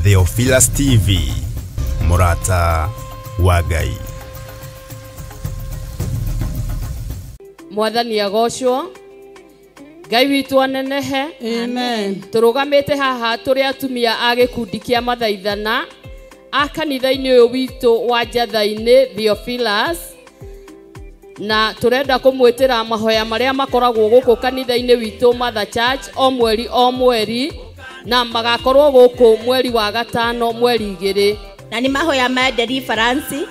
Theophilus TV, mũrata wa Ngai. Mwathani agocwo, Ngai witũ anenehe. Amen. Tũrũgamĩte haha tũrĩ atumia a gĩkundi kĩa mathaithana a kanitha-inĩ ũyũ witũ wa Njatha-inĩ Theophilus, na tũrenda kũmwĩtĩra mahoya marĩa makoragwo gũkũ kanitha-inĩ witũ Mother Church o mweri o mweri, na magakorwo gũkũ mweri wa gatano mweri 2. Na nĩ mahoya ma deliverance.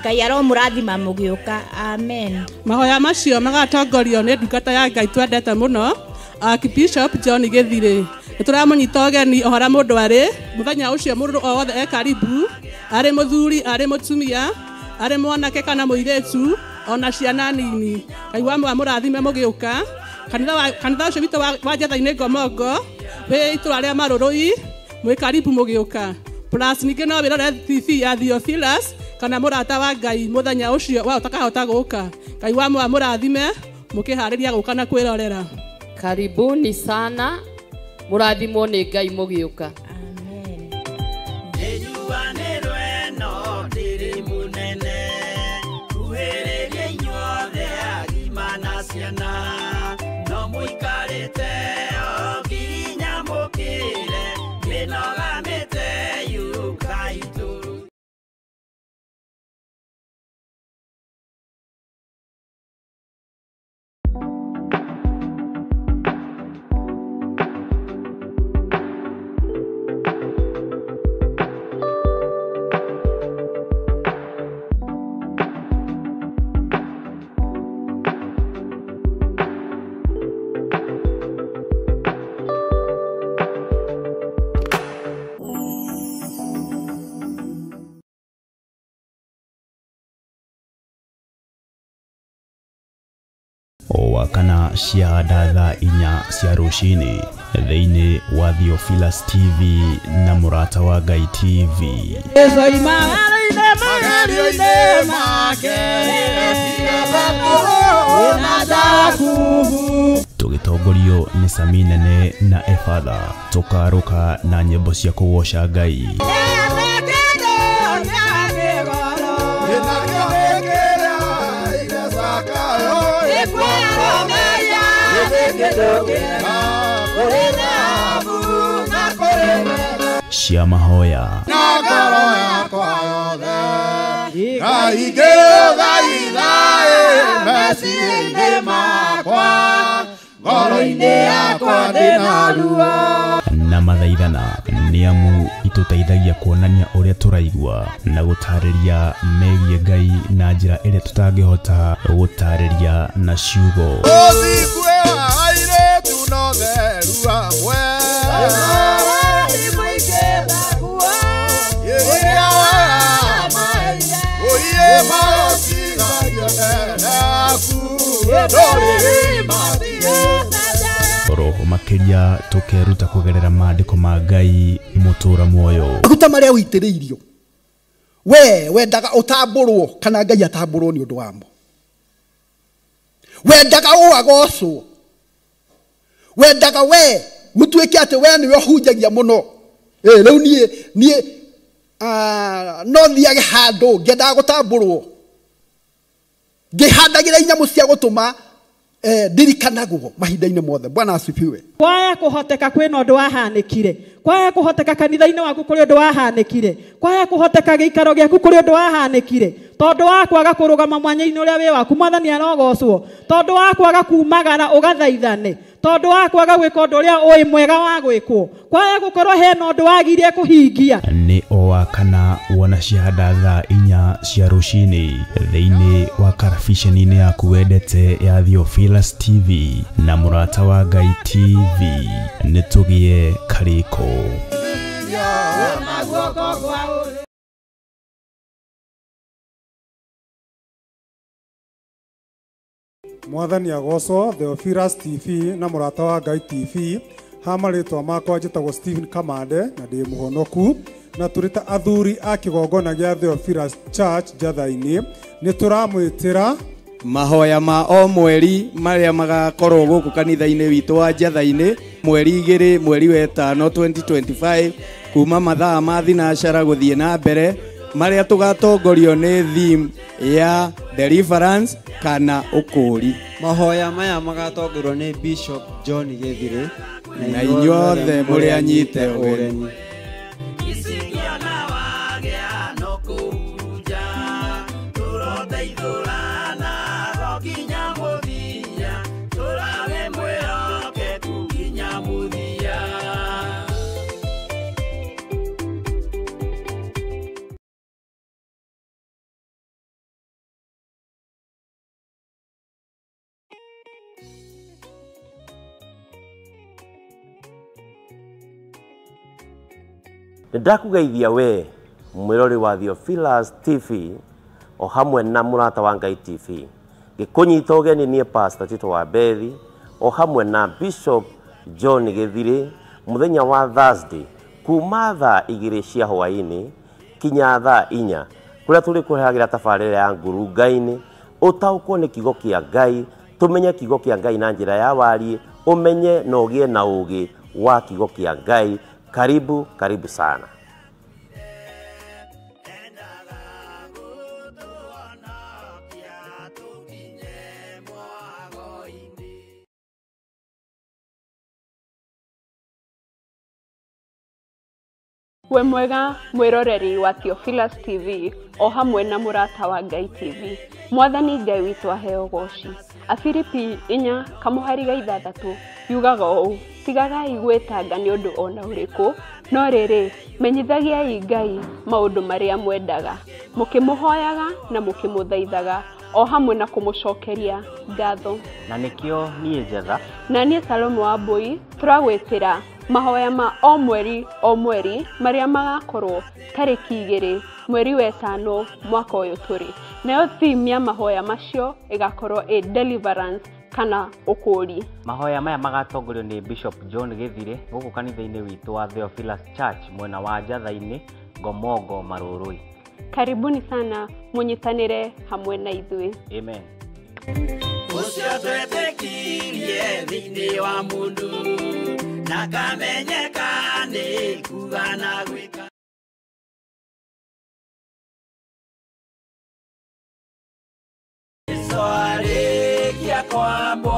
Ngai aromũrathima mũgĩũka. Amen. Mahoya macio magatongorio nĩ ndungata ya Ngai twendete mũno, Archbishop John Gĩthirĩ. Nĩ tũramũnyita ũgeni o harĩa mũndũ arĩ mũthenya ũcio, mũndũ o wothe e karibu, arĩ mũthuri, arĩ mũtumia, arĩ mwanake kana mũirĩtu, ona ciana nini. Ngai wa mũrathime mũgĩũka. Kanitha ũcio witũ wa Njatha-inĩ Ngomongo wĩ itũra rĩa Marũrũi, mwĩ karibu mũgĩũka. Plus ningĩ no wĩrore TV ya Theophilus kana mũrata wa Ngai mũthenya ũcio wa ũtakahota gũka. Ngai wa mũrathime mũkĩharĩria gũka na kwĩrorera. Karibuni sana, mũrathimwo nĩ Ngai mũgĩũka. Amen. O kana cia thaa 4 cia rũcinĩ thĩinĩ wa Theophilus TV na mũrata wa Ngai TV. Tũgĩtongorio nĩ Sami Nene na Efatha, tũkarũka na nyĩmbo cia kũgoca Ngai. Cia mahoya na mathaithana nĩ amu itũteithagia kuonania ũrĩa tũraigua na gũtarĩria megiĩ Ngai na njĩra ĩrĩa tũtangĩhota gũtarĩria na ciugo. Roho makĩria tũkeruta kũgerera maandĩko ma Ngai mũtũra muoyo. Maguta marĩa ũitĩrĩirio we wendaga ũtambũrwo kana Ngai atambũrwo nĩ ũndũ wamo. Wendaga ũagocwo, wendaga we gũtuĩke atĩ we nĩwe ũhunjagia mũno. Rĩu niĩ no thiage handũ ngĩendaga gũtambũrwo, ngĩhandagĩra inyamũ cia gũtũma ndirikanagwo mahinda-inĩ mothe. Bwana asifiwe. Kwaya kũhoteka kwĩna ũndũ wahanĩkire, kwaya kũhoteka kanitha-inĩ waku kũrĩ ũndũ wahanĩkire, kwaya kũhoteka gĩikaro gĩaku kũrĩ ũndũ wahanĩkire, tondũ wa kwaga kũrũgama mwanya-inĩ ũrĩa wĩ waku, Mwathani arogocwo, tondũ wa kwaga kumagara ũgathaithane, tondũ wa kwaga gwĩka ũndũ ũrĩa ũĩ mwega wa gwĩkwo, kwaya gũkorwo hena ũndũ wagire kũhingia. Nĩ o wa kana wona ciahanda thaa 4 cia rũcinĩ thĩinĩ wa karabiceni-inĩ yaku wendete ya Theophilus TV na mũrata wa Ngai TV. Nĩ tũgĩe karĩko. Mwathani agocwo. Theophilus TV na mũrata wa Ngai TV. Ha marĩtwa makwa njĩtagwo Stephen Kamande na ndĩ mũhonoku, na tũrĩ ta athuri a kĩgongona gĩa Theophilus Church Njatha-inĩ nĩ tũramwĩtĩra Mahoya ma o mweri marĩa magakorwo gũkũ kanitha-inĩ witũ wa Njatha-inĩ mweri 2 mweri wa 5 2025 kuma mathaa ma thinacara gũthiĩ na mbere marĩa tũgatongorio nĩ theme ya deliverance kana ũkũũri. Mahoya maya magatongorio nĩ Bishop John Gĩthirĩ na inyuothe mũrĩ anyite ũgeni. Ndakugeithia we mwirori wa Theophilus TV o hamwe na Mũrata wa Ngai TV gikunyita ũgeni niĩ Pastor Tito wa Bethi o hamwe na Bishop John Gĩthirĩ mũthenya wa Thursday kuma thaa 2 cia hwaĩ-inĩ kinya thaa 4 kũrĩa tũrĩkũrehagĩra tabarĩra ya ngurunga-inĩ ũtaũkwo nĩ kiugo kĩa Ngai tũmenye kiugo kĩa Ngai na njĩra ya wariĩ ũmenye na ũgĩe na ũũgĩ wa kiugo kĩa Ngai. Karibu, karibu sana. We mwega mwiroreri wa Theophilus TV o hamwe na Mũrata wa Ngai TV. Mwathani Ngai witũ aheo goci. Afilipi 4:6 yugaga ũũ, tigagai gwĩtanga nĩ ũndũ ona ũrĩkũ, no rĩrĩ menyithagiai Ngai maũndũ marĩa mwendaga, mũkĩmũhoyaga na mũkĩmũthaithaga o hamwe na kũmũcokeria ngatho. Na nĩkĩo niĩ Njetha na niĩ Salomo wa Mbui tũragwĩtĩra mahoya ma o mweri o mweri marĩa magakorwo tarĩki 2 mweri wa 5 mwaka ũyũ tũrĩ. Nayo theme ya mahoya macio ĩgakorwo ĩ deliverance kana ũkũũri. Mahoya maya magatongorio nĩ Bishop John Gĩthirĩ gũkũ kanitha-inĩ witũ wa Theophilus Church mwena wa Njatha-inĩ Ngomongo Marũrũi. Karibuni sana mũnyitanĩre hamwe na ithuĩ. Amen. Ũcio twetĩkirie thĩinĩ wa mũndũ na kamenyeka nĩ kuga na gwĩka. Arĩkia kwambwo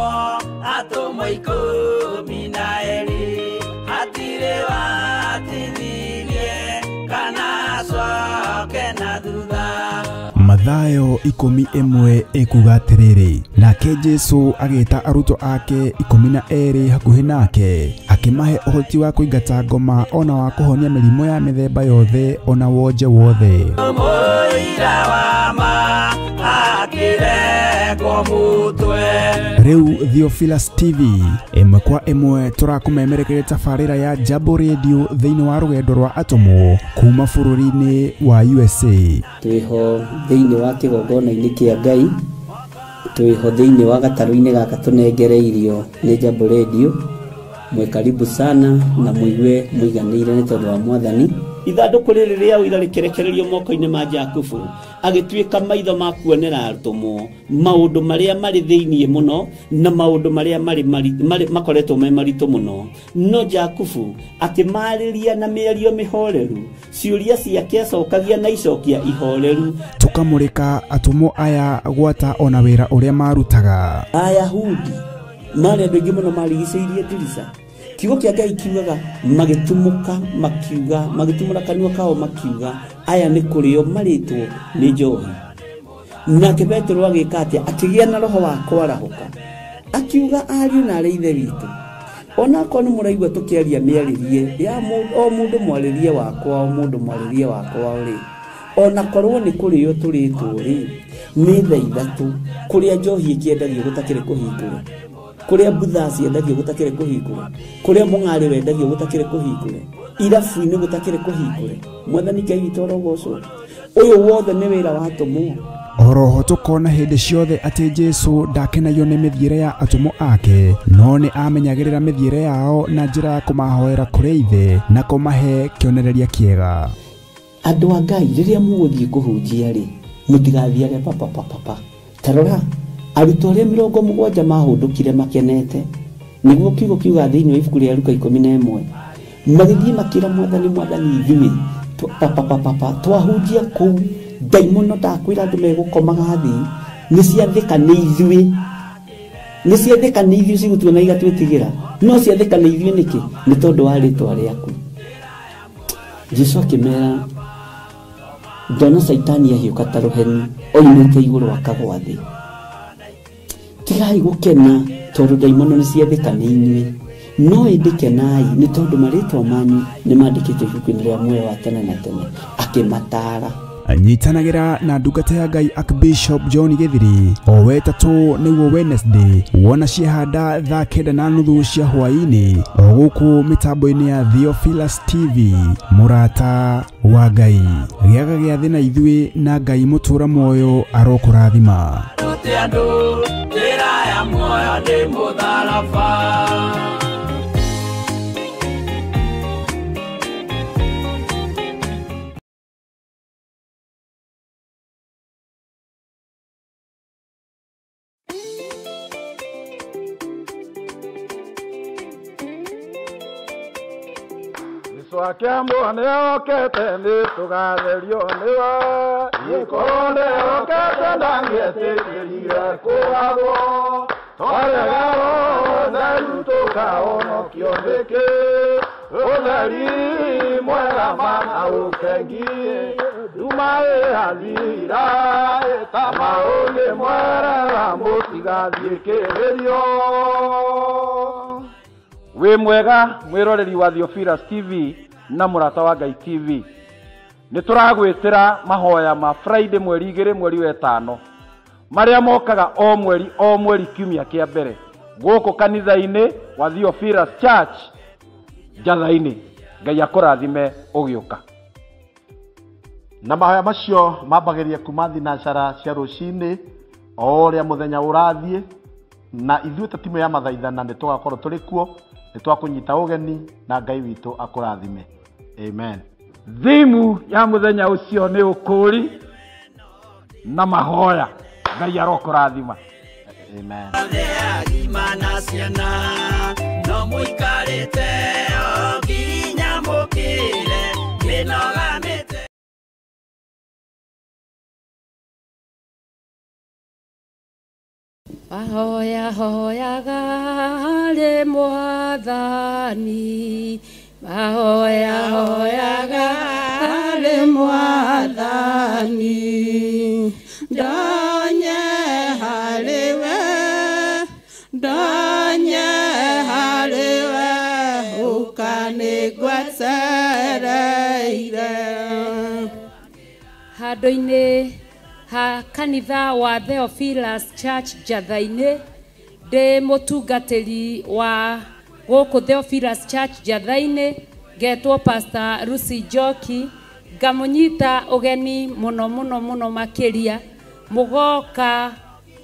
atũmwo 12 hatirĩ watithirie kana acoke na thutha. Mathayo 11 ekuga atĩrĩrĩ, nake Jesu agĩta arutwo ake 12 hakuhĩ nake akĩmahe ũhoti wa kũingata ngoma ona wa kũhonia mĩrimũ ya mĩthemba yothe ona wonje wothe. Mũira wa ma akĩrengwo mũtwe. Rĩu Theophilus TV ĩmwe kwa ĩmwe tũrakũmemerekeria tabarĩra ya Jambo Radio thĩinĩ wa rũgendo rwa atũmwo kuma bũrũri-inĩ wa USA. Twĩho thĩinĩ wa kĩgongona-inĩ kĩa Ngai, twĩho thĩinĩ wa gatarũ-inĩ gaka tũnengereirio nĩ Jambo Radio. Mwe karibu sana na muigue muiganĩire nĩ tondũ wa Mwathani. Ithandũkũ rĩrĩ rĩa ũira rĩkĩrekererio moko-inĩ ma Jakubu agĩtuĩka maitho ma kuonera atũmwo maũndũ marĩa marĩ thĩinĩ mũno na maũndũ marĩa marĩ makoretwo me maritũ mũno. No Jakubu akĩmarĩria na mĩario mĩhoreru, ciũria ciake acokagia na icokia ihoreru. Tũkamũrĩka atũmwo aya gwata ona wĩra ũrĩa marutaga. Ayahudi marĩ andũ aingĩ mũno marigicĩirie ndirica. Kiugo kĩa Ngai kiugaga magĩtumũka makiuga, magĩtumũra kanua kao makiuga aya nĩ kũrĩo marĩtwo nĩ njohi. Nake Petero agĩka atĩa? Akĩgĩa na roho wa kwarahũka, akiuga ariũ na arĩ ithe witũ, onakorwo nĩ mũraigua tũkĩaria mĩarĩrie ya o mũndũ mwarĩrie wakwa o mũndũ mwarĩrie wakwa rĩ, onakorwo nĩ kũrĩo tũrĩtwo rĩ, nĩ thaa 3 kũrĩa njohi ĩkĩendagio gũtakĩrĩ kũhingũre, kũrĩa mbutha ciendagio gũtakĩrĩ kũhingũre, kũrĩa mũng'arĩ wendagio gũtakĩrĩ kũhingũre, irabu-inĩ gũtakĩrĩ kũhingũre. Mwathani Ngai witũ arogocwo. Ũyũ wothe nĩ wĩra wa atũmwo. Oroho tũkona hĩndĩ ciothe atĩ Jesu ndakenagio nĩ mĩthiĩre ya atũmwo ake, no nĩ amenyagĩrĩra mĩthiĩre yao na njĩra ya kũmahoera kũrĩ Ithe na kũmahe kĩonereria kĩega. Andũ a Ngai rĩrĩa mũgũthiĩ kũhunjia rĩ, mũtigathiage papapapapa. Ta rora Arutwo arĩa 70 mahũndũkire makenete nĩguo kiugo kiuga thĩinĩ wa ibuku rĩa Luka 11 magĩthiĩ makĩra mwathani mwathani ithuĩ papa twahunjia kũu ndaimono ndakwĩra andũ megũkomaga thĩ nĩ ciathĩka nĩ ithuĩ nĩ ciathĩka nĩ ithuĩ cigũtuona igatwĩtigĩra no ciathĩka nĩ ithuĩ nĩkĩ nĩ tondũ wa rĩtwa rĩaku. Jesu akĩmera ndona Caitani ahiũka ta rũheni oimĩte igũrũ akagwa thĩ. Tigai gũkena tondũ ndaimono nĩ ciathĩka nĩ inyuĩ no ĩndĩ kenai nĩ tondũ marĩtwa manyu nĩ mandĩkĩtwo ibuku-inĩ rĩa muoyo wa tene na tene. Akĩmataara. Nyitanagĩra na ndungata ya Ngai Archbishop John Githiri o wetatũ nĩguo Wednesday wona ciehanda thaa 9:30 cia hwaĩ-inĩ o gũkũ mĩtambo-inĩ ya Theophilus TV. Mũrata wa Ngai gĩaga gĩathĩ na ithuĩ na Ngai mũtũra muoyo arokũrathima. Akiambo nĩokĩte nĩtũgatherio nĩwe gĩkorwo nĩokĩte ndangĩetĩkĩrire kũgagwo twarega ũtheru tũkahonokio nĩkĩ ũtheri mwega mana ũkengi nduma ĩrathira ta maũngĩ mwerera mũtigathiĩ kĩrĩrio. Wĩ mwega mwĩroreri wa Theophilus TV na Mũrata wa Ngai TV. Nĩ tũragwĩtĩra mahoya ma Friday mweri 2 mweri wa 5 marĩa mokaga o mweri kiumia kĩa mbere gũkũ kanitha-inĩ wa Theophilus Church Njatha-inĩ. Ngai akũrathime ũgĩũka. Na mahoya macio mambagĩrĩria kuma thinacara cia rũcinĩ o ũrĩa mũthenya ũrathiĩ na ithuĩ ta timu ya mathaithana nĩ tũgakorwo tũrĩ kuo nĩ twakũnyita ũgeni na Ngai witũ akũrathime. Amen. Thimu ya mũthenya ũcio nĩ ũkũũri na mahoya. Ngai arokũrathima. Amen. Mahoya hoyaga harĩ Mwathani, mahoya hoyaga harĩ Mwathani, ndonye harĩ we, ndonye harĩ we, ũkanĩgwetereire. Handũ-inĩ ha kanitha wa Theophilus Church Njatha-inĩ ndĩ mũtungatĩri wa gũkũ Theophilus Church Njatha-inĩ ngetwo Pastor Lucy Njoki ngamũnyita ũgeni mũno mũno mũno makĩria mũgoka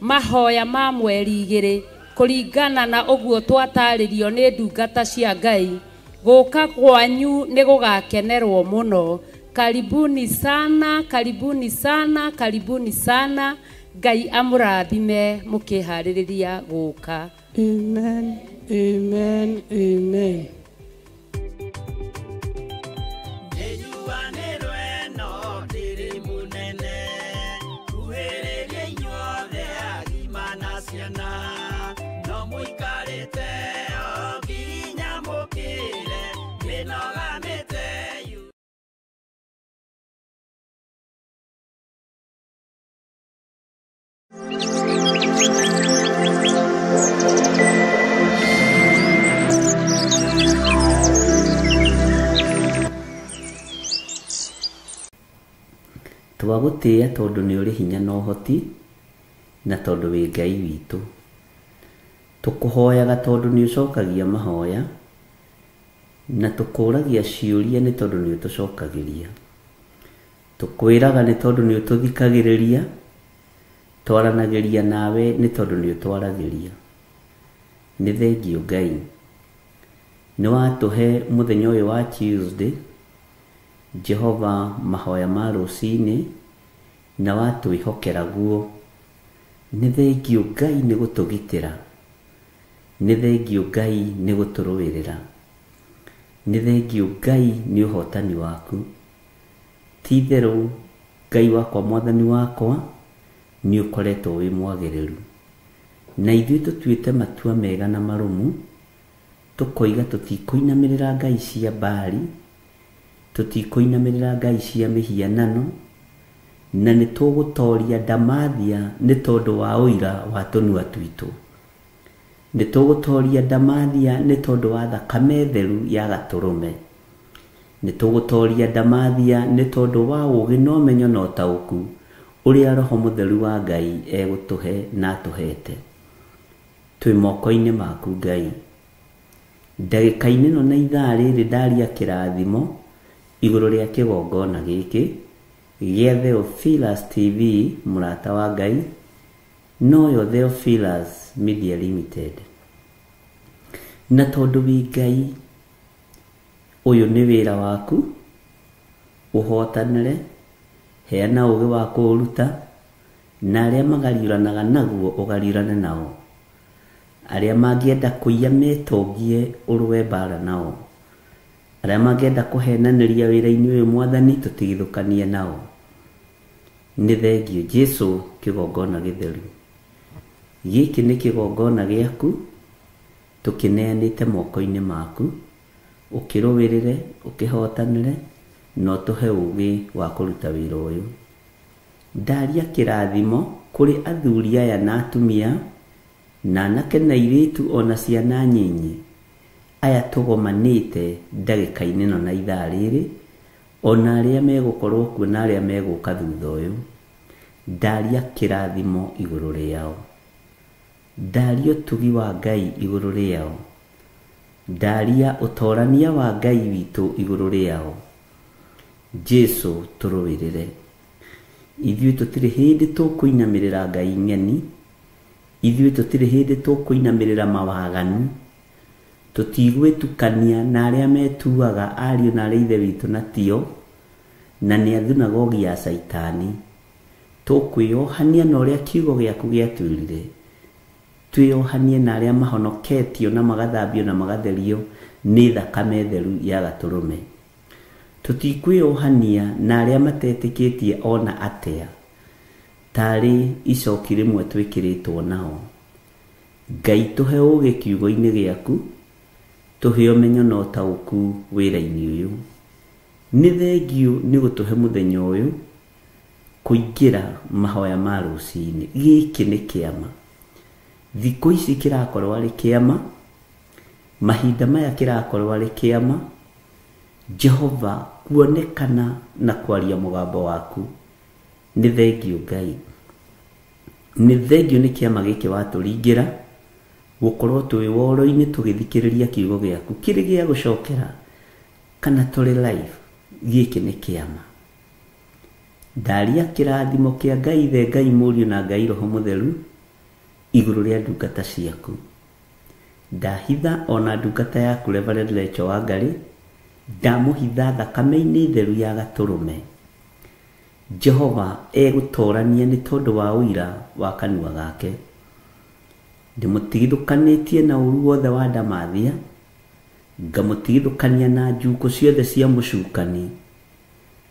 mahoya ma mweri 2 kũringana na ũguo twatarĩrio nĩ ndungata cia Ngai. Gũka kwanyu nĩ gũgakenerwo mũno. Karibuni sana, karibuni sana, karibuni sana. Ngai amũrathime mũkĩharĩrĩria gũka. Amen, amen, amen. Twagũtĩĩa tondũ nĩ ũrĩ hinya na ũhoti na tondũ wĩ Ngai witũ. Tũkũhoyaga tondũ nĩ ũcokagia mahoya na tũkũragia ciũria nĩ tondũ nĩ ũtũcokagĩria. Tũkwĩraga nĩ tondũ nĩ ũtũthikagĩrĩria, twaranagĩria nawe nĩ tondũ nĩ ũtwaragĩria. Nĩ thengiũ Ngai nĩ watũhe mũthenya ũyũ wa Tuesday, Jehova mahoya ma rũcinĩ na watwĩhokera guo. Nĩ thengio Ngai nĩ gũtũgitĩra. Nĩ thengio Ngai nĩ gũtũrũĩrĩra. Nĩ thengio Ngai nĩ ũhotani waku. Ti itherũ Ngai wakwa mwathani wakwa nĩ ũkoretwo wĩ mwagĩrĩru. Na ithuĩ tũtuĩte matua mega na marũmu, tũkoiga tũtikũinamĩrĩra ngai cia Baali, tũtikũinamĩrĩra ngai cia mĩhianano, na nĩ tũgũtoria ndamathia nĩ tondũ wa ũira wa tũnua twitũ. Nĩ tũgũtoria ndamathia nĩ tondũ wa thakame theru ya gatũrũme. Nĩ tũgũtoria ndamathia nĩ tondũ wa ũũgĩ na ũmenyo na ũtaũku ũrĩa Roho Mũtheru wa Ngai egũtũhe na atũhete. Twĩ moko-inĩ maku Ngai. Ndagĩka-inĩ ĩno na ithaa rĩrĩ ndaria kĩrathimo igũrũ rĩa kĩgongona gĩkĩ gĩa Theophilus TV mũrata wa Ngai, noyo Theophilus Media Limited. Na tondũ wĩ Ngai, ũyũ nĩ wĩra waku, ũhotanĩre, heana ũũgĩ wa kũũruta, na arĩa magariũranaga naguo ũgariũrane nao. Arĩa mangĩenda kũiya metongie ũrũe mbara nao. Arĩa mangĩenda kũhenanĩria wĩra-inĩ ũyũ mwathani tũtigithũkanie nao. Nĩ thengio Jesu kĩgongona gĩtheru. Gĩkĩ nĩ kĩgongona gĩaku, tũkĩneanĩte moko-inĩ maku, ũkĩrũĩrĩre, ũkĩhotanĩre, na ũtũhe ũũgĩ wa kũruta wĩra ũyũ. Ndaria kĩrathimo kũrĩ athuri aya na atumia, na anake na airĩtu ona ciana nyinyi, aya tũgomanĩte ndagĩka-inĩ ĩno na ithaa rĩrĩ, ona arĩa megũkorwo kuo na arĩa megũka thutha ũyũ. Ndaria kĩrathimo igũrũ rĩao. Ndaria ũtugi wa Ngai igũrũ rĩao. Ndaria ũtorania wa Ngai witũ igũrũ rĩao. Jesu tũrũĩrĩre. Ithuĩ tũtirĩ hĩndĩ tũkũinamĩrĩra ngai ng'eni, ithuĩ tũtirĩ hĩndĩ tũkũinamĩrĩra mawaganu, tũtigwĩtukania na arĩa metuaga ariũ na arĩa ithe witũ na tio, na nĩ a thunagogi ya Caitani. Tũkwĩyohania na ũrĩa kiugo gĩaku gĩatwĩrire. Twĩyohanie na arĩa mahonoketio na magathambio na magatherio nĩ thakame theru ya gatũrũme. Tũtikwĩyohania na arĩa matetĩkĩtie ona atĩa, tarĩ icoki rĩmwe twĩkĩrĩtwo nao. Ngai tũhe ũũgĩ kiugo-inĩ gĩaku, tũhe ũmenyo na ũtaũku wĩra-inĩ ũyũ. Nĩ thengio nĩ gũtũhe mũthenya ũyũ kũingĩra mahoya ma rũcinĩ. Gĩkĩ nĩ kĩama. Thikũ ici kĩrakorwo arĩ kĩama, mahinda maya kĩrakorwo arĩ kĩama, Jehova kuonekana na kwaria mũgambo waku. Nĩ thengio Ngai. Nĩ thengio nĩ kĩama gĩkĩ watũringĩra, gũkorwo twĩ woro-inĩ tũgĩthikĩrĩria kiugo gĩaku kĩrĩ gĩa gũcokera kana tũrĩ live. Gĩkĩ nĩ kĩama. Ndaria kĩrathimo kĩa Ngai Ithe, Ngai Mũriũ na Ngai Roho Mũtheru igũrũ rĩa ndungata ciaku. Ndahitha ona ndungata yaku Reverend Lecho Wangari, ndamũhitha thakame-inĩ theru ya gatũrũme. Jehova egũtorania nĩ tondũ wa ũira wa kanua gake. Ndĩmũtigithũkanĩtie na ũru wothe wa ndamathia, ngamũtigithũkania na njukũ ciothe cia mũcukani,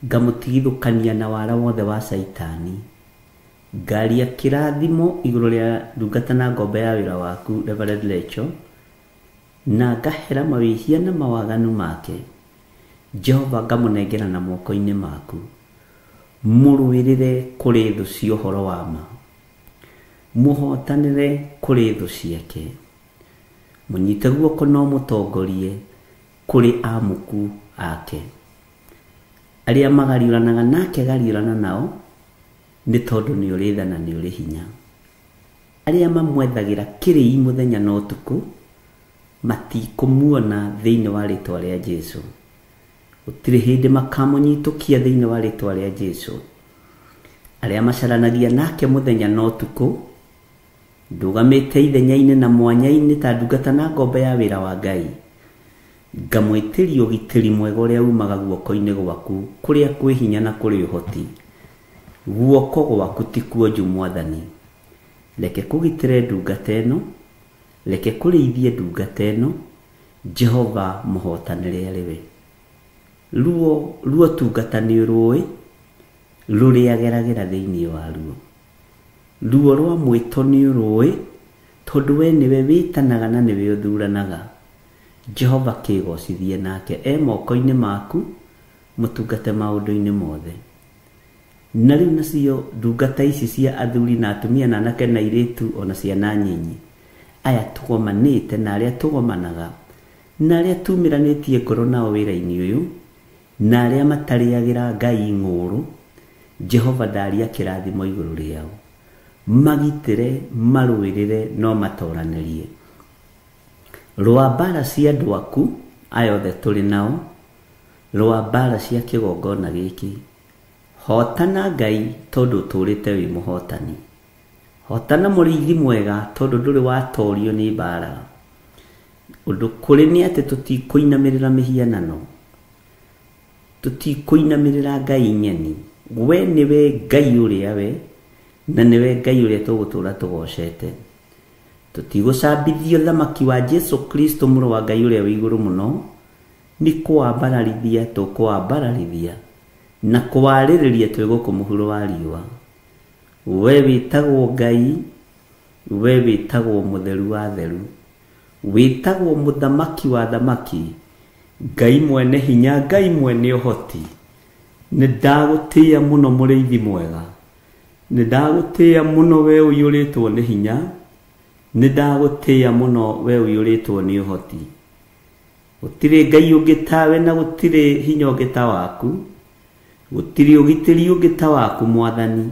ngamũtigithũkania na wara wothe wa Caitani. Ngaria kĩrathimo igũrũ rĩa ndungata na ngombo ya wĩra waku Reverend Lecho, na ngahera mawĩhia na mawaganu make. Jehova ngamũnengera na moko-inĩ maku. Mũrũĩrĩre kũrĩ thũ cia ũhoro wa ma. Mũhotanĩre kũrĩ thũ ciake. Mũnyite guoko na ũmũtongorie kũrĩ amuku ake. Arĩa magariũranaga nake gariũrana nao, nĩ tondũ nĩ ũrĩ tha na nĩ ũrĩ hinya. Arĩa mamwethagĩra kĩrĩi mũthenya na ũtukũ, matikũmuona thĩinĩ wa rĩtwa rĩa Jesu. Gũtirĩ hĩndĩ makamũnyitũkia thĩinĩ wa rĩtwa rĩa Jesu. Arĩa macaranagia nake mũthenya na ũtukũ, ndũgamĩte ithenya-inĩ na mwanya-inĩ ta ndungata na ngombo ya wĩra wa Ngai. Ngamwĩtĩria ũgitĩri mwega ũrĩa umaga guoko-inĩ gwaku, kũrĩa kwĩ hinya na kũrĩ ũhoti. Guoko gwaku ti kuonju mwathani. Reke kũgitĩre ndungata ĩno, reke kũrĩithie ndungata ĩno. Jehova mũhotanĩre arĩ we. Ruo ruo tungata nĩ rũĩ rũrĩa geragĩra thĩinĩ wa ruo. Ruo rwa mwĩto nĩ rũĩ, tondũ we nĩwe wĩtanaga na nĩwe ũthuranaga. Jehova kĩgocithie nake e moko-inĩ maku, mũtungate maũndũ-inĩ mothe. Na rĩu nacio ndungata ici cia athuri na atumia na anake na airĩtu ona ciana nyinyi, aya tũgomanĩte na arĩa tũgomanaga na arĩa tumĩranĩtie ngoro nao wĩra-inĩ ũyũ, na arĩa matarĩagĩra Ngai ng'ũũrũ, Jehova ndaria kĩrathimo igũrũ rĩao. Magitĩre, marũĩrĩre, no matoranĩrie. Rũa mbara cia andũ aku aya othe tũrĩ nao, rũa mbara cia kĩgongona gĩkĩ. Hotana Ngai tondũ ũtũũrĩte wĩ mũhotani. Hotana mũrĩithi mwega tondũ ndũrĩ watorio nĩ mbara. Ũndũ kũrĩ nĩ atĩ tũtikũinamĩrĩra mĩhianano, tũtikũinamĩrĩra Ngai nyeni. We nĩwe Ngai ũrĩa we, na nĩwe Ngai ũrĩa tũgũtũũra tũgocete. Tũtigũcambithio thamaki wa Jesu Kristo mũrũ wa Ngai ũrĩa wĩ igũrũ mũno, nĩ kũwambararithia tũkũwambararithia na kũwarĩrĩria twĩ gũkũ mũhuro wa riũa. We wĩtagwo Ngai, we wĩtagwo mũtheru wa theru, wĩtagwo mũthamaki wa thamaki, Ngai mwene hinya, Ngai mwene ũhoti. Nĩ ndagũtĩĩa mũno mũrĩithi mwega, nĩ ndagũtĩĩa mũno we ũiyũrĩtwo nĩ hinya, nĩ ndagũtĩĩa mũno we ũiyũrĩtwo nĩ ũhoti. Gũtirĩ Ngai ũngĩ tawe na gũtirĩ hinya ũngĩ ta waku, gũtirĩ ũgitĩri ũngĩ ta waku Mwathani.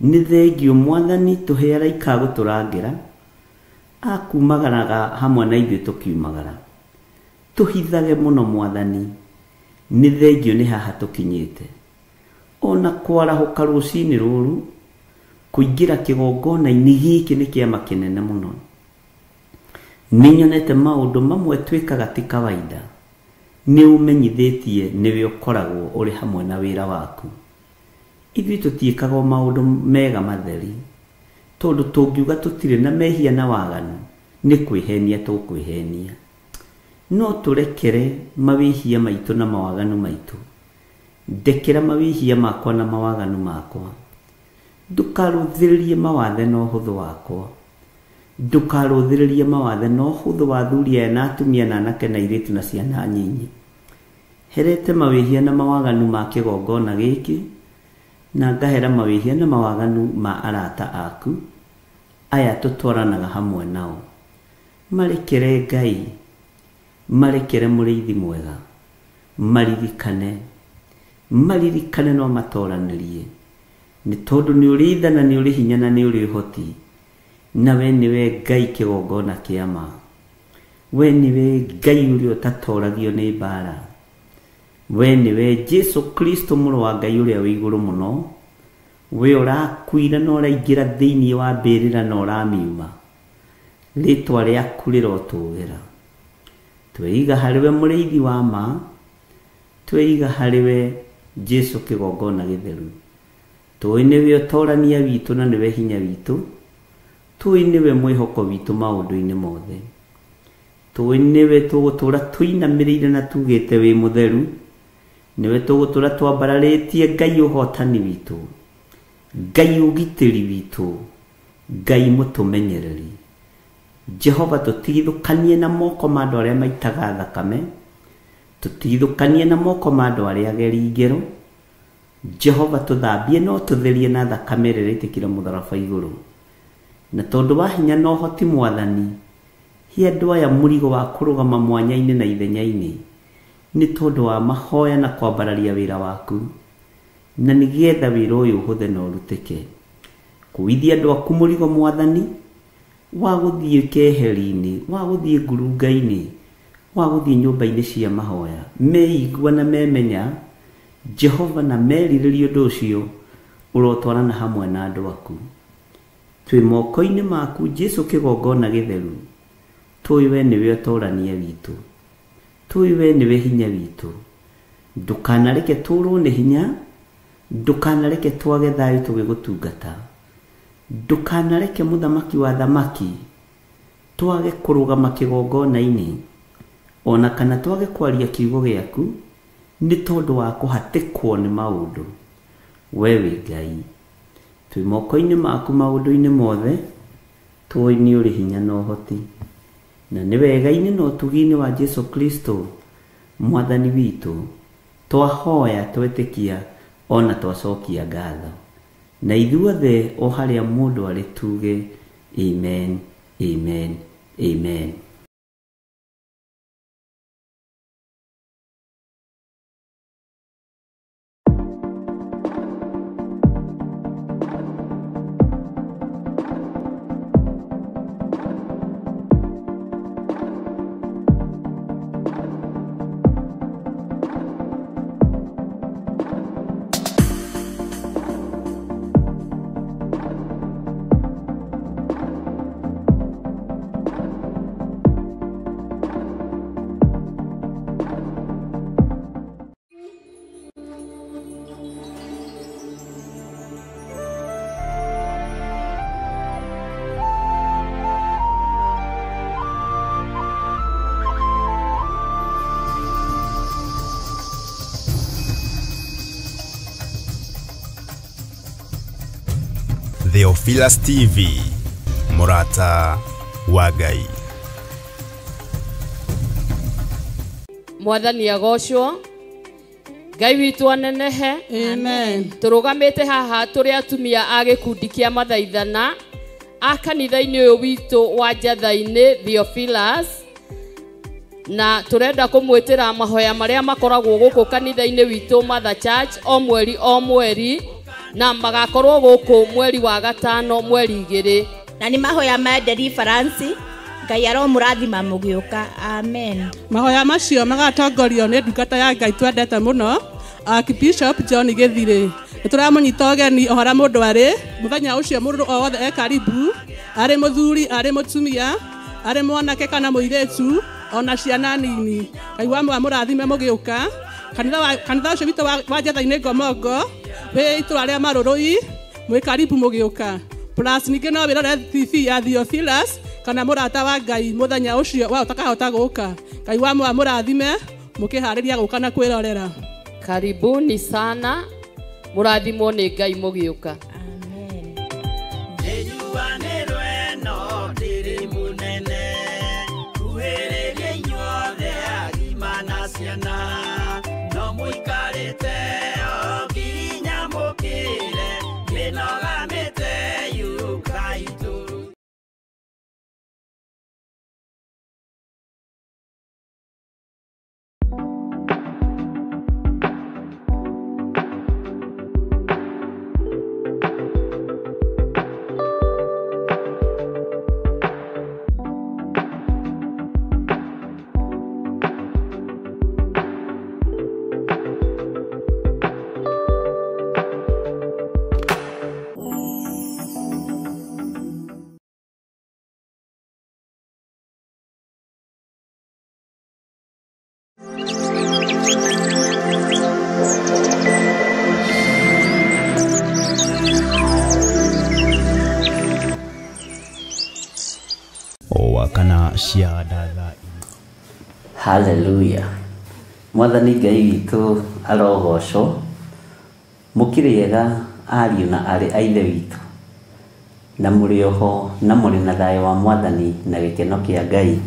Nĩ thengio Mwathani, tũhe araika a gũtũrangĩra, akumagaraga hamwe na ithuĩ tũkiumagara. Tũhithage mũno Mwathani, nĩ thengio nĩ haha tũkinyĩte. Ona kwarahũka rũcinĩ rũrũ, kũingĩra kĩgongona-inĩ gĩkĩ nĩ kĩama kĩnene mũno. Nĩ nyonete maũndũ mamwe twĩkaga ti kawaida. Nĩ ũmenyithĩtie nĩwe ũkoragwo ũrĩ hamwe na wĩra waku. Ithuĩ tũtiĩkaga maũndũ mega matheri, tondũ tũngiuga tũtirĩ na mehia na waganu, nĩ kwĩhenia tũkwĩhenia. No tũrekere mawĩhia maitũ na mawaganu maitũ. Ndekera mawĩhia makwa na mawaganu makwa. Ndũkarũthĩrĩrie mawathe na ũhũthũ wakwa. Ndũkarũthĩrĩrie mawathe na ũhũthũ wa athuri aya na atumia na anake na airĩtu na ciana nyinyi. Herete mawĩhia na mawaganu ma kĩgongona gĩkĩ, na ngahera mawĩhia na mawaganu ma arata aku aya tũtwaranaga hamwe nao. Marekere Ngai, marekere mũrĩithi mwega, maririkane, maririkane no matoranĩrie. Nĩ tondũ nĩ ũrĩ tha na nĩ ũrĩ hinya na nĩ ũrĩ ũhoti, na we nĩwe Ngai kĩgongona kĩa ma. We nĩwe Ngai ũrĩa ũtatoragio nĩ mbara. We nĩwe Jesu Kristo mũrũ wa Ngai ũrĩa wĩ igũrũ mũno. We ũrakuire na ũraingĩra thĩinĩ wa mbĩrĩra na ũramiuma. Rĩtwa rĩaku rĩrotũgĩra. Tweiga harĩ we mũrĩithi wa ma, tweiga harĩ we Jesu kĩgongona gĩtheru. Tũĩ nĩwe ũtorania witũ na nĩwe hinya witũ. Tũĩ nĩwe mwĩhoko witũ maũndũ-inĩ mothe. Tũĩ nĩwe tũgũtũũra tũinamĩrĩire na tugĩte wĩ mũtheru. Nĩwe tũgũtũũra twambararĩtie Ngai ũhotani witũ, Ngai ũgitĩri witũ, Ngai mũtũmenyereri. Jehova tũtigithũkanie na moko ma andũ arĩa maitaga thakame, tũtigithũkanie na moko ma andũ arĩa ageri ngero. Jehova tũthambie no tũtherie na thakame ĩrĩa ĩraitĩkire mũtharaba igũrũ. Na tondũ wa hinya na ũhoti Mwathani, he andũ aya mũrigo wa kũrũgama mwanya-inĩ na ithenya-inĩ, nĩ tondũ wa mahoya na kwambararia wĩra waku, na nĩgetha wĩra ũyũ ũhũthe na ũrutĩke. Kũithia andũ aku mũrigo Mwathani, wa gũthiĩ keheri-inĩ, wa gũthiĩ ngurunga-inĩ, wa gũthiĩ nyũmba-inĩ cia mahoya, meigua na memenya Jehova na merirĩria ũndũ ũcio, ũrotwarana hamwe na andũ aku. Twĩ moko-inĩ maku Jesu kĩgongona gĩtheru. Tũĩ we nĩwe ũtorania witũ, tũĩ we nĩwe hinya witũ. Ndũkanareke tũrwo nĩ hinya, ndũkanareke twage thayũ tũgĩgũtungata. Ndũkanareke mũthamaki wa thamaki twage kũrũgama kĩgongona-inĩ ona kana twage kwaria kiugo gĩaku nĩ tondũ wa kũhatĩkwo nĩ maũndũ. We wĩ Ngai, twĩ moko-inĩ maku maũndũ-inĩ mothe, tũĩ nĩ ũrĩ hinya na ũhoti, na nĩ wega-inĩ na ũtugi-inĩ wa Jesu Kristo mwathani witũ twahoya twetĩkia ona twacokia ngatho, na ithuothe o harĩa mũndũ arĩ tuge amen, amen, amen. Theophilus TV, mũrata wa Ngai. Mwathani agocwo, Ngai witũ anenehe. Amen. Tũrũgamĩte haha tũrĩ atumia a gĩkundi kĩa mathaithana a kanitha-inĩ ũyũ witũ wa Njatha-inĩ Theophilus, na tũrenda kũmwĩtĩra mahoya marĩa makoragwo gũkũ kanitha-inĩ witũ Mother Church o mweri o mweri, na magakorwo gũkũ mweri wa gatano mweri 2. Na nĩ mahoya ma deliverance. Ngai aromũrathima mũgĩũka. Amen. Mahoya macio magatongorio nĩ ndungata ya Ngai twendete mũno, Archbishop John Gĩthirĩ. Nĩ tũramũnyita ũgeni o harĩa mũndũ arĩ mũthenya ũcio, mũndũ o wothe e karibu, arĩ mũthuri, arĩ mũtumia, arĩ mwanake kana mũirĩtu, ona ciana nini. Ngai wa mũrathime mũgĩũka. Kanitha ũcio witũ wa Njatha-inĩ Ngomongo wĩ itũra rĩa Marũrũi, mwĩ karibu mũgĩũka. Plus ningĩ no wĩrore TV ya Theophilus kana mũrata wa Ngai mũthenya ũcio wa ũtakahota gũka. Ngai wa mũrathime mũkĩharĩria gũka na kwĩrorera. Karibuni sana, mũrathimwo nĩ Ngai mũgĩũka. Amen. Kana cia ndatha. Hallelujah. Mwathani Ngai witũ arogocwo. Mũkĩrĩega ariũ na arĩ a Ithe witũ, na mũrĩ oho na mũrĩ na thayũ wa Mwathani na gĩkeno kĩa Ngai.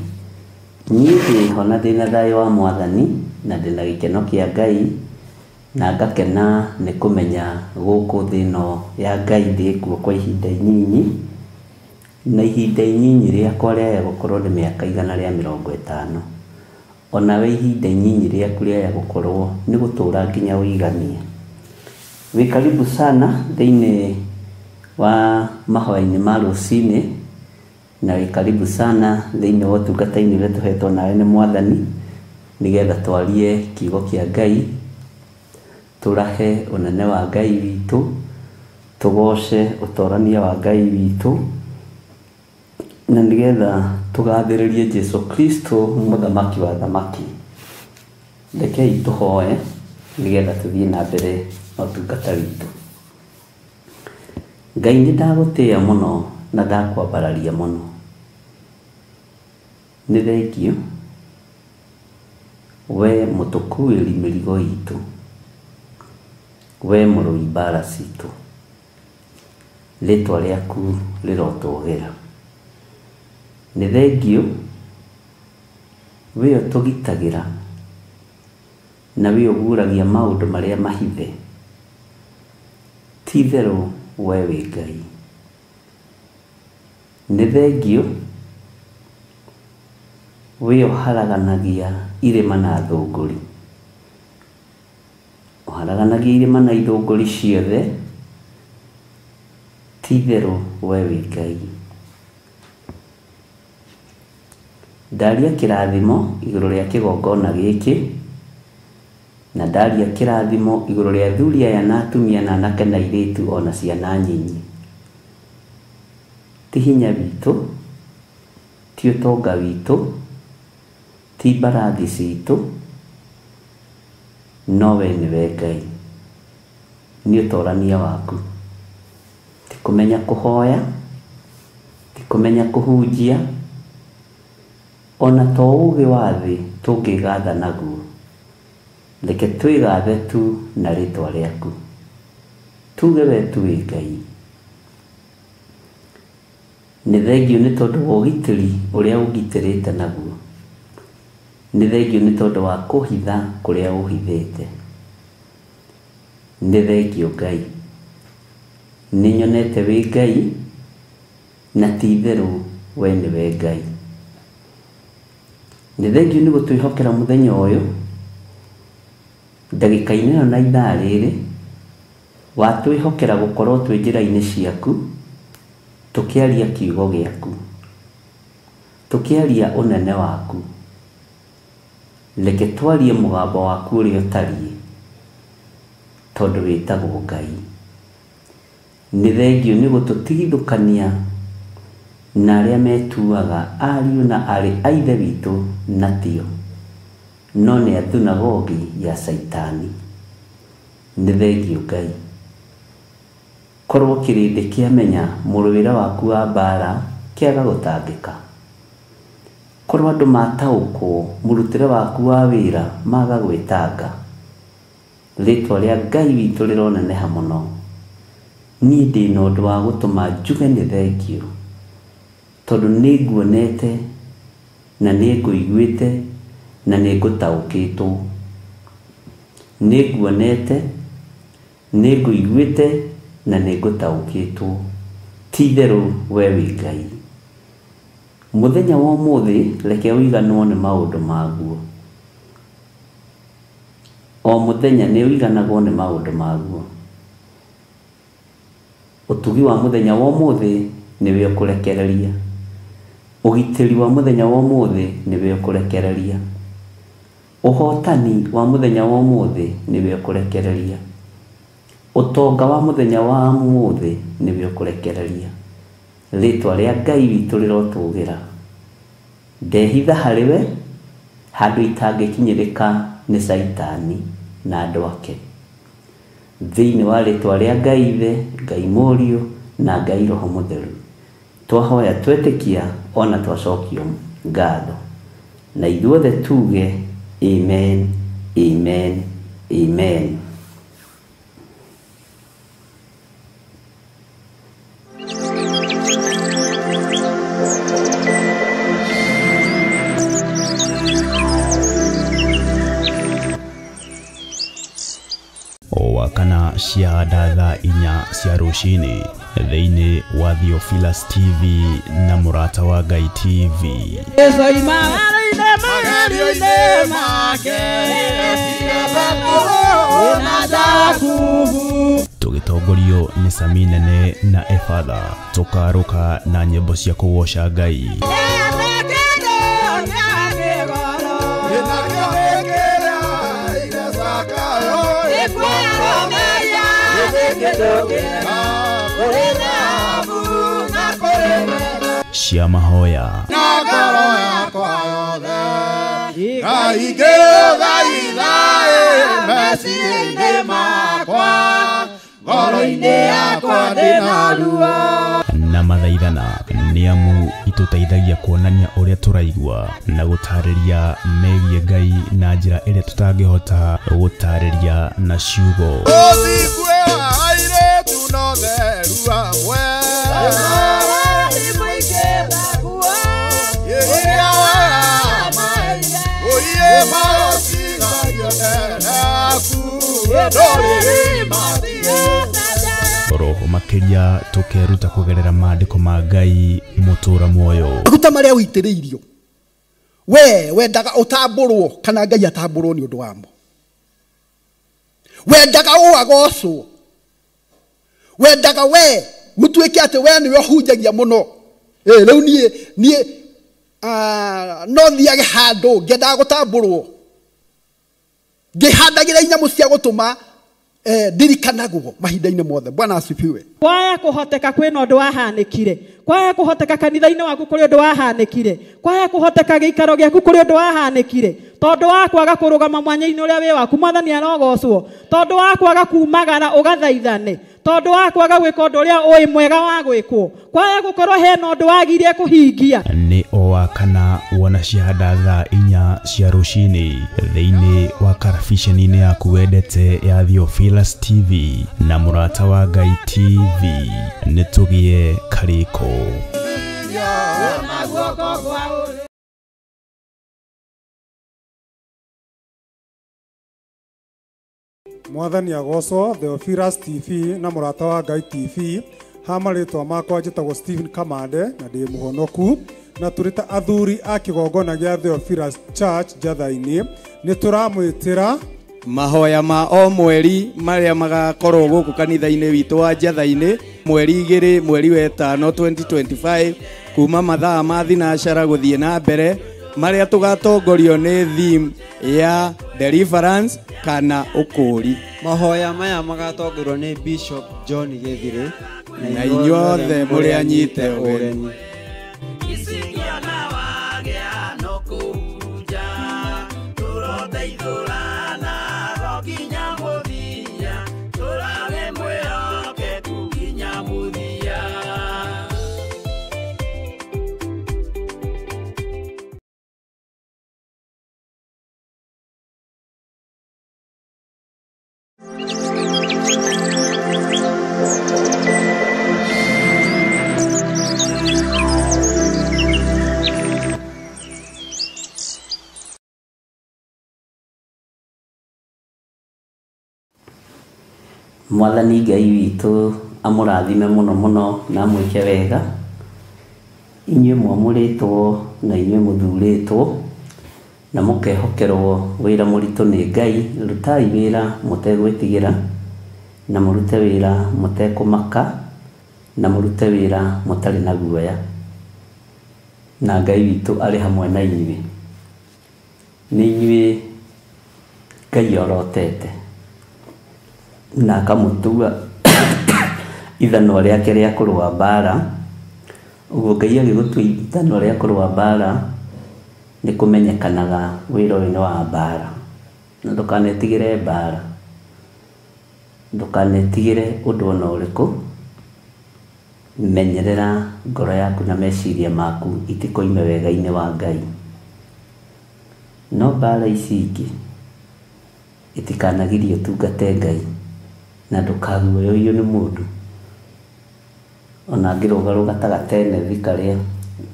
Niĩ ndĩho na ndĩna thayũ wa Mwathani na ndĩna gĩkeno kĩa Ngai, na ngakena nĩ kũmenya gũkũ thĩ ĩno ya Ngai ndĩkuo kwa ihinda inyinyi, na ihinda inyinyi rĩakwa rĩaya gũkorwo nĩ mĩaka 150. Onawe ihinda inyinyi rĩaku rĩaya gũkorwo nĩ gũtũra nginya ũiganie. Wĩ karibu sana thĩinĩ wa mahoya-inĩ ma rũcinĩ, na wĩ karibu sana thĩinĩ wa ũtungata-inĩ ũrĩa tũhetwo nawe nĩ Mwathani, nĩgetha twarie kiugo kĩa Ngai, tũrahe ũnene wa Ngai witũ, tũgoce ũtorania wa Ngai witũ, na nĩgetha tũgathĩrĩrie Jesu Kristo mũthamaki wa thamaki. Rekei tũhoe nĩgetha tũthiĩ na mbere na ũtungata witũ. Ngai nĩ ndagũtĩĩa mũno na ndakwambararia mũno. Nĩ thengio we mũtũkuĩri mĩrigo itũ, we mũrũi mbara citũ, rĩtwa rĩaku rĩrotũgĩra. Nĩ thengio we ũtũgitagĩra na we ũguũragia maũndũ marĩa mahithe. Ti itherũ we wĩ Ngai. Nĩ thengio we ũharaganagia irĩma na thũngũri, ũharaganagia irĩma na ithũngũri ciothe. Ti itherũ we wĩ Ngai. Ndaria kĩrathimo igũrũ rĩa kĩgongona gĩkĩ, na ndaria kĩrathimo igũrũ rĩa athuri aya na atumia na anake na airĩtu ona ciana nyinyi. Ti hinya witũ, ti ũtonga witũ, ti mbarathi citũ, no we nĩwe Ngai. Nĩ ũtorania waku. Ti kũmenya kũhoya, ti kũmenya kũhunjia, ona to ũũgĩ wa thĩ tũngĩgatha naguo. Reke twĩgathe tu na rĩtwa rĩaku, tuge we tu wĩ Ngai. Nĩ thengio nĩ tondũ wa ũgitĩri ũrĩa ũngitĩrĩte naguo. Nĩ thengio nĩ tondũ wa kũhitha kũrĩa ũhithĩte. Nĩ thengio Ngai. Nĩ nyonete wĩ Ngai, na ti itherũ we nĩwe Ngai. Nĩ thengio nĩ gũtwĩhokera mũthenya ũyũ, ndagĩka-inĩ ĩno na ithaa rĩrĩ, watwĩhokera gũkorwo twĩ njĩra-inĩ ciaku, tũkĩaria kiugo gĩaku, tũkĩaria ũnene waku. Reke twarie mũgambo waku ũrĩa ũtariĩ, tondũ wĩtagwo Ngai. Nĩ thengio nĩ gũtũtigithũkania na arĩa metuaga ariũ na aarĩ a Ithe witũ na tio, no nĩ a thunagogi ya Caitani. Nĩ thengio Ngai. Korwo kĩrĩndĩ kĩamenya mũrũĩre waku wa mbara kĩaga gũtangĩka. Korwo andũ mataũkwo mũrutĩre waku wa wĩra maga gwĩtanga. Rĩtwa rĩa Ngai witũ rĩroneneha mũno. Niĩ ndĩna ũndũ wa gũtũma njuge nĩ thengio, tondũ nĩ nguonete na nĩ ngũiguĩte na nĩ ngũtaũkĩtwo. Nĩ nguonete, nĩ ngũiguĩte na nĩ ngũtaũkĩtwo. Ti itherũ we wĩ Ngai. Mũthenya wa ũmũthĩ reke ũiganwo nĩ maũndũ maguo. O mũthenya nĩ ũiganagwo nĩ maũndũ maguo. Ũtugi wa mũthenya wa ũmũthĩ nĩwe ũkũrekereria. Ũgitĩri wa mũthenya wa ũmũthĩ nĩwe ũkũrekereria. Ũhotani wa mũthenya wa ũmũthĩ nĩwe ũkũrekereria. Ũtonga wa mũthenya wa ũmũthĩ nĩwe ũkũrekereria. Rĩtwa rĩa Ngai witũ rĩrotũgĩra. Ndehitha harĩ we handũ itangĩkinyĩrĩka nĩ Caitani na andũ ake. Thĩinĩ wa rĩtwa rĩa Ngai Ithe, Ngai Mũriũ na Ngai Roho Mũtheru, twahoya twetĩkia ona twacokio ngatho. Na ithuothe tuge amen, amen, amen. Wakana cia thaa 4 cia rũcinĩ thĩinĩ wa Theophilus TV na Mũrata wa Ngai TV. Tũgĩtongorio nĩ Sami Nene na Efatha, tũkarũka na nyĩmbo cia kũgoca Ngai. Cia mahoya Ndĩ na ruo. Na mathaithana nĩ amu itũteithagia kuonania ũrĩa tũraigua na gũtarĩria megiĩ Ngai na njĩra ĩrĩa tũtangĩhota gũtarĩria na ciugo. Ũthingu wa airĩtu na ũtheru hamwe. Iria Oye marotigagio naku ndũrĩ Roho makĩria tũkeruta kũgerera maandĩko ma Ngai mũtũra muoyo. Maguta marĩa ũitĩrĩirio we wendaga ũtambũrwo kana Ngai atambũrwo nĩ ũndũ wamo. Wendaga ũagocwo, wendaga we gũtuĩke atĩ we nĩwe ũhunjagia mũno. Rĩu niĩ no thiage handũ ngĩendaga gũtambũrwo, ngĩhandagĩra inyamũ cia gũtũma ndirikanagwo mahinda-inĩ mothe. Bwana asifiwe. Kwaya kũhoteka kwĩna ũndũ wahanĩkire, kwaya kũhoteka kanitha-inĩ waku kũrĩ ũndũ wahanĩkire, kwaya kũhoteka gĩikaro gĩaku kũrĩ ũndũ wahanĩkire, tondũ wa kwaga kũrũgama mwanya-inĩ ũrĩa wĩ waku mwathani arogocwo, tondũ wa kwaga kumagara ũgathaithane, tondũ wa kwaga gwĩka ũndũ ũrĩa ũĩ mwega wa gwĩkwo, kwaya gũkorwo hena ũndũ wagirie kũhingia. Nĩ o wa kana wona ciahanda thaa 4 cia rũcinĩ thĩinĩ wa karabiceni-inĩ yaku wendete ya Theophilus TV na Mũrata wa Ngai TV. Nĩ tũgĩe karĩko. Mwathani agocwo. Theophilus TV na Mũrata wa Ngai TV. Ha marĩtwa makwa njĩtagwo Stephen Kamande na ndĩ mũhonoku, na tũrĩ ta athuri a kĩgongona gĩa Theophilus Church Njatha-inĩ nĩ tũramwĩtĩra mahoya ma o mweri marĩa magakorwo gũkũ kanitha-inĩ witũ wa Njatha-inĩ mweri 2 mweri wa 5 2025 kuma mathaa ma thinacara gũthiĩ na mbere, marĩa tũgatongorio nĩ theme ya deliverance kana ũkũũri. Mahoya maya magatongorio nĩ Bishop John Gĩthirĩ na inyuothe mũrĩ anyite ũgeni. Mwathani Ngai witũ amũrathime mũno mũno na amwĩke wega, inyuĩ mwamũrĩtwo na inyuĩ mũthurĩtwo na mũkehokerwo wĩra mũritũ nĩ Ngai. Rutai wĩra mũtegwĩtigĩra na mũrute wĩra mũtekũmaka na mũrute wĩra mũtarĩ na guoya, na Ngai witũ arĩ hamwe na inyuĩ. Nĩ inyuĩ Ngai orotete na akamũtua ithanwa rĩake rĩa kũrũa mbara. Ũguo Ngai agĩgũtua ithanwa rĩa kũrũa mbara nĩ kũmenyekanaga wĩra ũyũ nĩ wa mbara, na ndũkanetigĩre mbara, ndũkanetigĩre ũndũ ona ũrĩkũ. Menyerera ngoro yaku na meciria maku itikoime wega-inĩ wa Ngai. No mbara ici ingĩ itikanagirie ũtungate Ngai, na ndũkaguoyohio nĩ mũndũ ona angĩrũgarũga ta gatenethi karĩa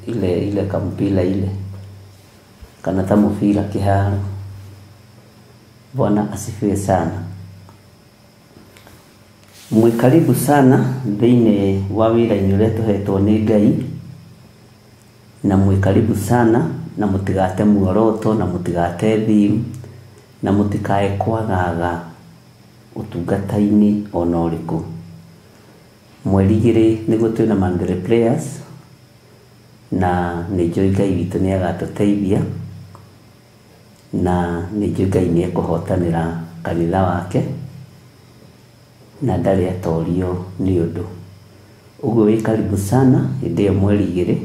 ile kampira ile kana ta mũbira kĩharo. Bwana asifiwe sana. Mwĩ karibu sana thĩinĩ wa wĩra-inĩ ũrĩa tũhetwo nĩ Ngai, na mwĩ karibu sana, na mũtigate muoroto na mũtigate theme na mũtikae kwagaga ũtungata-inĩ ona ũrĩkũ. Mweri 2 nĩguo twĩna Monday prayers, na nĩ njũĩ Ngai witũ nĩ agatũteithia, na nĩ njũĩ Ngai nĩ ekũhotanĩra kanitha wake na ndarĩ atorio nĩ ũndũ. Ũguo wĩ karibu sana hĩndĩ ĩyo mweri 2,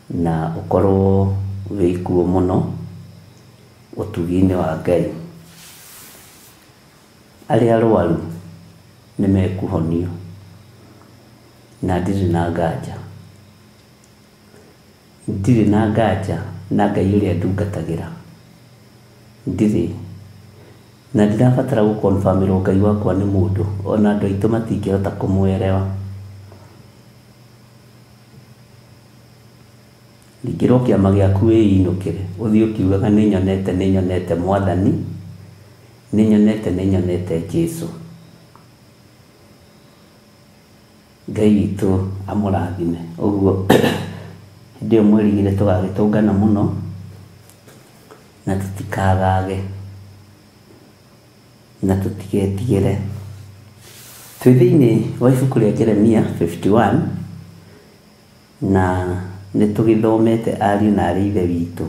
na ũkorwo wĩ kuo mũno ũtugi-inĩ wa Ngai. Arĩa arwaru nĩ mekuhonio, Na ndirĩ na nganja, ndirĩ na nganja na Ngai ũrĩa ndungatagĩra, ndirĩ na ndirabatara gũkonfamĩrwo Ngai wakwa nĩ mũndũ, ona andũ aitũ matingĩhota kũmwerewa. Ringĩrwo kĩama gĩaku wĩinũkĩre, ũthiĩ ũkiugaga nĩnyonete, nĩnyonete Mwathani, nĩnyonete, nĩnyonete Jesũ. Ngai witũ amũrathime. Ũguo hĩndĩ ĩyo mwerigire tũgagĩtũngana mũno na tũtikagage na tũtigetigĩre. Twĩ thĩinĩ wa ibuku rĩa Jeremia 51 na nĩ tũgĩthomete ariũ na arĩ ithe witũ,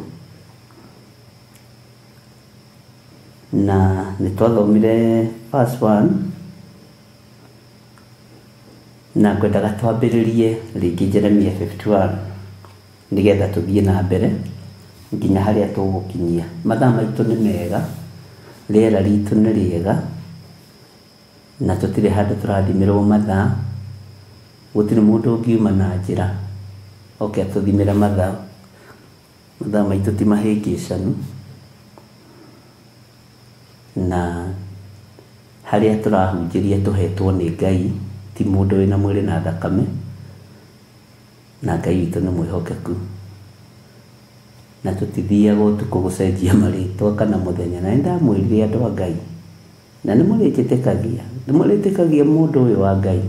na nĩ twathomire verse 1 na ngwendaga twambĩrĩrie rĩngĩ Jeremia 51 nĩgetha tũthiĩ na mbere nginya harĩa tũgũkinyia. Mathaa maitũ nĩ mega, rĩera ritũ nĩ rĩega, na tũtirĩ handũ tũrathimĩrwo mathaa. Gũtirĩ mũndũ ũngiuma na njĩra oke atũthimĩre mathaa. Mathaa maitũ ti mahĩngĩcanu, na harĩa tũrahunjĩria tũhetwo nĩ Ngai, ti mũndũ wĩna mwĩrĩ na thakame, na Ngai witũ nĩ mwĩhokeku, na tũtithiaga ũtukũ gũcenjia marĩtwa kana mũthenya. Na nĩndamwĩrire andũ a Ngai, na nĩmũrĩnjĩtĩkagia, nĩmũrĩtĩkagia mũndũ ũyũ wa Ngai.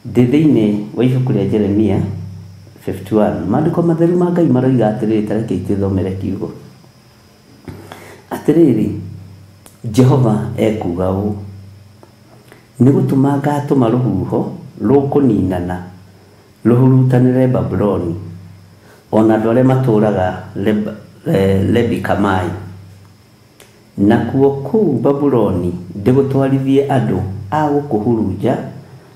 Ndĩ thĩinĩ wa ibuku rĩa Jeremia 51, maandĩko matheru ma Ngai maroiga atĩrĩrĩ, ta reke twĩthomere kiugo. Atĩrĩrĩ, Jehova ekuuga ũũ, nĩ gũtũma ngatũma rũhuho rũkũninana rũhurutanĩre Babuloni, ona andũ arĩa matũũraga Lebi-Kamai. Nakuo kũu Babuloni ndĩgũtwarithie andũ a gũkũhurunja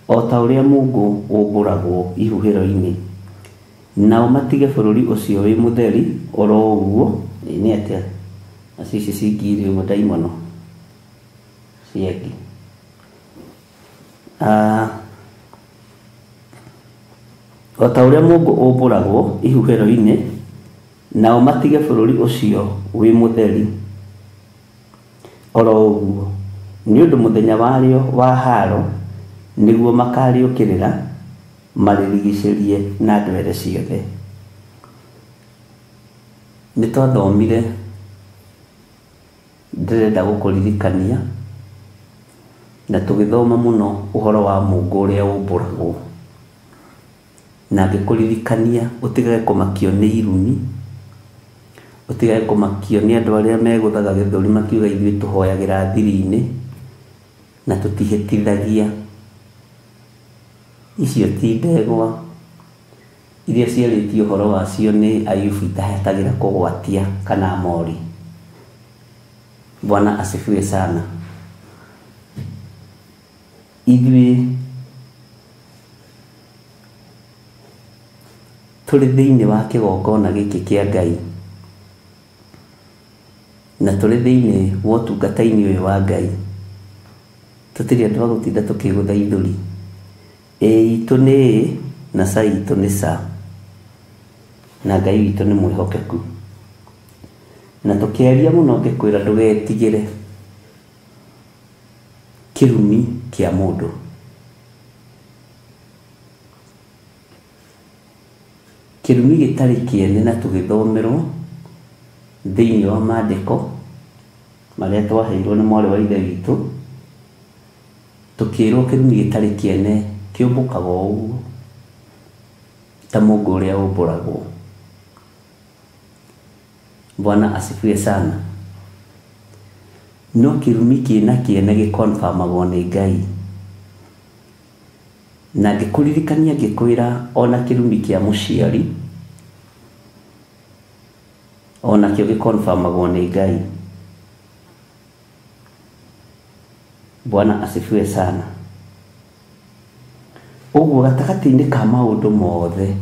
o ta ũrĩa mũũngũ ũmbũragwo ihuhĩro-inĩ, nao matige bũrũri ũcio wĩ mũtheri oro ũguo. Nĩ atĩa nacio ici cingĩire ũguo ndaimono ciengi. O ta ũrĩa mũũngũ ũmbũragwo ihuhĩro-inĩ, nao matige bũrũri ũcio wĩ mũtheri oro ũguo, nĩ ũndũ mũthenya warĩo wa haaro nĩguo makarĩũkĩrĩra marĩrigicĩrie na ndwere ciothe. Nĩ twathomire, ndĩrenda gũkũririkania, na tũgĩthoma mũno ũhoro wa mũũngũ ũrĩa ũmbũragwo, na ngĩkũririkania ũtigage kũmakio nĩ irumi, ũtigage kũmakio nĩ andũ arĩa megũthaga gĩthũri makiuga ithuĩ tũhoyagĩra thiri-inĩ na tũtihĩtithagia. Icio ti ndegwa iria ciarĩtio ũhoro wacio nĩ Ayubu itahetagĩra kũgwatia kana mori. Bwana asifiwe sana. Ithuĩ tũrĩ thĩinĩ wa kĩgongona gĩkĩ kĩa Ngai, na tũrĩ thĩinĩ wa ũtungata-inĩ ũyũ wa Ngai, tũtirĩ andũ a gũtinda tũkĩgũtha ithũri. Ĩ itũ nĩ ĩ na ca itũ nĩ ca, na Ngai witũ nĩ mwĩhokeku. Na tũkĩaria mũno ngĩkwĩra ndũgetigĩre kĩrumi kĩa mũndũ. Kĩrumi gĩtarĩ kĩene, na tũgĩthomerwo thĩinĩ wa maandĩko marĩa twaheirwo nĩ mwarĩ wa ithe witũ, tũkĩrwo kĩrumi gĩtarĩ kĩene kĩũmbũkaga o ũguo ta mũũngũ ũrĩa ũmbũragwo. Bwana asifiwe sana. No kĩrumi kĩna kĩene gĩkonfamagwo nĩ Ngai. Na ngĩkũririkania ngĩkwĩra ona kĩrumi kĩa mũciari ona kĩo gĩkonfamagwo nĩ Ngai. Bwana asifiwe sana. Ũguo gatagatĩ-inĩ ka maũndũ mothe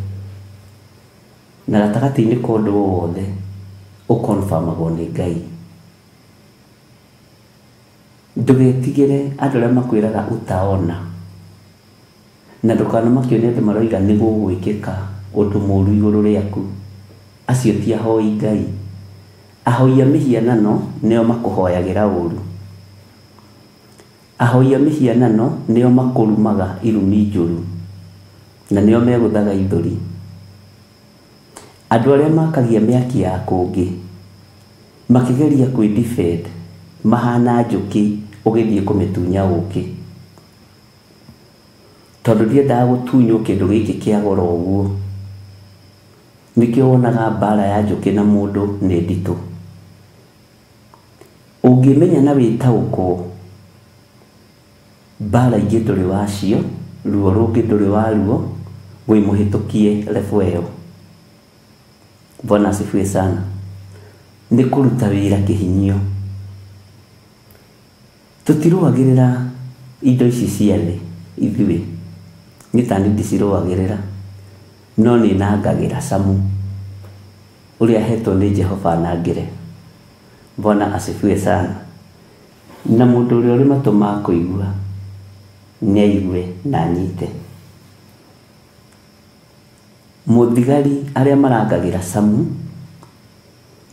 na gatagatĩ-inĩ ka ũndũ o wothe ũkonfamagwo nĩ Ngai. Ndũgetigĩre andũ arĩa makwĩraga utaona. Na ndũkanamakio nĩ andũ maroiga nĩ gũgwĩkĩka ũndũ mũũru igũrũ rĩaku. Acio ti ahoi Ngai. Ahoi a mĩhianano nĩo makũhoyagĩra ũũru. Ahoi a mĩhianano nĩo makũrumaga irumi njũru, na nĩo megũthaga ithũri. Andũ arĩa makagia mĩaki ya kũngĩ makĩgeria kwĩ defend mahana njũkĩ ũgĩthiĩ kũmĩtunya ũkĩ, tondũ ndiendaga gũtunywo kĩndũ gĩkĩ kĩa goro ũguo. Nĩkĩo wonaga mbara ya njũkĩ na mũndũ nĩ nditũ. Ũngĩmenya na wĩtaũkwo, mbara ingĩ ndũrĩ wacio, ruo rũngĩ ndũrĩ waruo, wĩ mũhĩtũkie level ĩyo. Bwana asifiwe sana. Nĩ kũruta wĩra kĩhinyio. Tũtirũagĩrĩra indo ici cia thĩ ithuĩ, nĩ ta niĩ ndicirũagĩrĩra, no nĩ nangagĩra camu ũrĩa hetwo nĩ Jehova nangĩre. Bwana asifiwe sana. Na mũndũ ũrĩa ũrĩ matũ ma kũigua nĩ aigue na anyite. Mũthigari arĩa marangagĩra camu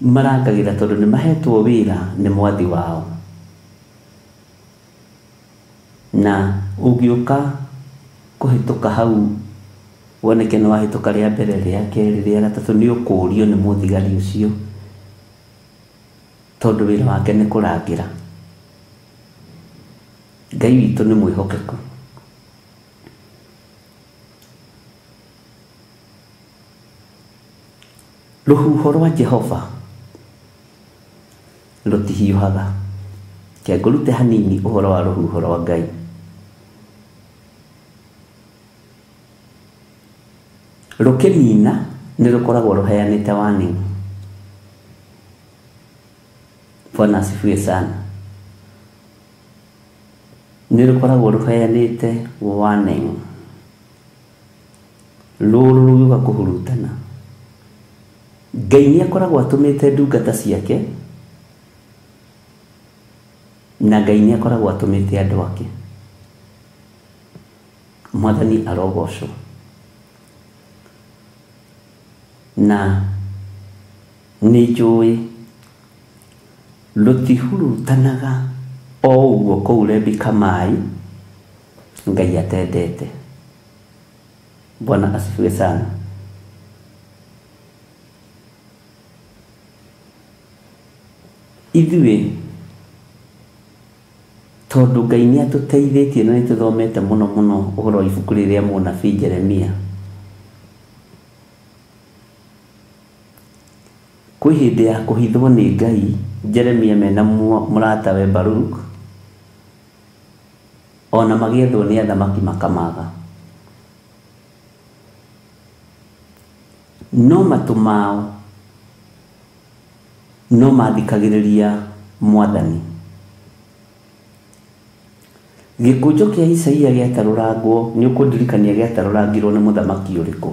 marangagĩra tondũ nĩ mahetwo wĩra nĩ mwathi wao. Na ũngĩũka kũhĩtũka hau woneke nĩ wahĩtũka rĩa mbere, rĩa kerĩ, rĩa gatatũ, nĩ ũkũũrio nĩ mũthigari ũcio, tondũ wĩra wake nĩ kũrangĩra. Ngai witũ nĩ mwĩhokeku. Rũhuho rwa Jehova rũtihiũhaga. Reke ngũrute hanini ũhoro wa rũhuho rwa Ngai. Rũkĩnina nĩ rũkoragwo rũheanĩte warning. Bwana asifiwe sana. Nĩ rũkoragwo rũheanĩte warning. Rũrũ rũgĩũka kũhurutana. Ngai nĩ akoragwo atũmĩte ndungata ciake, na Ngai nĩ akoragwo atũmĩte andũ ake. Mwathani arogocwo. Na nĩ njũĩ rũtihurutanaga o ũguo kũu Rebika Mai Ngai atendete. Bwana asifiwe sana. Ithuĩ tondũ Ngai nĩ atũteithĩtie na nĩ tũthomete mũno mũno ũhoro wa ibuku rĩrĩa mũnabii Jeremia, kwĩ hĩndĩ ya kũhithwo nĩ Ngai, Jeremia mena mũratawe Baruk, ona magĩethwo nĩ athamaki makamaga. No matũ mao no mathikagĩrĩria Mwathani. Gĩkũnjo kĩa Isaia gĩatarũrangwo, nĩ ũkũndirikania gĩatarũrangirwo nĩ mũthamaki ũrĩkũ?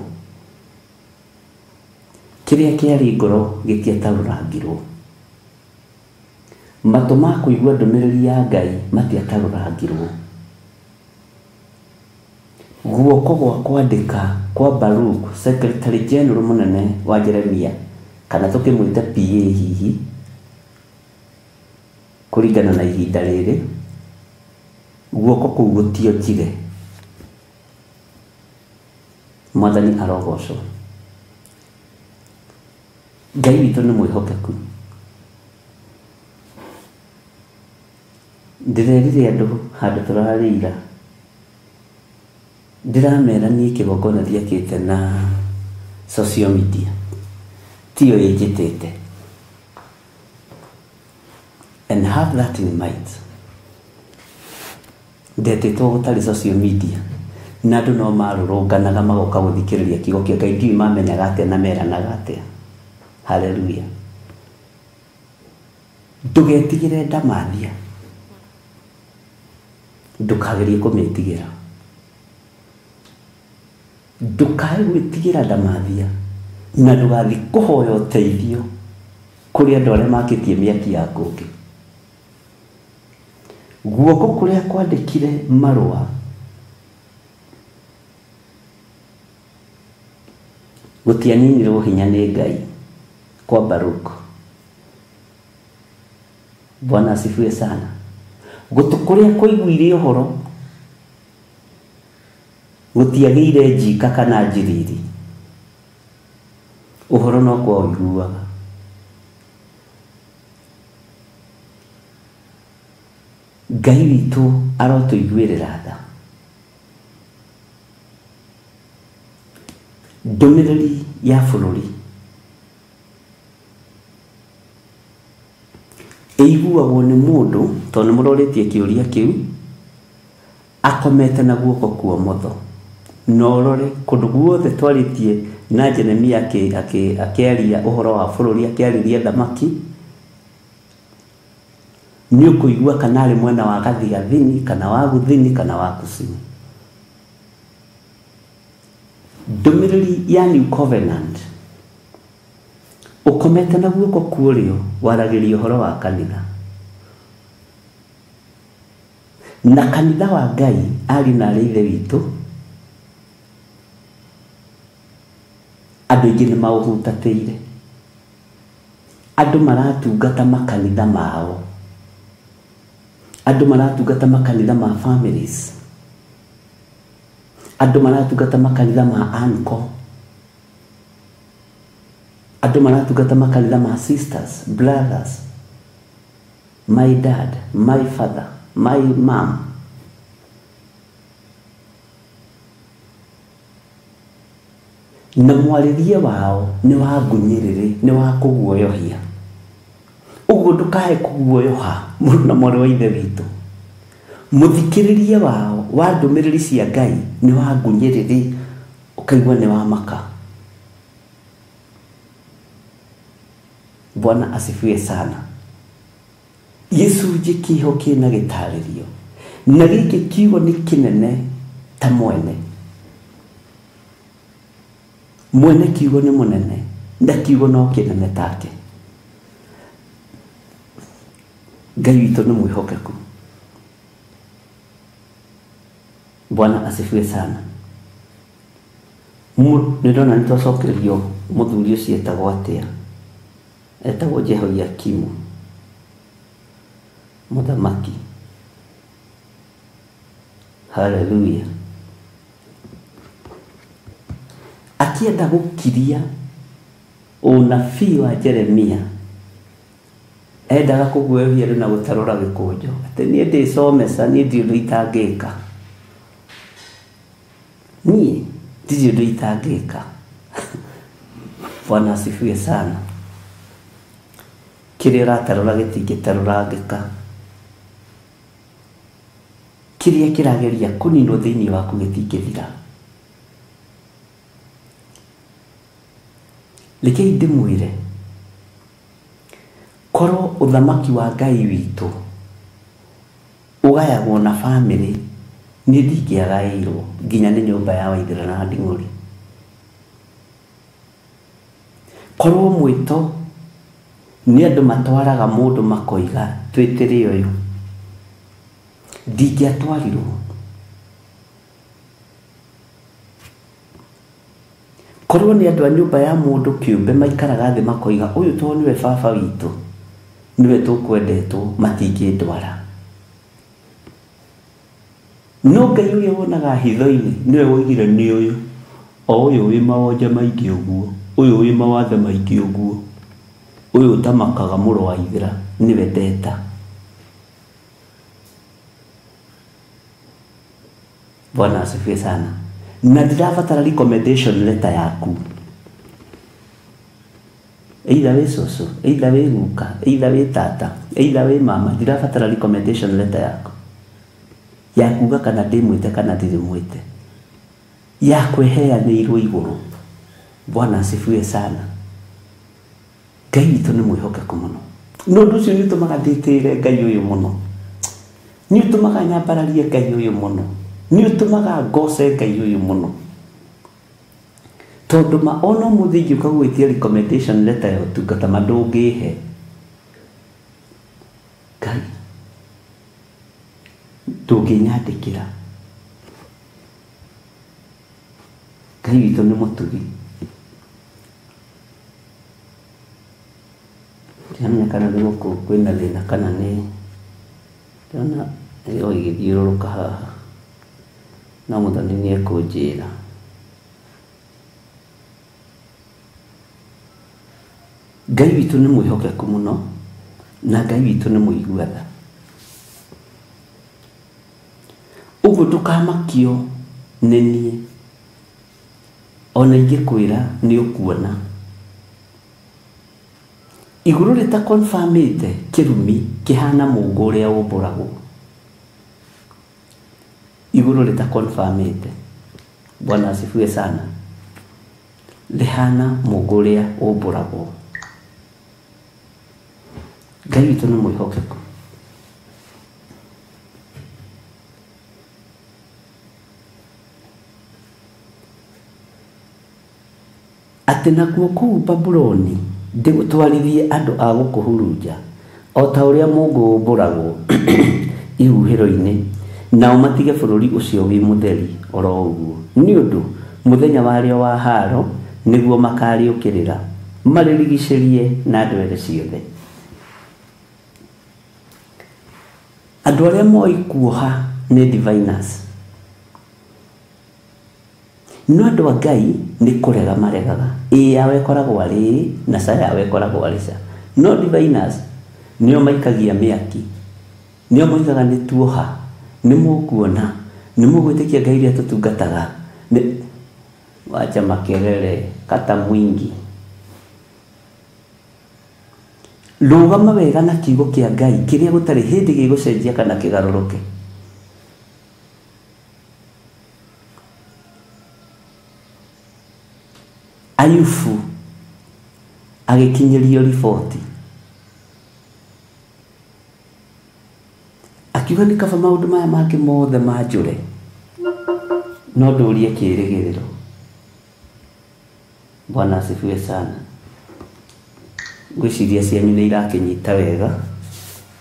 Kĩrĩa kĩarĩ ngoro gĩtiatarũrangirwo. Matũ ma kũigua ndũmĩrĩri ya Ngai matiatarũrangirwo. Guoko gwa kwandĩka kwa Baruk, Secretary General mũnene wa Jeremia, kana tũkĩmwĩta PA hihi kũringana na ihinda rĩrĩ, guoko kũu gũtionjire. Mwathani arogocwo. Ngai witũ nĩ mwĩhokeku. Ndĩrerire andũ handũ tũrarĩira, ndĩramera niĩ kĩgongona ndiakĩte na social media, tiyo ĩnjĩtĩte. And have that in mind. Ndetĩtwo gũtarĩ social media, na andũ no marũrũnganaga magoka gũthikĩrĩria kiugo kĩa Ngai, ndiũĩ mamenyaga atĩa na meranaga atĩa. Hallelujah. Ndũgetigĩre ndamathia, ndũkagerie kũmĩtigĩra. Ndũkae gwĩtigĩra ndamathia, na ndũgathiĩ kũhoya ũteithio kũrĩ andũ arĩa makĩtie mĩaki ya kũngĩ. Guoko kũrĩa kwandĩkire marũa Gũtianinirwo hinya nĩ Ngai kwa Baruku. Bwana asifiwe sana. Gũtũ kũrĩa kũiguire ũhoro gũtiagĩire njika kana njiriri. Ũhoro no kwa ũiguaga. Ngai witũ arotũiguĩrĩra tha. Ndũmĩrĩri ya bũrũri ĩiguagwo nĩ mũndũ tondũ nĩ mũrorĩtie kĩũria kĩu akomete na guoko kwa ũmotho. Na ũrore kũndũ guothe twarĩtie na Jeremia akĩaria ũhoro wa bũrũri, akĩarĩria thamaki, nĩ ũkũigua kana arĩ mwena wa gathigathini kana wa gũthini kana wa kusini. Ndũmĩrĩri ya New Covenant ũkomete na guoko kwa ũrĩo waragĩria ũhoro wa kanitha. Na kanitha wa Ngai ariũ na arĩ ithe witũ andũ aingĩ nĩ maũhutatĩire. Andũ maratungata makanitha mao. Andũ maratungata makanitha ma families. Andũ maratungata makanitha ma uncle. Andũ maratungata makanitha ma sisters, brothers, my dad, my father, my mom. Na mwarĩrie wao nĩ wa ngunyĩrĩrĩ, nĩ wa kũguoyohia. Ũguo ndũkae kũguoyoha mũrũ na mwarĩ wa ithe witũ. Mũthikĩrĩrie wao wa ndũmĩrĩri cia Ngai nĩ wa ngunyĩrĩrĩ, ũkaigua nĩ wa maka. Bwana asifiwe sana. Gĩcunjĩ kĩho kĩna gĩtarĩrio na gĩkĩ kiugo nĩ kĩnene ta mwene. Mwene kiugo nĩ mũnene na kiugo no kĩnene take. Ngai witũ nĩ mwĩhokeku. Bwana asifiwe sana. Nĩ ndona nĩ twacokerio mũthuri ũcio etagwo atĩa? Etagwo Jehoiakimu mũthamaki. Haleluya. Akĩenda gũkiria ũnabii wa Jeremia, endaga kũguoyohia andũ na gũtarũra gĩkũnjo atĩ niĩ ndĩcomeca, niĩ ndirĩ ũndũ itangĩka, niĩ ndirĩ ũndũ itangĩka. Bwana asifiwe sana. Kĩrĩa ũratarũra gĩtingĩtarũrangĩka. Kĩrĩa kĩrageria kũninwo thĩinĩ waku gĩtingĩthira. Rekei ndĩmwĩre, korwo ũthamaki wa Ngai witũ ũgayagwo na bamĩrĩ, niĩ ndingĩagaĩirwo nginya nĩ nyũmba ya Waithĩra na Nding'ũri. Korwo mwĩto nĩ andũ matwaraga mũndũ makoiga twĩtĩre ũyũ, ndingĩatwarirwo. Korwo nĩ andũ a nyũmba ya mũndũ kĩũmbe maikaraga thĩ makoiga ũyũ to nĩwe baba witũ, nĩwe tũkwendetwo, matingĩndwara. No Ngai ũrĩa wonaga hitho-inĩ nĩwe woigire nĩ ũyũ, o ũyũ wĩ mawonje maingĩ ũguo, ũyũ wĩ mawathe maingĩ ũguo, ũyũ ũtamakaga mũrũ wa Ithĩra, nĩwe ndeta. Bwana asifiwe sana. Na ndirabatara recommendation letter yaku. Either wĩ cũcũ, either wĩ guka, either wĩ tata, either wĩ mama, ndirabatara recommendation letter yaku ya kuga kana ndĩmwĩte kana ndirĩmwĩte, ya kwĩheanĩirwo igũrũ. Bwana asifiwe sana. Ngai witũ nĩ mwĩhokeku mũno. Na ũndũ ũcio nĩ ũtũmaga ndĩtĩĩre Ngai ũyũ mũno, nĩ ũtũmaga nyambararie Ngai ũyũ mũno, nĩ ũtũmaga ngoce Ngai ũyũ mũno. Tondũ ma ona ũmũthĩ ingĩũka gũgwĩtia recommendation letter ya ũtungata ma ndũngĩhe. Ngai ndũngĩnyandĩkĩra. Ngai witũ nĩ mũtugi. Ndiramenya kana nĩ gũkũ kwĩna thĩna kana nĩ ndĩrona ĩyo ĩgĩthiũrũrũka haha, no Mũthoni nĩ ekũnjĩra. Ngai witũ nĩ mwĩhokeku mũno na Ngai witũ nĩ mũigua tha. Ũguo ndũkamakio nĩ niĩ, ona ingĩkwĩra nĩ ũkuona. Igũrũ rĩtakonfamĩte kĩrumi kĩhana mũngũ ũrĩa ũmbũragwo. Igũrũ rĩtakonfamĩte, Bwana asifiwe sana, rĩhana mũngũ ũrĩa ũmbũragwo. Ngai witũ nĩ mwĩhokeku. Atĩ nakuo kũu Babuloni ndĩgũtwarithie andũ a gũkũhurunja o ta ũrĩa mũũngũ ũmbũragwo ihuhĩro-inĩ, nao matige bũrũri ũcio wĩ mũtheri oro ũguo, nĩ ũndũ mũthenya warĩo wa haaro nĩguo makarĩũkĩrĩra marĩrigicĩrie na ndwere ciothe. Andũ arĩa moĩ kuoha nĩ diviners, no andũ a Ngai nĩ kũrega maregaga. Ĩ yao ĩkoragwo arĩ ĩ na ca yao ĩkoragwo arĩ ca. No diviners nĩo maikagia mĩaki, nĩo moigaga nĩ tuoha, nĩ mũkuona, nĩ mũgwĩtĩkia Ngai ũrĩa tũtungataga. Wacha makelele kata mwingi. Rũgama wega na kiugo kĩa Ngai kĩrĩa gũtarĩ hĩndĩ gĩgũcenjia kana kĩgarũrũke. Ayubu agĩkinyĩrio riboti akiuga nĩ kaba maũndũ maya mangĩ mothe manjũre no ndũrie kĩĩrĩgĩrĩro. Bwana asifiwe sana. Ngwĩciria cianyu nĩ irakĩnyita wega,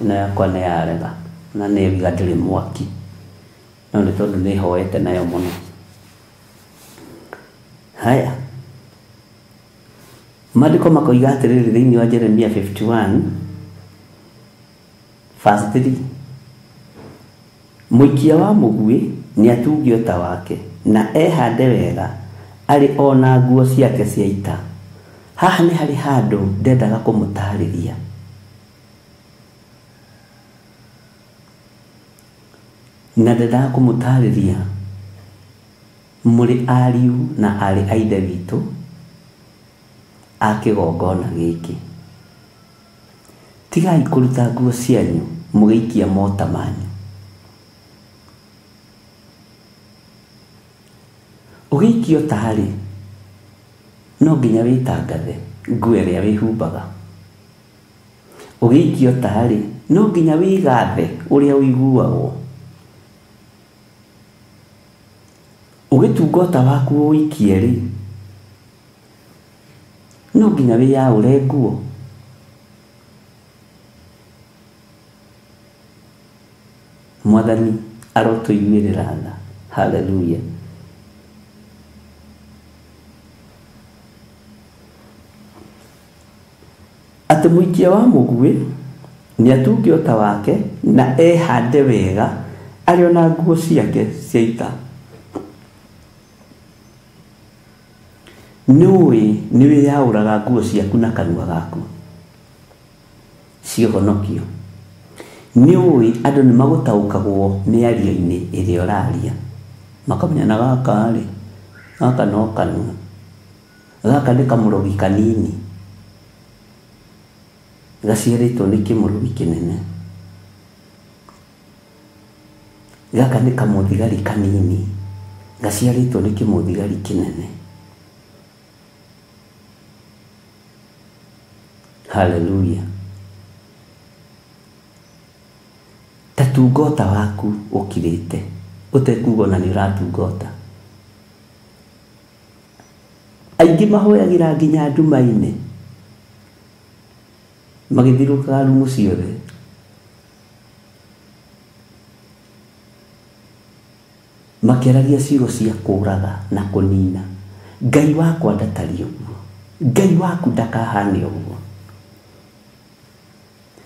ĩno yakwa nĩ yarega na nĩ ĩiga ndĩrĩ mwaki, no nĩ tondũ nĩ hoete nayo mũno. Haya, maandĩko makoiga atĩrĩrĩ thĩinĩ wa Jeremia 51 verse 3, mũikia wa mũguĩ nĩ atunge ũta wake na ehande wega arĩ o na nguo ciake cia ita. Haha nĩ harĩ handũ ndendaga kũmũtarĩria. Na ndendaga kũmũtarĩria mũrĩ ariũ na aarĩ a Ithe witũ a kĩgongona gĩkĩ. Tigai kũruta nguo cianyu mũgĩikia mota manyu. Ũgĩikia ũta-rĩ, no nginya wĩtangathe nguo ĩrĩa wĩhumbaga. Ũgĩikia ũta-rĩ, no nginya wĩgathe ũrĩa ũiguagwo. Ũgĩtunga ũta waku ũwĩikie-rĩ, no nginya wĩyaũre nguo. Mwathani arotũiguĩrĩra tha. Haleluya. Atĩ mũikia wa mũguĩ nĩ atunge ũta wake na ehande wega arĩ o na nguo ciake cia ita. Nĩũĩ nĩ wĩyaũraga nguo ciaku na kanua gaku ciũhonokio. Nĩũĩ andũ nĩ magũtaũkagwo mĩario-inĩ ĩrĩa ũraria, makamenya na gaka-rĩ, gaka no kanua, gaka nĩ kamũrogi kanini gaciarĩtwo nĩ kĩmũrogi kĩnene, gaka nĩ kamũthigari kanini gaciarĩtwo nĩ kĩmũthigari kĩnene. Haleluya. Ta tunga ũta waku ũkirĩte ũtekuga ona nĩ ũratunga ũta. Aingĩ mahoyagĩra nginya nduma-inĩ magĩthiũrũrũkaga rumu ciothe. Makĩaragia ciugo cia kũũraga na kũnina. Ngai wakwa ndatariĩ ũguo, Ngai waku ndakahane ũguo.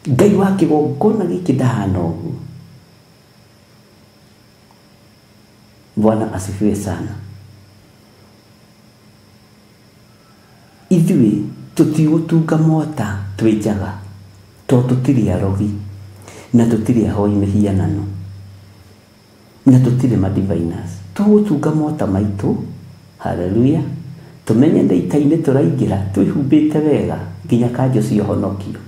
Ngai wa kĩgongona gĩkĩ ndahana ũguo. Bwana asifiwe sana. Ithuĩ tũtigũtunga mota twĩ njaga tondũ tũtirĩ arogi na tũtirĩ ahoi mĩhianano na tũtirĩ madiviners. Tũgũtunga mota maitũ, haleluya, tũmenye nĩ ita-inĩ tũraingĩra twĩhumbĩte wega nginya kanjũ cia ũhonokio.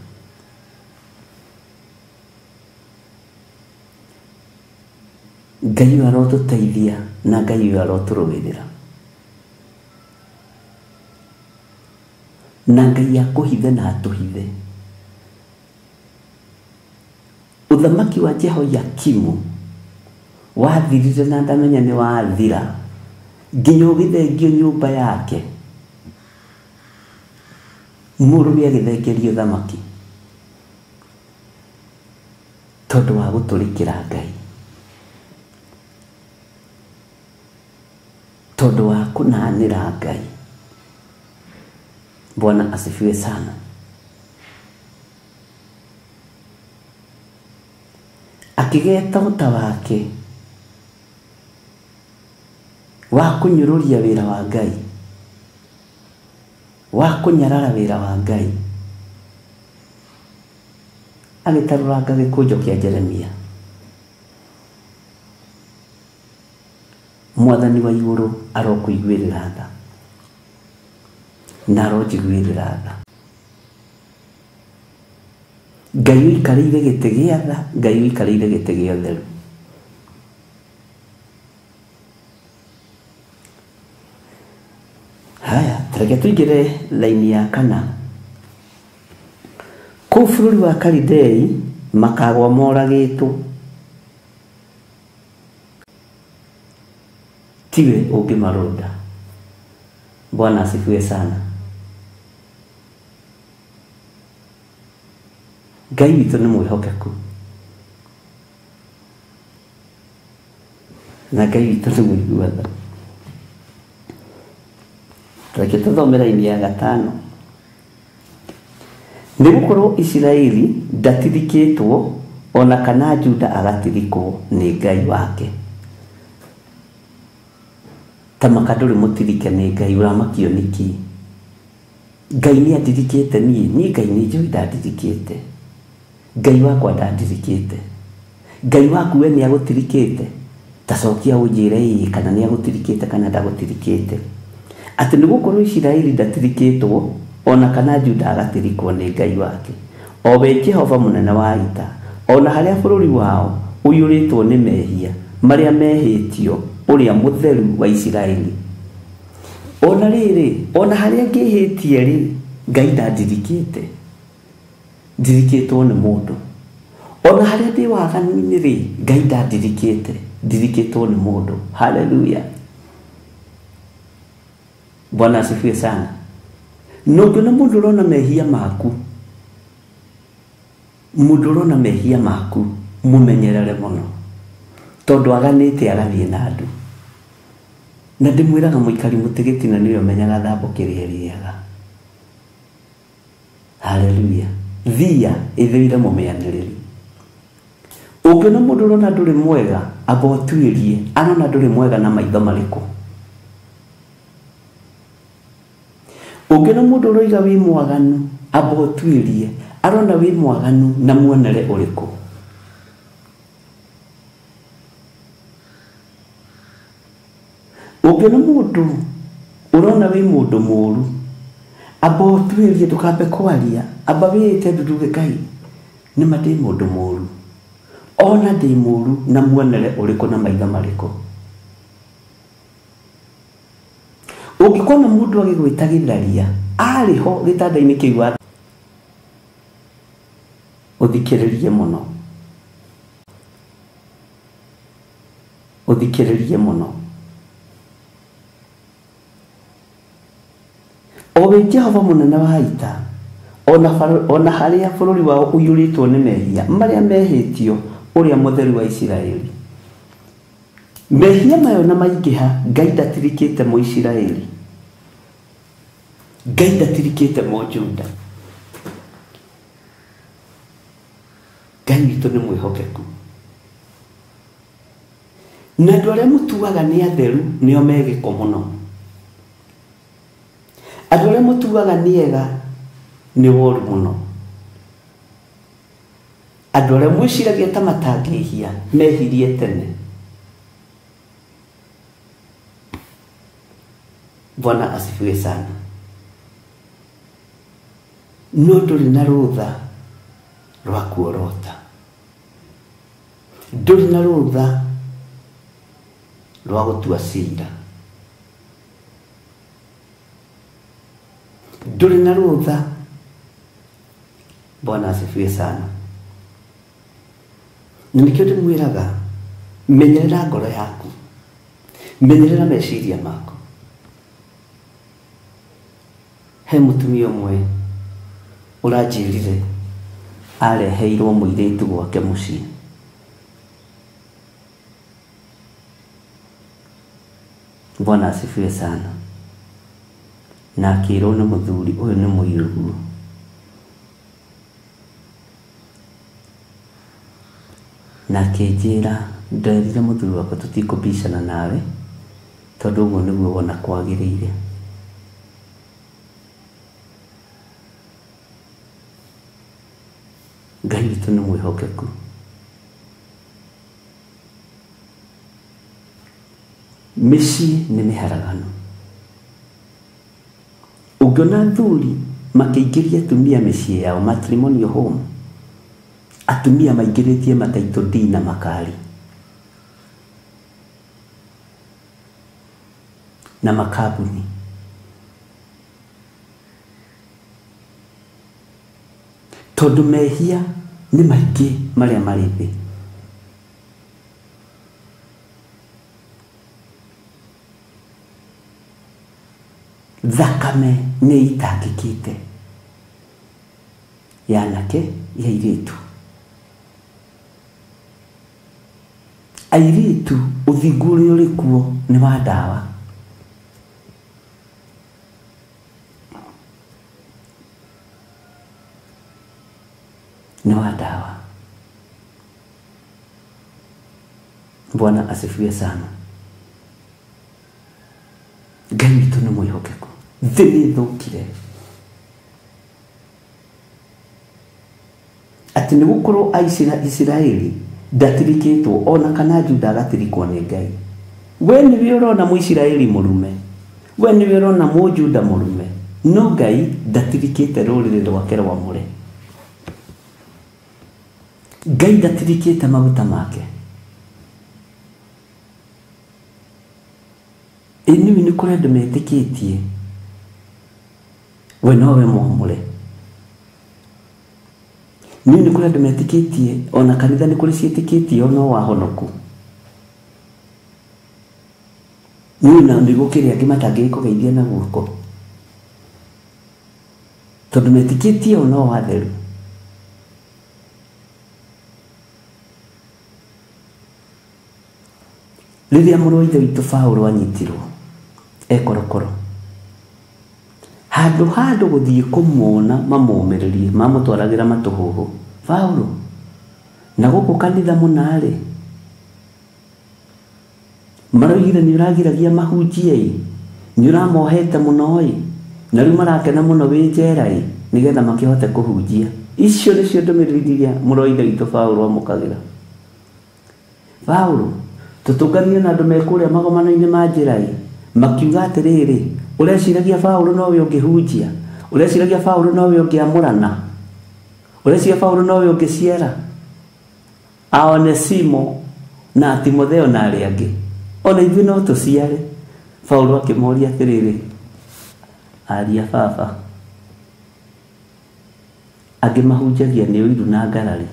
Ngai ũyũ arotũteithia na Ngai ũyũ arotũrũĩrĩra na Ngai akũhithe na atũhithe. Ũthamaki wa Jehoiakimu wathirire na ndamenya nĩ wathira nginya ũgĩthengio nyũmba yake. Mũrũwe agĩthengerio ũthamaki tondũ wa gũtũrĩkĩra Ngai, tondũ wa kũnanĩra Ngai. Bwana asifiwe sana. Akĩgeta ũta wake wa kũnyũrũria wĩra wa Ngai, wa kũnyarara wĩra wa Ngai, agĩtarũranga gĩkũnjo kĩa Jeremia. Mwathani wa igũrũ arokũiguĩrĩra tha na aronjiguĩrĩra tha. Ngai ũikarĩire gĩtĩ gĩa tha, Ngai ũikarĩire gĩtĩ gĩa ũtheru. Haya, reke tũingĩre laini ya kana. Kũu bũrũri wa Kalidei makagwa moragĩtwo, tiwe ũngĩmarũnda. Bwana asifiwe sana. Ngai witũ nĩ mwĩhokeku na Ngai witũ nĩ mũigua tha. Reke tũthome raini ya gatano. Nĩ gũkorwo Isiraeli ndatirikĩtwo ona kana Juda agatirikwo nĩ Ngai wake. Ta maka ndũrĩ mũtirike nĩ Ngai, ũramakio nĩkĩ? Ngai nĩ andirikĩte niĩ, niĩ Ngai nĩ njũĩ ndandirikĩte. Ngai wakwa ndandirikĩte. Ngai waku we nĩ agũtirikĩte? Ta cokia ũnjĩre ĩĩ kana nĩ agũtirikĩte kana ndagũtirikĩte. Atĩ nĩ gũkorwo Isiraeli ndatirikĩtwo ona kana Juda agatirikwo nĩ Ngai wake, o we Jehova mũnene wa ita, ona harĩa bũrũri wao ũiyũrĩtwo nĩ mehia marĩa mehĩtio ũrĩa mũtheru wa Isiraeli. Ona rĩrĩ, ona harĩa ngĩhĩtie rĩ, Ngai ndandirikĩte, ndirikĩtwo nĩ mũndũ. Ona harĩa ndĩ waganu-inĩ rĩ, Ngai ndandirikĩte, ndirikĩtwo nĩ mũndũ. Haleluya, Bwana asifiwe sana. Na ũngĩona mũndũ ũrona mehia maku, mũndũ ũrona mehia maku mũmenyerere mũno, tondũ aganĩte agathiĩ na andũ. Na ndĩmwĩraga mũikari mũtĩ gĩtina nĩwe ũmenyaga thambo kĩrĩa ĩrĩaga. Haleluya. Thia ĩthũire mũmĩanĩrĩri. Ũngĩona mũndũ ũrona ndũrĩ mwega, amba ũtuĩrie arona ndũrĩ mwega na maitho marĩkũ. Ũngĩona mũndũ ũroiga wĩ mwaganu, amba ũtuĩrie arona wĩ mwaganu na muonere ũrĩkũ. Ũngĩona mũndũ ũrona wĩ mũndũ mũũru, amba ũtuĩrie, ndũkambe kwaria, amba wĩĩte nduduge Ngai nĩma ndĩ mũndũ mũũru, ona ndĩ mũũru na muonere ũrĩkũ na maitho marĩkũ. Ũngĩkona mũndũ agĩgwĩta gĩtharia arĩ ho gĩtanda-inĩ kĩu, ũthikĩrĩrie mũno, ũthikĩrĩrie mũno. O we Jehova mũnene wa ita, ona harĩa bũrũri wao ũiyũrĩtwo nĩ mehia marĩa mehĩtio ũrĩa mũtheru wa Isiraeli. Mehia mayo na maingĩha, Ngai ndatirikĩte Mũisiraeli, Ngai ndatirikĩte Mũjuda. Ngai witũ nĩ mwĩhokeku. Na andũ arĩa mũtuaga nĩ atheru nĩo me gĩko mũno. Andũ arĩa mũtuaga nĩ ega nĩ woru mũno. Andũ arĩa mwĩciragia ta matangĩhia mehirie tene. Bwana asifiwe sana. No ndũrĩ na rũtha rwa kuorota, ndũrĩ na rũtha rwa gũtua cira, ndũrĩ na rũtha. Bwana asifiwe sana. Na nĩkĩo ndĩmwĩraga, menyerera ngoro yaku, menyerera meciria maku. He mũtumia ũmwe ũranjĩrire areheirwo mũirĩtu gwake mũciĩ. Bwana asifiwe sana. Na akĩrwo nĩ mũthuri ũyũ nĩ mũirũguo. Na akĩnjĩra nderire mũthuri wakwa tũtikũbicana nawe tondũ ũguo nĩguo wona kwagĩrĩire. Ngai witũ nĩ mwĩhokeku. Mĩciĩ nĩ mĩharagano. Ũngĩona athuri makĩingĩria atumia mĩciĩ yao, matrimonial home, atumia maingĩrĩtie mataitũ D na makari na makambuni. Tondũ mehia nĩ maingĩ marĩa marĩ thĩ. Thakame nĩ ĩitangĩkĩte ya anake ya airĩtu. Airĩtu ũthingu ũrĩa ũrĩ kuo nĩ wa ndawa. Nĩ wa ndawa. Bwana asifiwe sana. Ngai witũ nĩ mwĩhokeku. Thĩ nĩ ĩthũkire. Atĩ nĩ gũkorwo Isiraeli ndatirikĩtwo ona kana Juda agatirikwo nĩ Ngai. We nĩwe ũrona Mũisiraeli mũrume, we nĩwe ũrona Mũjuda mũrume, no Ngai ndatirikĩte rũrĩrĩ rwake rwamũre. Ngai ndatirikĩte maguta make. Ĩnĩwe nĩ kũrĩ andũ metĩkĩtie we nowe mwamũre. Nĩ nĩ kũrĩ andũ metĩkĩtie ona kanitha nĩ kũrĩ ciĩtĩkĩtie o no wahonoku. Nĩ na nĩ gũkĩrĩ angĩ matangĩkũgeithia na guoko tondũ metĩkĩtie o no watheru. Rĩrĩa mũrũ wa ithe witũ Paũlũ anyitirwo e korokoro, handũ ha andũ gũthiĩ kũmuona mamũmĩrĩrie, mamũtwaragĩra matũhũhũ, Paũlũ na gũkũ kanitha mũna-rĩ, maroigire nĩ ũragiragia mahunjie-ĩ, nĩ ũramohete mũno-ĩ, na rĩu marakena mũno wĩ njera-ĩ, nĩgetha makĩhote kũhunjia. Icio nĩcio ndũmĩrĩri iria mũrũ wa ithe witũ Paũlũ amũkagĩra. Paũlũ tũtũnganire na andũ me kũrĩa magomano-inĩ ma njĩra-ĩ, makiuga atĩrĩrĩ, ũreciragia Paũlũ nowe ũngĩhunjia, ũreciragia Paũlũ nowe ũngĩamũrana, ũreciria Paũlũ nowe ũngĩciara a Onesimo na Timotheo na arĩa angĩ, ona ithuĩ no tũciare. Paũlũ akĩmoria atĩrĩrĩ, aria baba, angĩ mahunjagia nĩ ũiru na ngarari,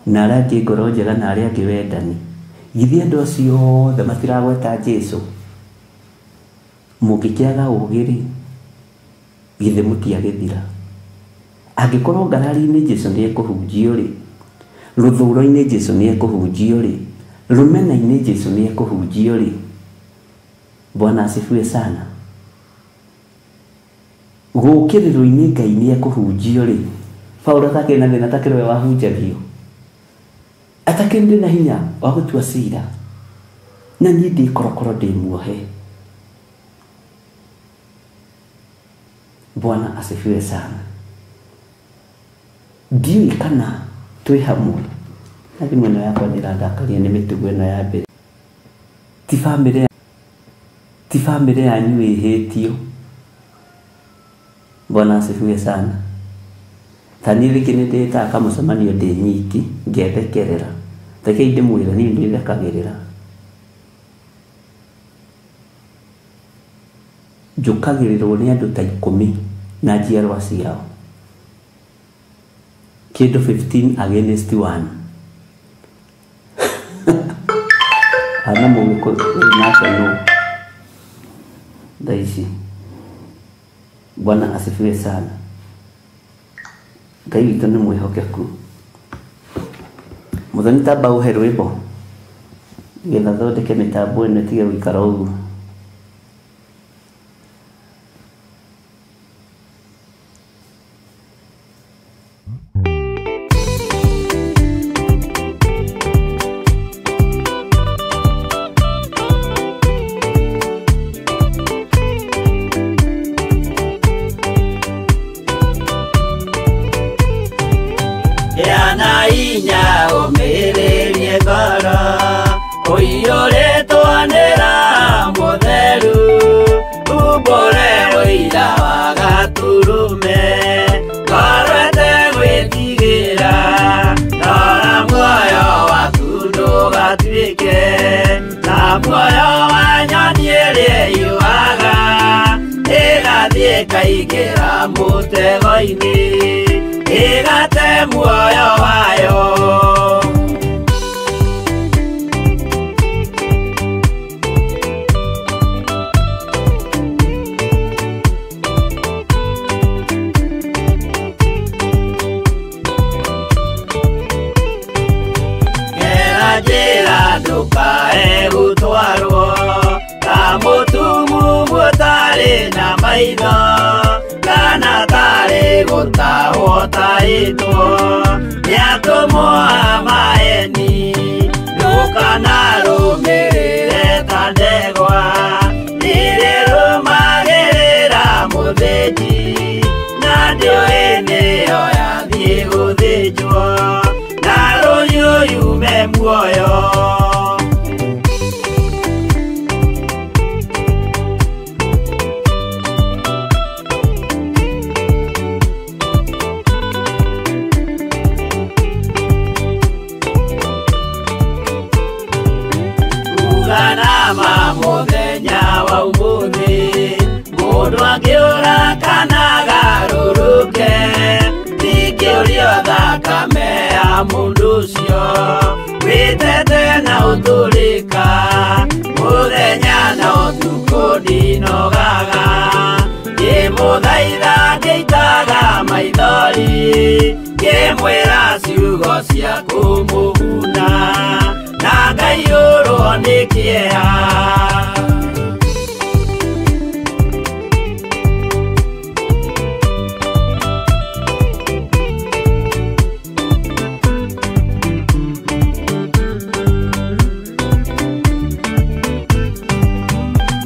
na arĩa angĩ ngoro njega na arĩa angĩ wendani. Githĩ andũ acio othe matiragweta Jesũ? Mũngĩkĩaga ũũgĩ-rĩ, githĩ mũtiagĩthira? Angĩkorwo ngarari-inĩ Jesũ nĩ ekũhunjio-rĩ, rũthũũro-inĩ Jesũ nĩ ekũhunjio-rĩ, rũmena-inĩ Jesũ nĩ ekũhunjio-rĩ. Bwana asifiwe sana. Gũũkĩrĩrwo-inĩ Ngai nĩ ekũhunjio-rĩ, Paũlũ atakĩrĩ na thĩna takĩrĩ we wahunjagio. Atakĩrĩ na hinya wa gũtua cira na niĩ ndĩ korokoro ndĩ muohe. Bwana asifiwe sana. Ndiũĩ kana twĩ hamwe na thimũ ĩno yakwa ndĩrandakaria nĩ mĩtugo ĩno ya mbere. Ti bamĩrĩ yanyu ĩhĩtio. Bwana asifiwe sana. Ta niĩ rĩngĩ nĩ ndĩtaga kamũcemanio ndĩ nyiki ngethekerera. Rekei ndĩmwĩre niĩ ndĩthekagĩrĩra. Njũkagĩrĩrwo nĩ andũ ta 10 na njiarwa ciao. Kĩndũ 15 against 1. Ana mũgĩkũyũ nake nũ thaa ici. Bwana asifiwe sana. Ngai witũ nĩ mwĩhokeku. Mũthoni tamba ũhe rwĩmbo nĩgetha thondeke mĩtambo ĩno ĩtige gũikara ũguo. Kaigera mutego-inĩ ĩgate muoyo wayo. Gera njĩra ndũkae gũtwarwo ta mũtumumu ũtarĩ na maitho kana tarĩ gũtahwo tahĩtwo nĩ atũmwo a maeni. Ndũkanarũmĩrĩre ta ndegwa irĩrũmagĩrĩra mũthĩnji na ndĩũĩ nĩyo yathiĩ gũthĩnjwo na rũhiũ yume muoyo. Mũthenya wa ũmũthĩ mũndũ angĩũra kana agarũrũke ndingĩũrio thakame ya mũndũ ũcio wĩtete na ũtũrĩka mũthenya na ũtukũ ndinogaga ngĩmũthaitha ngĩitaga maithori ngĩmwĩra ciugo cia kũmũguna na ngaiyũrwo nĩ kĩeha.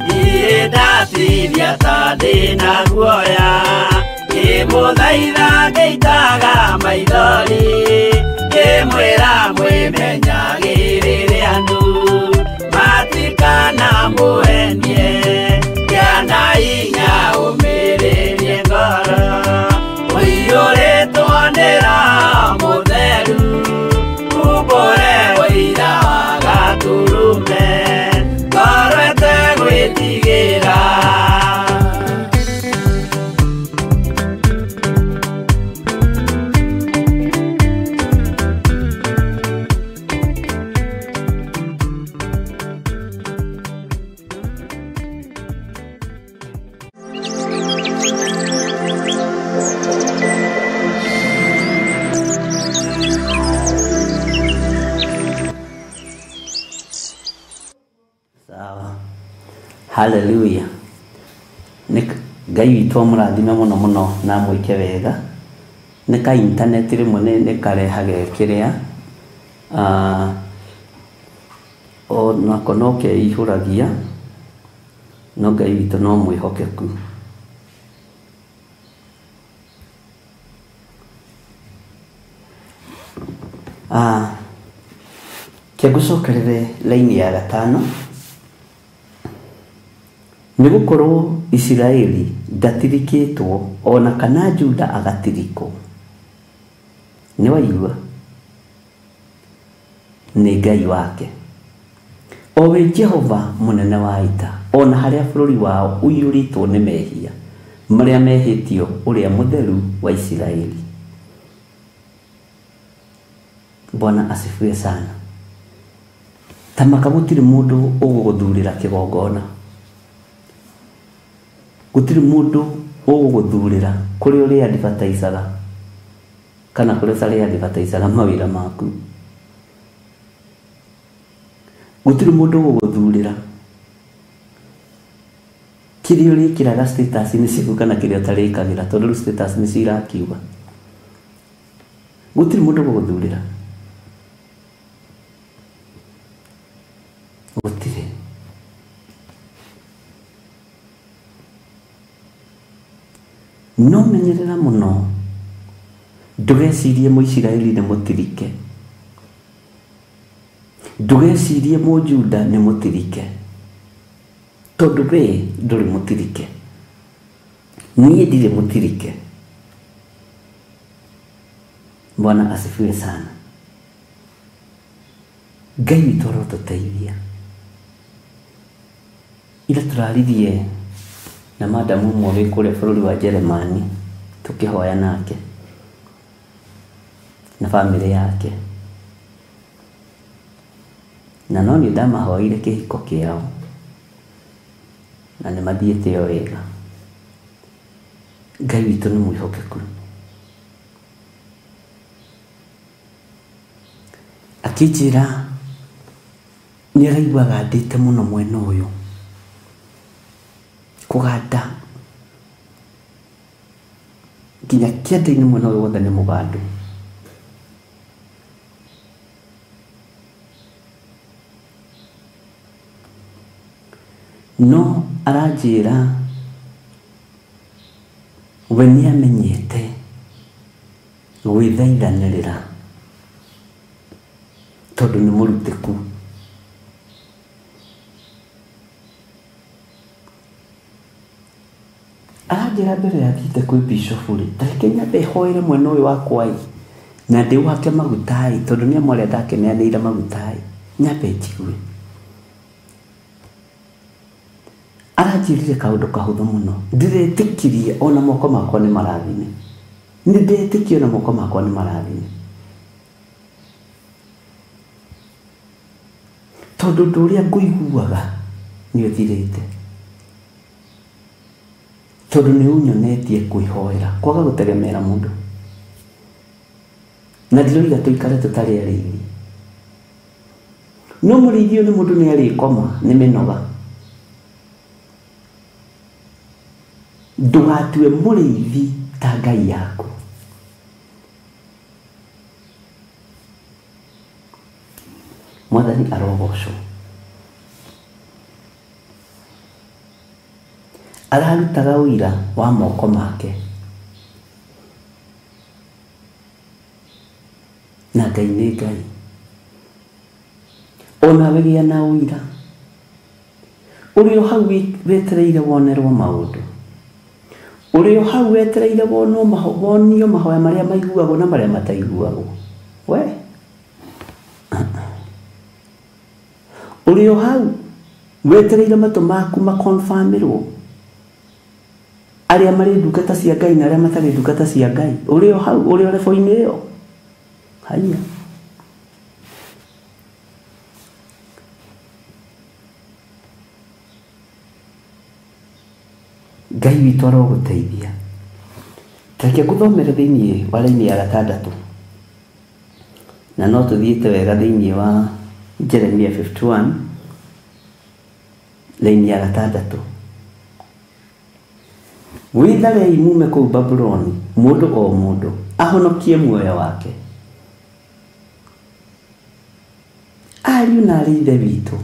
Niĩ ndatithia ta ndĩna guoya ngĩmũthaitha ngĩitaga maithori ngĩmwĩra mwĩmenyagĩrĩre andũ matikanamũhenie kĩana hinya ũmĩrĩrie ngoro ũiyũrĩtwo nĩ Roho Mũtheru umbũre ũira wa Gatũrũme ngoro ĩtegwĩtigĩra. Hallelujah. Ngai witũ amũrathime mũno mũno na amwĩke wega. Nĩ ka intaneti rĩmwe nĩ karehage kĩrĩa Onako no keihũragia, no Ngai witũ no mwĩhokeku. Kĩngũcokerere laini ya gatano, nĩ gũkorwo Isiraeli ndatirikĩtwo ona kana Juda agatirikwo. Nĩ waigua? Nĩ Ngai wake, o we Jehova mũnene wa ita, ona harĩa bũrũri wao ũiyũrĩtwo nĩ mehia marĩa mehĩtio ũrĩa mũtheru wa Isiraeli. Bwana asifiwe sana. Tamaka gũtirĩ mũndũ ũgũgũthurĩra kĩgongona, gũtirĩ mũndũ ũgũgũthurĩra kũrĩa ũrĩa advertisaga kana kũrĩa ũtarĩ advertisaga mawĩra maku. Gũtirĩ mũndũ ũgũgũthurĩra kĩrĩa ũrĩkĩraga status-inĩ ciaku kana kĩrĩa ũtarĩkagĩra, tondũ rĩu status nĩcio irakiuga. Gũtirĩ mũndũ ũgũgũthurĩra, gũtirĩ. No menyerera mũno ndũgecirie Mũisiraeli nĩ mũtirike, ndũgecirie Mũjuda nĩ mũtirike, tondũ we ndũrĩ mũtirike, niĩ ndirĩ mũtirike. Bwana asifiwe sana. Ngai witũ arotũteithia. Ira tũraririe na madamu ũmwe wĩ kũrĩa bũrũri wa Jeremani, tũkĩhoya nake na bamĩrĩ yake, na no nĩ ndamahoeire kĩhiko kĩao na nĩ mathiĩte o wega. Ngai witũ nĩ mwĩhokeku. Akĩnjĩra nĩ araigua agandĩte mũno mwena ũyũ, kũganda nginya kĩanda-inĩ mwena ũyũ wothe nĩ mũgandu. No aranjĩra we nĩ amenyete gwĩthaithanĩrĩra tondũ nĩ mũrutĩku. Aranjĩra mbere ya thiĩte kwĩ bishop rĩ, ta reke nyambe hoere mwena ũyũ wakwa ĩ, na ndĩũhake maguta ĩ, tondũ nĩ amwe arĩa ndakeneanĩire maguta ĩ, nyambe njigue. Aranjĩrire kaũndũ kahũthũ mũno, ndĩretĩkirie ona moko makwa nĩ marathime, nĩ ndetĩkie ona moko makwa nĩ marathime, tondũ ũndũ ũrĩa ngũiguaga nĩ ũthirĩte, tondũ nĩ ũnyonetie kwĩhoera kwaga gũtegemera mũndũ. Na ndiroiga tũikare tũtarĩ arĩithi, no mũrĩithi ũyũ nĩ mũndũ nĩ arĩkoma nĩ mĩnoga. Ndũgatue mũrĩithi ta Ngai yaku. Mwathani arogocwo. Ararutaga ũira wa moko make, na Ngai nĩ Ngai. Onawe gĩa na ũira ũrĩ o hau wetereire wonerwo maũndũ, ũrĩ o hau wetereire wonwo wonio mahoya marĩa maiguagwo na marĩa mataiguagwo. We ũrĩ o hau wetereire matũ maku makonfirmĩrwo arĩa marĩ ndungata cia Ngai na arĩa matarĩ ndungata cia Ngai. Ũrĩ o hau, ũrĩ o rebo-inĩ ĩyo. Haiya. Ngai witũ arogũteithia. Reke ngũthomere thĩinĩ wa raini ya gatandatũ, na no tũthiĩte wega thĩinĩ wa Jeremia 51 raini ya gatandatũ. Wĩtharei mume kũu Babuloni, mũndũ o mũndũ ahonokie muoyo wake. Ariũ na arĩ ithe witũ,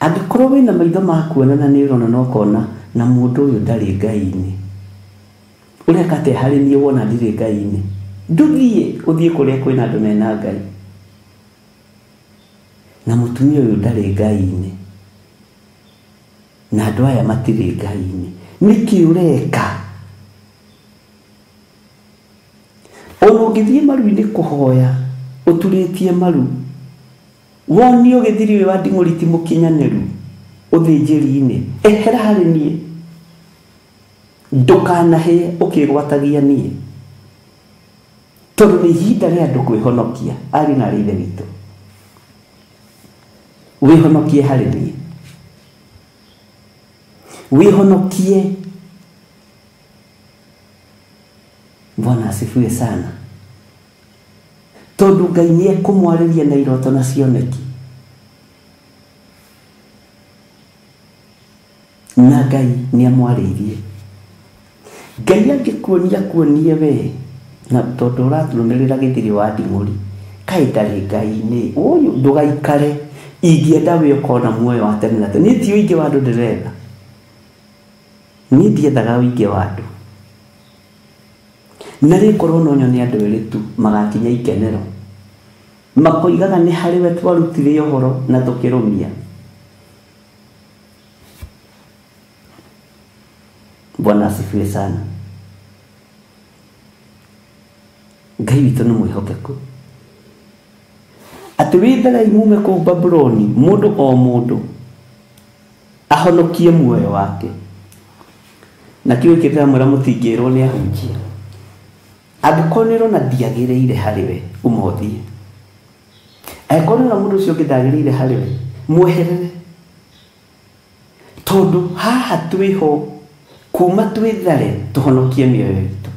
angĩkorwo wĩna maitho ma kuona na nĩ ũrona na ũkona na mũndũ ũyũ ndarĩ Ngai-inĩ, ũreka atĩa harĩ niĩ wona ndirĩ Ngai-inĩ? Ndũthiĩ, ũthiĩ kũrĩa kwĩna andũ mena Ngai. Na mũtumia ũyũ ndarĩ Ngai-inĩ, na andũ aya matirĩ Ngai-inĩ, nĩkĩ ũreka? Ona ũngĩthiĩ maru-inĩ kũhoya ũturĩtie maru, wonio gĩthiri ũyũ wa nding'ũri ti mũkinyanĩru ũthĩnjĩri-inĩ, ehera harĩ niĩ, ndũkanahĩe ũkĩgwatagia niĩ, tondũ nĩ ihinda rĩa andũ kwĩhonokia. Ariũ na arĩ ithe witũ, wĩhonokie harĩ niĩ, wĩhonokie. Bwana asifiwe sana. Tondũ Ngai nĩ ekũmwarĩria na iroto na cioneki, na Ngai nĩ amwarĩirie. Ngai angĩkuonia kuonie we, na tondũ ũratũrũmĩrĩra gĩthiri wa nding'ũri, kaĩ ndarĩ Ngai-inĩ ũyũ, ndũgaikare. Ingĩenda we ũkona muoyo wa tene na tene. Niĩ ti ũingĩ wa andũ ndĩretha, niĩ ndiethaga ũingĩ wa andũ, na rĩkorwo no nyone andũ erĩ tu magakinya ikenero, makoigaga nĩ harĩ we twarutire ũhoro na tũkĩrũmia. Bwana asifiwe sana. Ngai witũ nĩ mwĩhokeku, atĩ wĩtharai mume kũu Babuloni, mũndũ o mũndũ ahonokie muoyo wake. Na kĩo gĩkĩ ndĩramwĩra mũtingĩrwo nĩ ahunjia. Angĩkorwo nĩ ũrona ndiagĩrĩire harĩ we, uma ũthiĩ. Angĩkorwo nĩ ũrona mũndũ ũcio ũngĩ ndagĩrĩire harĩ we, mweherere. Tondũ haha twĩho kuma twĩthare tũhonokie mĩoyo itũ.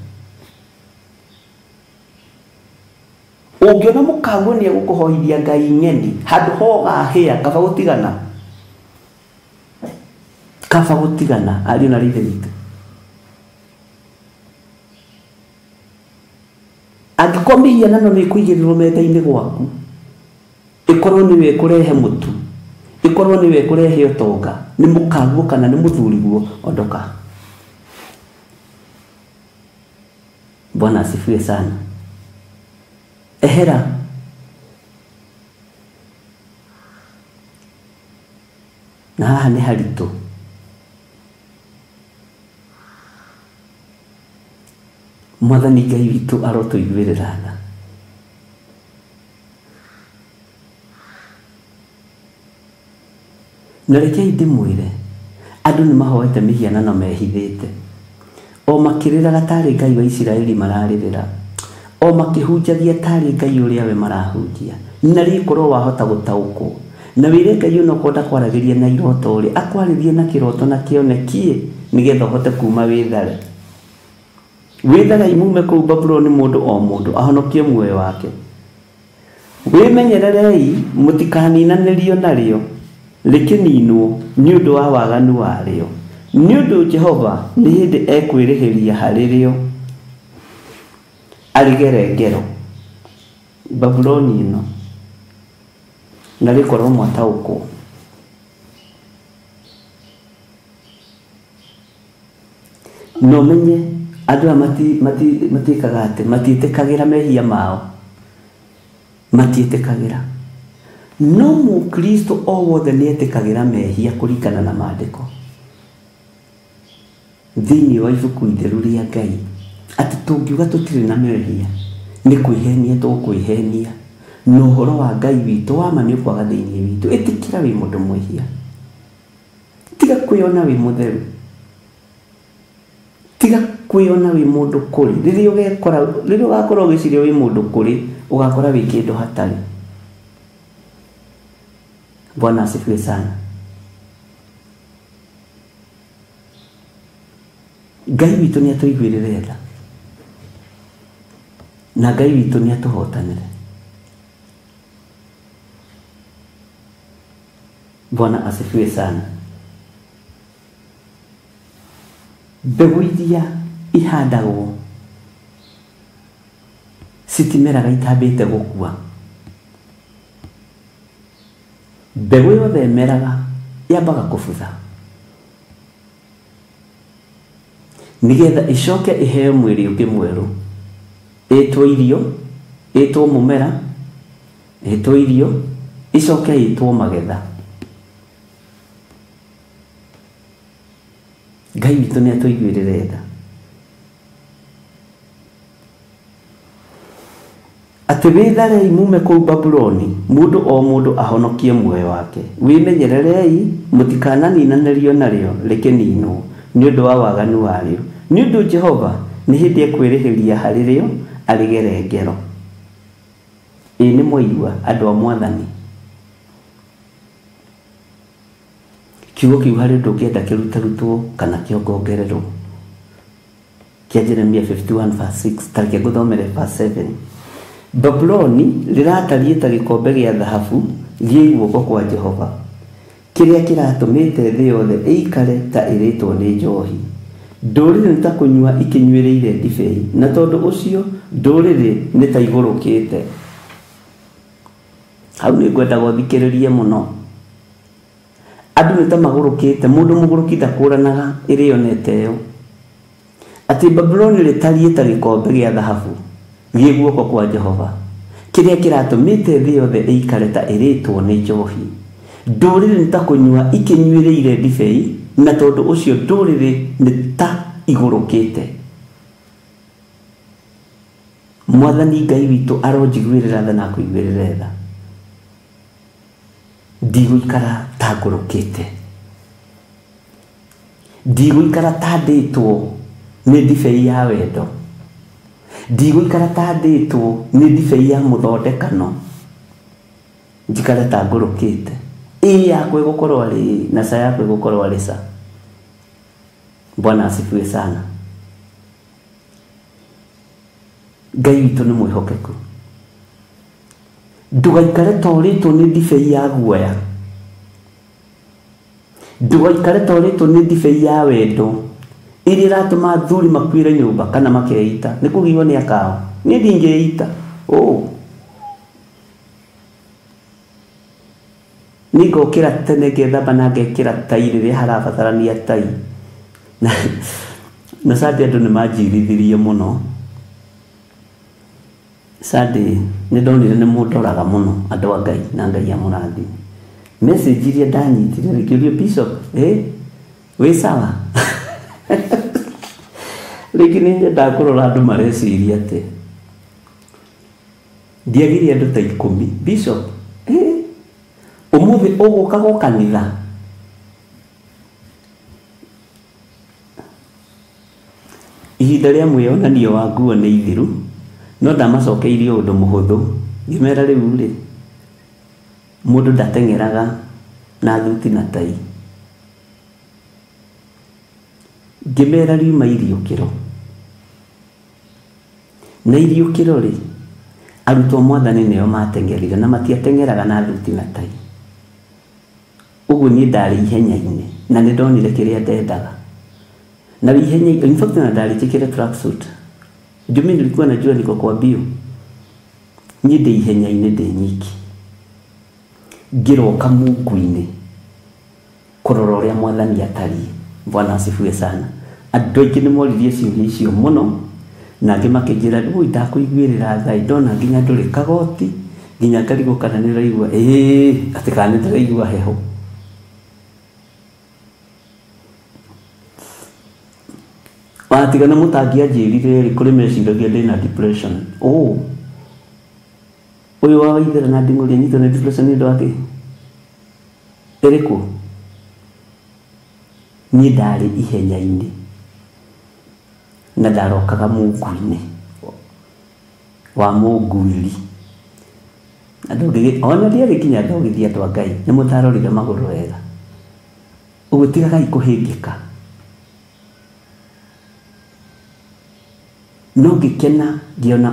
Ũngĩona mũkaguo nĩ egũkũhoithia Ngai ng'eni, handũ ho ũgahĩa, kaba gũtigana. Kaba gũtigana, ariũ na ithe witũ. Angĩkorwo mĩhianano nĩ ĩkũigĩrĩrwo metha-inĩ gwaku, ĩkorwo nĩwe ĩkũrehe mũtu, ĩkorwo nĩwe ĩkũrehe ũtonga, nĩ mũkaguo kana nĩ mũthuriguo, ondoka. Bwana asifiwe sana. Ehera. Na haha nĩ haritũ. Mwathani Ngai witũ arotũiguĩrĩra tha. Na rekei ndĩmwĩre, andũ nĩ mahoete mĩhianano mehithĩte, o makĩrĩraga tarĩ Ngai wa Isiraeli mararĩrĩra, o makĩhunjagia tarĩ Ngai ũrĩa we marahunjia. Na rĩkorwo wahota gũtaũkwo na wĩre Ngai onokorwo ndakwaragĩria na iroto rĩ, akwarĩrie na kĩroto na kĩoneki nĩgetha ũhote kuma wĩthare. Wĩtharai mume kũu Babuloni, mũndũ o mũndũ ahonokie muoyo wake. Wĩmenyererei mũtikaninanĩrio narĩo, rĩkĩninwo nĩ ũndũ wa waganu warĩo, nĩ ũndũ Jehova nĩ hĩndĩ ekwĩrĩhĩria harĩ rĩo arĩgere ngero. Babuloni ĩno, na rĩkorwo mwataũkwo. No menye andũ aya matiĩkaga atĩ, matiĩtĩkagĩra mehia mao, matiĩtĩkagĩra. No mũkristo o wothe nĩ etĩkagĩra mehia kũringana na maandĩko thĩinĩ wa ibuku itheru rĩa Ngai, atĩ tũngiuga tũtirĩ na mehia nĩ kwĩhenia tũkwĩhenia, na ũhoro wa Ngai witũ wa ma nĩ ũkwaga thĩinĩ witũ. Ĩtĩkĩra wĩ mũndũ mwĩhia, tiga kwĩona wĩ mũtheru, tiga kwĩona wĩ mũndũ kũrĩ. Rĩrĩa ũgekora, rĩrĩa ũgakorwo ũgĩciria wĩ mũndũ kũrĩ, ũgakora wĩ kĩndũ hatarĩ. Bwana asifiwe sana. Ngai witũ nĩ atũiguĩrĩre tha, na Ngai witũ nĩ atũhotanĩre. Bwana asifiwe sana. Mbegũ iria ihandagwo citimeraga itambĩte gũkua. Mbegũ yothe ĩmeraga yambaga kũbutha nĩgetha ĩcoke ĩheo mwĩrĩ ũngĩ mwerũ, ĩtwo irio, ĩtwo mũmera, ĩtwo irio, ĩcoke ĩtwo magetha. Ngai witũ nĩ atũiguĩrĩre tha. Atĩ wĩtharei mume kũu Babuloni, mũndũ o mũndũ ahonokie muoyo wake. Wĩmenyererei mũtikananinanĩrio narĩo rĩkĩninwo nĩ ũndũ wa waganu warĩo, nĩ ũndũ Jehova nĩ hĩndĩ ekwĩrĩhĩria harĩ rĩo arĩgere ngero. Ĩ nĩ mwaigua andũ a Mwathani? Kiugo kĩu harĩ ũndũ ũngĩenda kĩrutarutwo kana kĩongongererwo kĩa Jeremia 51 verse 6, ta reke ngũthomere verse 7. Babuloni rĩratariĩ ta gĩkombe gĩa thahabu gĩ guoko kwa Jehova, kĩrĩa kĩratũmĩte thĩ yothe ĩikare ta ĩrĩtwo nĩ njohi. Ndũrĩrĩ nĩ ta kũnyua ikĩnyuĩrĩire ndibei, na tondũ ũcio ndũrĩrĩ nĩ ta igũrũkĩte. Hau nĩ ngwendaga ũthikĩrĩrie mũno. Andũ nĩ ta magũrũkĩte, mũndũ mũgũrũki ndakũranaga ĩrĩa onete ĩyo. Atĩ Babuloni rĩtariĩ ta gĩkombe gĩa thahabu gĩ guoko kwa Jehova, kĩrĩa kĩratũmĩte thĩ yothe ĩikare ta ĩrĩtwo nĩ njohi. Ndũrĩrĩ nĩ ta kũnyua ikĩnyuĩrĩire ndibei, na tondũ ũcio ndũrĩrĩ nĩ ta igũrũkĩte. Mwathani Ngai witũ aronjiguĩrĩra tha na akũiguĩrĩre tha. Ndigũikara ta ngũrũkĩte, ndigũikara ta ndĩtwo nĩ ndibei ya wendo, ndigũikara ta ndĩtwo nĩ ndibei ya mũthondekano, njikare ta ngũrũkĩte. Ĩ yakwa ĩgũkorwo arĩ na ca yakwa ĩgũkorwo arĩ ca. Bwana asifiwe sana. Ngai witũ nĩ mwĩhokeku. Ndũgaikare ta ũrĩtwo nĩ ndibei ya guoya, ndũgaikare ta ũrĩtwo nĩ ndibei ya wendo ĩrĩa ĩratũma athuri makuĩre nyũmba kana makeita nĩ kũgiywo nĩ akao. Niĩ ndingĩita. Niĩ ngokĩra tene ngethamba na ngekĩra tai rĩrĩa harabatarania tai. Na Sunday andũ nĩ manjirithirie mũno. Sunday nĩ ndonire nĩ mũndoraga mũno andũ a Ngai na Ngai amũrathime. Message iria ndanyitire rĩkĩũrio Bishop, wĩ sawa? Rĩngĩ nĩ nyendaga kũrora andũ mareciria atĩ ndiagire andũ ta 10. Bishop, ũmũthĩ ũgũka gũ kanitha? Ihinda rĩa mwĩyonanio wa nguo nĩ ithiru, no ndamacokeirie ũndũ mũhũthũ. Ngĩmera rĩu rĩ, mũndũ ndateng'eraga na thuti na tai. Ngĩmera riuma iriũkĩro. Na iriũkĩro rĩ, arutwo Mwathani nĩo mateng'erire na matiateng'eraga na thuti na tai. Ũguo niĩ ndarĩ ihenya-inĩ na nĩ ndonire kĩrĩa ndendaga. Na ihenya, in fact na ndarĩ njĩkĩre tracksuit. Juu mimi nilikuwa najua niko kwa mbio. Niĩ ndĩ ihenya-inĩ ndĩ nyiki. Ngĩroka mungu-inĩ kũrora ũrĩa Mwathani atariĩ. Bwana asifiwe sana. Andũ aingĩ nĩ moririe ciũria icio mũno, na angĩ makĩnjĩra, "Ui, ndakũiguĩrĩra tha, ndona nginya ndũrĩ kagoti, nginya ngarigwo kana nĩ ũraigua, atĩ kana nĩ ndĩraigua heho." Watigana mũtangĩanjĩrire rĩ, kũrĩ meciragia ndĩna depression. Ũyũ wa Waithera na Nding'ũri anyitwo nĩ depression nĩ ũndũ wa kĩ? Ĩrĩkũ? Niĩ ndarĩ ihenya-inĩ na ndarokaga mungu-inĩ wa mũnguĩri. Andũ ona ndiarĩ nginya ndogithia andũ a Ngai, nĩ mũtarorire magũrũ wega. Ũguo tigagai kũhĩngĩka. No ngĩkena ngĩona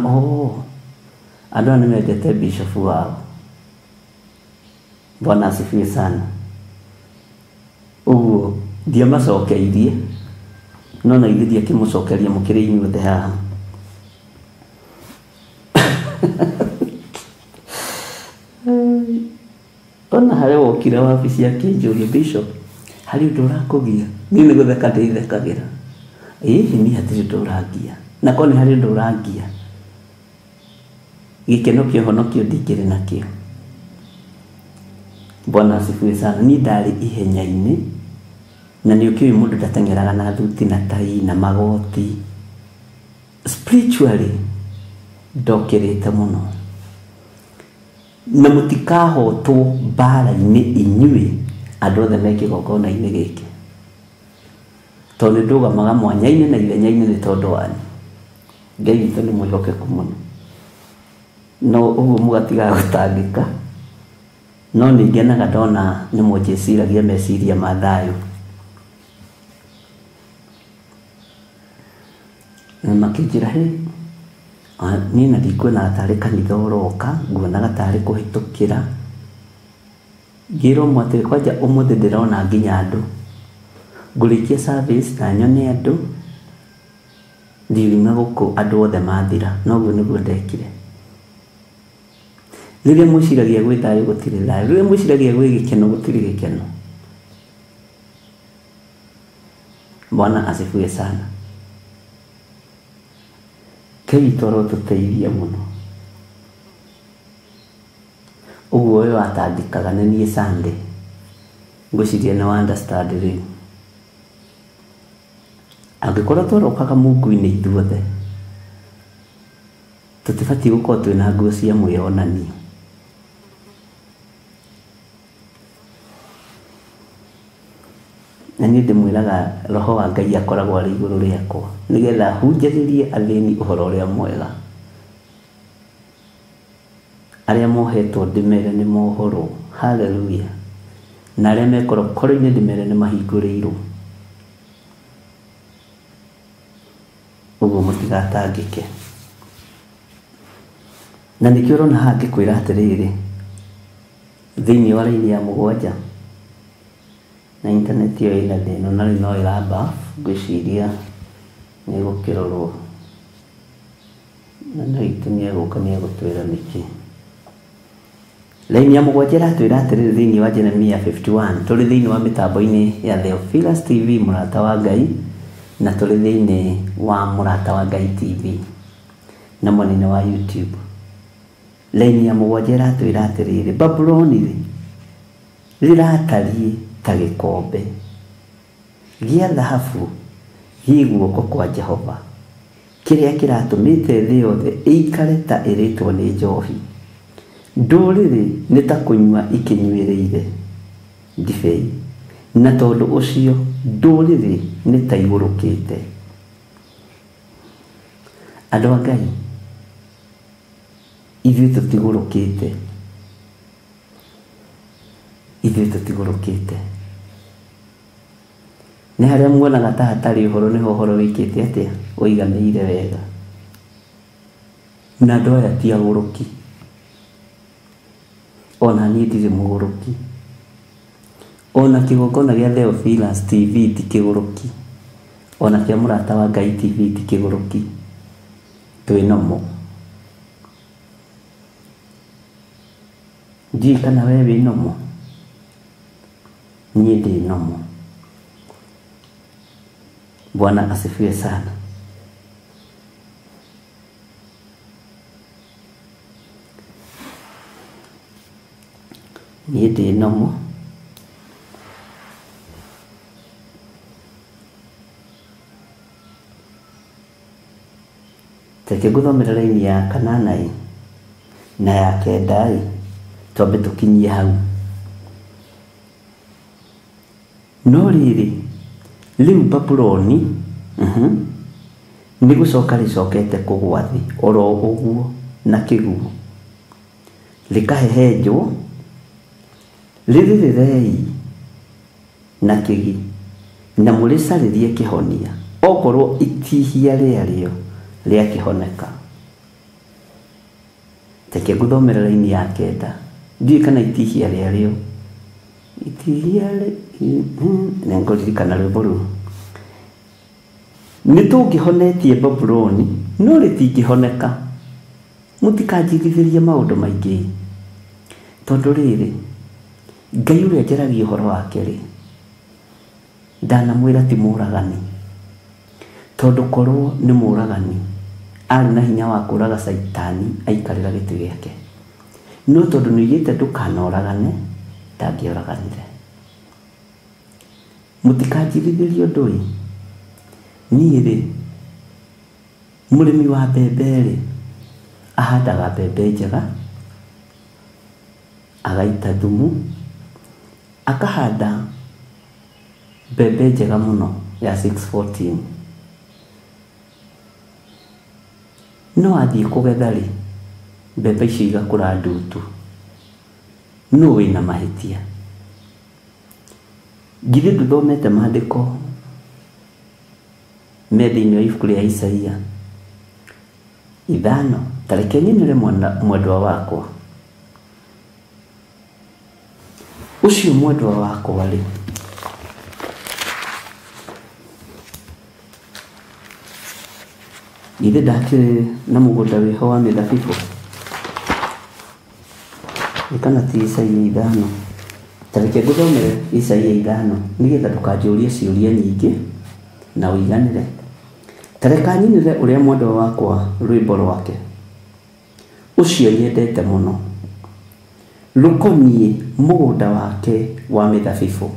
andũ aya nĩ mendete bishop wao. Bwana asifiwe sana. Ũguo ndiamacokeirie, no na ithuĩ ndiakĩmũcokeria mũkĩrĩ inyuothe haha. Ona harĩa wokire wabici akĩnjũria bishop, harĩ ũndũ ũrakũgia? Niĩ nĩ gũtheka ndĩthekagĩra. Ĩĩ niĩ hatirĩ ũndũ ũrangia. Na korwo nĩ harĩ ũndũ ũrangia, gĩkeno kĩa ũhonokio ndingĩrĩ nakĩo. Bwana asifiwe sana. Niĩ ndarĩ ihenya-inĩ, na nĩ ũkĩũĩ mũndũ ndateng'eraga na thuti na tai na magoti. Spiritually ndokĩrĩte mũno. Na mũtikahotwo mbara-inĩ inyuĩ andũ othe me kĩgongona-inĩ gĩkĩ, tondũ nĩ ndũgamaga mwanya-inĩ na ithenya-inĩ nĩ tondũ wanyu. Ngai witũ nĩ mwĩhokeku mũno, no ũguo mũgatigaga gũtangĩka. No nĩ ngenaga ndona nĩ mũnjĩciragia meciria ma thayũ. Na makĩnjĩra hĩ, niĩ na ndikuonaga tarĩ kanitha ũroka, nguonaga tarĩ kũhĩtũkĩra. Ngĩrwo ũmwe atĩrĩ, kwanja ũmũthĩ ndĩrona nginya andũ, ngũrĩkia service na nyone andũ, ndiuma gũkũ andũ othe mathira. Noguo nĩguo ndekire. Rĩrĩa mwĩciragia gwĩ thayũ gũtirĩ thayũ, rĩrĩa mwĩciragia gwĩ gĩkeno gũtirĩ gĩkeno. Bwana asifiwe sana. Ngai witũ arotũteithia mũno. Ũguo ũyũ watangĩkaga nĩ niĩ Sunday, ngwĩciria nĩ wa understand rĩu. Angĩkorwo twarokaga mungu-inĩ ithuothe, tũtibatiĩ gũkorwo twĩna nguo cia mwĩyonanio. Na niĩ ndĩmwĩraga roho wa Ngai akoragwo arĩ igũrũ rĩakwa, nĩgetha hunjagĩrie athĩni ũhoro ũrĩa mwega. Arĩa mohetwo ndĩmere nĩ mohorwo, haleluya. Na arĩa me korokoro-inĩ ndĩmere nĩ mahingũrĩirwo. Ũguo mũtigatangĩke. Na nĩkĩo ũrona haha ngĩkwĩra atĩrĩrĩ, thĩinĩ wa raini ya 7, na internet ĩyo ĩna thĩna, na rĩu no ĩramba, ngwĩciria nĩ ĩgũkĩrorwo. Na no itũ nĩ egũka nĩ egũtwĩra nĩkĩ. Raini ya 7 ĩratwĩra atĩrĩrĩ thĩinĩ wa Jeremia 51, tũrĩ thĩinĩ wa mĩtambo-inĩ ya Theophilus TV mũrata wa Ngai, na tũrĩ thĩinĩ wa mũrata wa Ngai TV na mwena-inĩ wa YouTube. Raini ya 7 ĩratwĩra atĩrĩrĩ, Babuloni rĩ, rĩratariĩ ta gĩkombe gĩa thahabu gĩ guoko kwa Jehova, kĩrĩa kĩratũmĩte thĩ yothe ĩikare ta ĩrĩtwo nĩ njohi. Ndũrĩrĩ nĩ ta kũnyua ikĩnyuĩrĩire ndibei, na tondũ ũcio ndũrĩrĩ nĩ ta igũrũkĩte. Andũ a Ngai, ithuĩ tũtigũrũkĩte, ithuĩ tũtigũrũkĩte. Nĩ harĩa muonaga ta hatarĩ ũhoro, nĩho ũhoro wĩkĩte atĩa, ũiganĩire wega. Na andũ aya ti agũrũki, ona niĩ ndirĩ mũgũrũki, ona kĩgongona gĩa Theophilus TV ti kĩgũrũki, ona kĩa mũrata wa Ngai TV ti kĩgũrũki. Twĩ nomo. Ndiũĩ kana we wĩ nomo, niĩ ndĩ nomo. Bwana asifiwe sana. Niĩ ndĩ nomo. Reke ngũthomere raini ya 8 ĩ na ya 9 ĩ, twambe tũkinyie hau. No rĩrĩ, rĩu Babuloni nĩ gũcoka rĩcokete kũgwa thĩ oro ũguo na kĩguũ, rĩkahehenjwo, rĩrĩrĩrei na kĩgi, na mũrĩcarĩrie kĩhonia, okorwo itihia rĩarĩo rĩakĩhoneka. Reke ngũthomere raini ya 9. Ndiũĩ kana itihia rĩarĩo, itihia nĩ ngũririkana rwĩmbo rũu. Nĩ tũngĩhonetie Babuloni, no rĩtingĩhoneka. Mũtikanjigithĩrie maũndũ maingĩ, tondũ rĩrĩ, Ngai ũrĩa njaragia ũhoro wake rĩ, ndanamwĩra ti mũragani, tondũ korwo nĩ mũragani arĩ na hinya wa kũraga Caitani aikarĩra gĩtĩ gĩake, no tondũ nĩoigĩte ndũkanoragane, ndangĩoraganire. Mũtikanjirithĩrie ũndũ ĩ, niĩ rĩ, mũrĩmi wa mbembe rĩ, ahandaga mbembe njega, agaita thumu, akahanda mbembe njega mũno ya 614. No athiĩ kũgetha rĩ, mbembe icio igakũra ndutu. Nũ wĩna mahĩtia? Githĩ ndũthomete maandĩko me thĩinĩ wa ibuku rĩa Isaia 5? Ta reke nyinĩre mwendwa wakwa. Ũcio mwendwa wakwa rĩ, githĩ ndakĩrĩ na mũgũnda wĩho wa mĩthabibũ? Ĩ kana ti Isaia 5? Ta reke ngũthomere Isaia 5 nĩgetha ndũkanjũrie ciũria nyingĩ na ũiganĩre. Ta reke nyinĩre ũrĩa mwendwa wakwa rwĩmbo rwake, ũcio nyendete mũno, rũkoniĩ mũgũnda wake wa mĩthabibũ.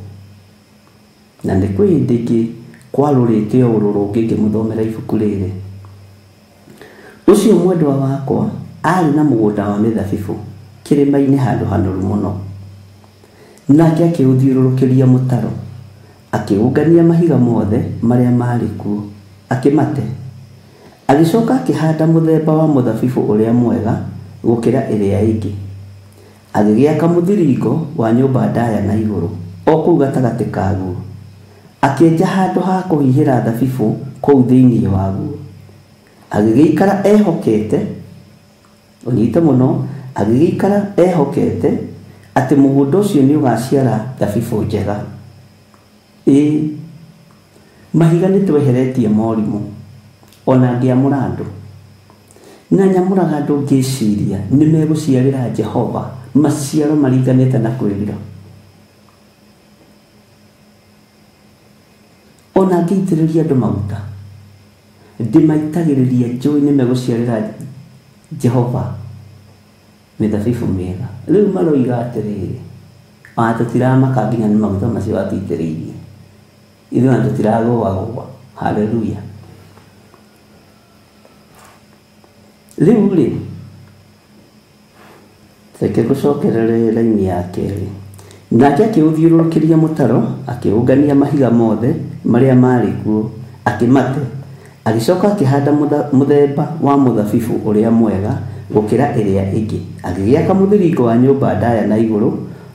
Na nĩ kwĩ hĩndĩ ĩngĩ kwarũrĩte o ũrũrũ ũngĩ ngĩmũthomera ibuku rĩrĩ. Ũcio mwendwa wakwa arĩ na mũgũnda wa mĩthabibũ kĩrĩma-inĩ handũ hanoru mũno, nake akĩũthiũrũrũkĩria mũtaro, akĩũngania mahiga mothe marĩa maarĩ kuo, akĩmate. Agĩcoka akĩhanda mũthemba wa mũthabibũ ũrĩa mwega gũkĩra ĩrĩa ĩngĩ, agĩgĩaka mũthiringo wa nyũmba ndaya na igũrũ o kũu gatagatĩ kaguo, akĩenja handũ ha kũhihĩra thabibũ kũu thĩinĩ waguo. Agĩgĩikara ehokete, ũnyite mũno, agĩgĩikara ehokete atĩ mũgũnda ũcio nĩ ũgaciara thabibũ njega. Ĩĩ, mahiga nĩ tweheretie morimũ, ona ngĩamũra andũ, na nyamũraga andũ ngĩciria nĩ megũciarĩra Jehova maciaro maringanĩte na kwĩrira. Ona ngĩitĩrĩria andũ maguta, ndĩmaitagĩrĩria njũĩ nĩ megũciarĩra Jehova mĩthabibũ mĩega. Rĩu maroiga atĩrĩrĩ, ona tũtiramaka nginya nĩ maguta macio watũitĩrĩirie, ithuĩ ona tũtiragũagũa. Haleluya. Rĩu rĩ, reke ngũcokerere raini ya kerĩ. Nake akĩũthiũrũrũkĩria mũtaro, akĩũngania mahiga mothe marĩa maarĩ kuo, akĩmate. Agĩcoka akĩhanda mũthemba wa mũthabibũ ũrĩa mwega gũkĩra ĩrĩa ĩngĩ, agĩgĩaka mũthiringo wa nyũmba ndaya na igũrũ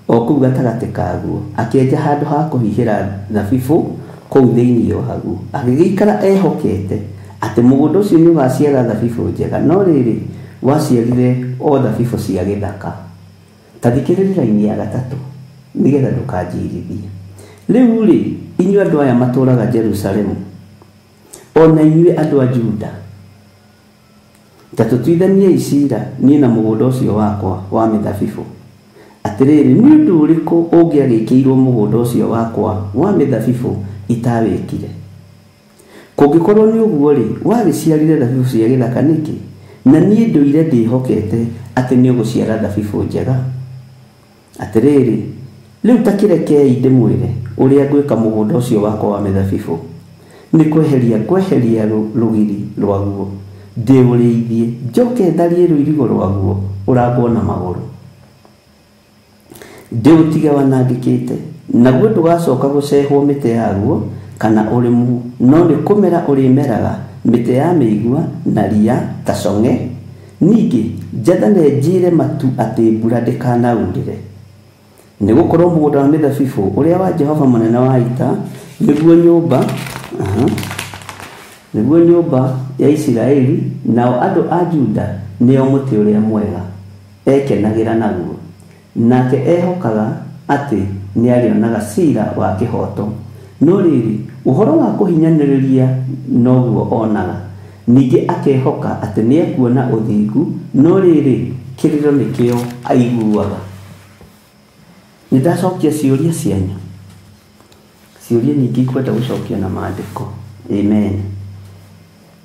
o kũu gatagatĩ kaguo, akĩenja handũ ha kũhihĩra thabibũ kũu thĩinĩ waguo. Agĩgĩikara ehokete atĩ mũgũnda ũcio nĩ ũgaciara thabibũ njega, no rĩrĩ, waciarire o thabibũ cia gĩthaka. Ta thikĩrĩria raini ya gatatũ nĩgetha ndũkanjirithie. Rĩu rĩ, inyuĩ andũ aya matũũraga Jerusalemu, ona inyuĩ andũ a Juda, ta tũtuithaniei ciira niĩ na mũgũnda ũcio wakwa wa mĩthabibũ. Atĩrĩrĩ, nĩ ũndũ ũrĩkũ ũngĩagĩkĩirwo mũgũnda ũcio wakwa wa mĩthabibũ itawĩkire? Kũngĩkorwo nĩ ũguo rĩ, wagĩciarire thabibũ cia gĩthaka nĩkĩ? Na niĩ ndũire ndĩhokete atĩ nĩ ũgũciara thabibũ njega. Atĩrĩrĩ, rĩu ta kĩrekei ndĩmwĩre ũrĩa ngwĩka mũgũnda ũcio wakwa wa mĩthabibũ. Nĩ kweheria rũgiri rwaguo, ndĩũrĩithie, njoke tharie rũirigo rwaguo ũrangwo na magũrũ, ndĩũtige wanangĩkĩte, naguo ndũgacoka gũcehwo mĩtĩ yaguo kana ũrĩmwo, no nĩ kũmera ũrĩmeraga mĩtĩ ya mĩigua na ria ta cong'e. Ningĩ njathane njĩre matu atĩ mbura ndĩkanaurĩre. Nĩ gũkorwo mũgũnda wa mĩthabibũ ũrĩa wa Jehova mũnene wa ita nĩguo nyũmba ya Isiraeli, nao andũ a Juda nĩo mũtĩ ũrĩa mwega ekenagĩra naguo, nake ehokaga atĩ nĩarĩonaga ciira wa kĩhooto. No rĩrĩ, ũhoro wa kũhinyanĩrĩria noguo onaga, ningĩ akehoka atĩ nĩekuona ũthingu, no rĩrĩ, kĩrĩro nĩkĩo aiguaga. Nĩ ndacokia ciũria cianyu. Ciũria nyingĩ ikwenda gũcokia na maandĩko. Amen.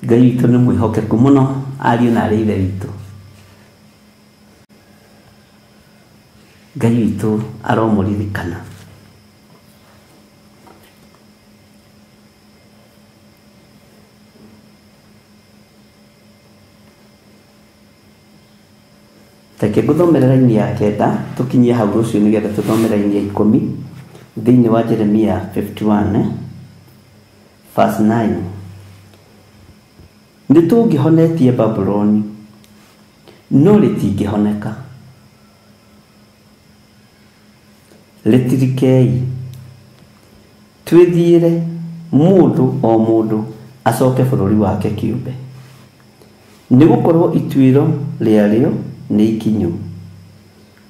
Ngai witũ nĩ mwĩhokeku mũno, ariũ na arĩ ithe witũ. Ngai witũ aromũririkana. Reke ngũthomere raini ya 9 tũkinyie hau rũciũ nĩgetha tũthome raini ya 10 thĩinĩ wa Jeremia 51 verse 9. Nĩ tũngĩhonetie Babuloni, no rĩtingĩhoneka. Rĩtirikei, twĩthiĩre mũndũ o mũndũ acoke bũrũri wake kĩũmbe, nĩgũkorwo ituĩro rĩarĩo nĩ ikinyu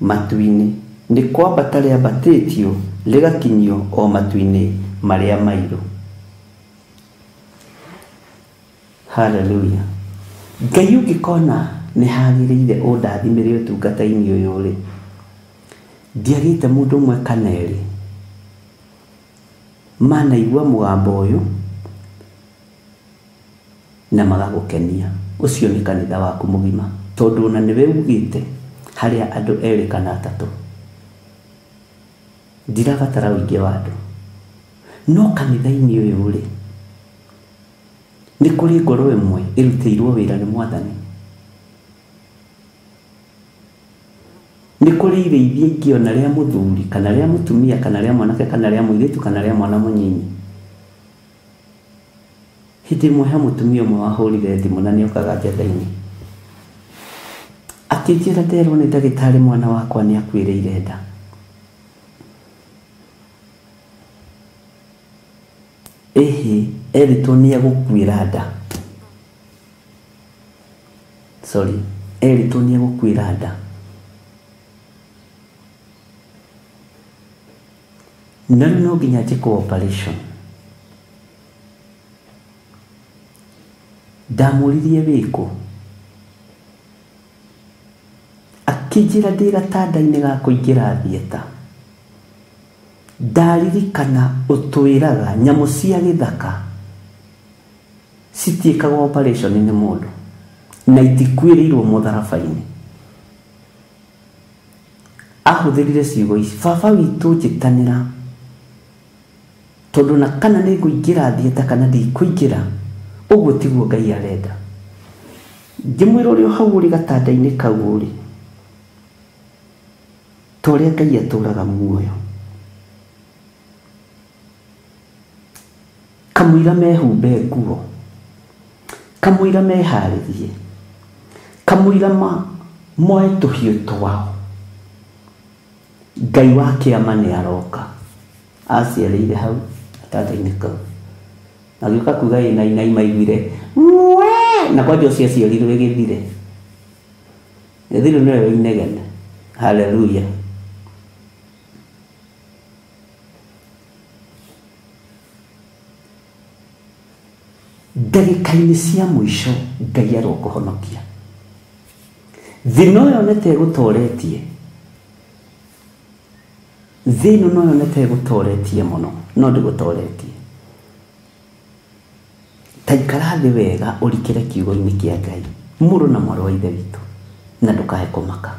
matu-inĩ, nĩ kwambata rĩambatĩtio rĩgakinyio o matu-inĩ marĩa mairũ. Hallelujah. Ngai ũngĩkona nĩ hagĩrĩire ũndathimĩre ũtungata-inĩ ũyũ rĩ, ndiagĩte mũndũ ũmwe kana erĩ manaigua mũgambo ũyũ na magagũkenia. Ũcio nĩ kanitha waku mũgima, tondũ ona nĩwe ugĩte harĩa andũ 2 kana 3. Ndirabatara ũingĩ wa andũ, no kanitha-inĩ ũyũ rĩ, nĩ kũrĩ ngoro ĩmwe ĩrutĩirwo wĩra nĩ Mwathani. Nĩ kũrĩ irĩithia ingĩ ona rĩa mũthuri kana rĩa mũtumia kana rĩa mwanake kana rĩa mũirĩtu kana rĩa mwana mũnyinyi. Hĩndĩ ĩmwe he mũtumia ũmwe wahũrire thimũ na nĩokaga njetha-inĩ, akĩnjĩra nderwo nĩ ndagĩtarĩ mwana wakwa nĩ akuĩrĩire nda. Ĩhĩ, erĩtwo nĩ egũkuĩra nda. Sorry, erĩtwo nĩ egũkuĩra nda. Na rĩu no nginya njĩkwo operation. Ndamũririe wĩkũ, akĩnjĩra ndĩ gatanda-inĩ ga kũingĩra theatre. Ndaririkana ũtwĩraga nyamũ cia gĩthaka citiĩkagwo operation nĩ mũndũ na itikuĩrĩirwo mũtharaba-inĩ. Ahũthĩrire ciugo ici, baba witũ njĩtanĩra, tondũ na kana nĩ ngũingĩra theatre kana ndikũingĩra, ũguo tiguo Ngai arenda. Ngĩmwĩra ũrĩa hau ũrĩ gatanda-inĩ kau ũrĩ, ta ũrĩa Ngai atũraga muoyo, kamũira mehumbe nguo, kamũira meharĩrie, kamũira moe tũhiũ twao, Ngai wa kĩama nĩ aroka. Aciarĩire hau gatanda-inĩ kau, agĩũka kuga ĩna inai maiguire mwee, na kwanja ũcio aciarirwo ĩgĩthire. Gĩthire nĩwe inegene. Hallelujah. Ndagĩka-inĩ cia mũico Ngai arokũhonokia. Thĩ no yone ta ĩgũtoretie, thĩ ĩno no yone ta ĩgũtoretie mũno, no ndĩgũtoretie. Ta ikara thĩ wega ũrikĩre kiugo-inĩ kĩa Ngai, mũrũ na mwarĩ wa ithe witũ, na ndũkae kũmaka.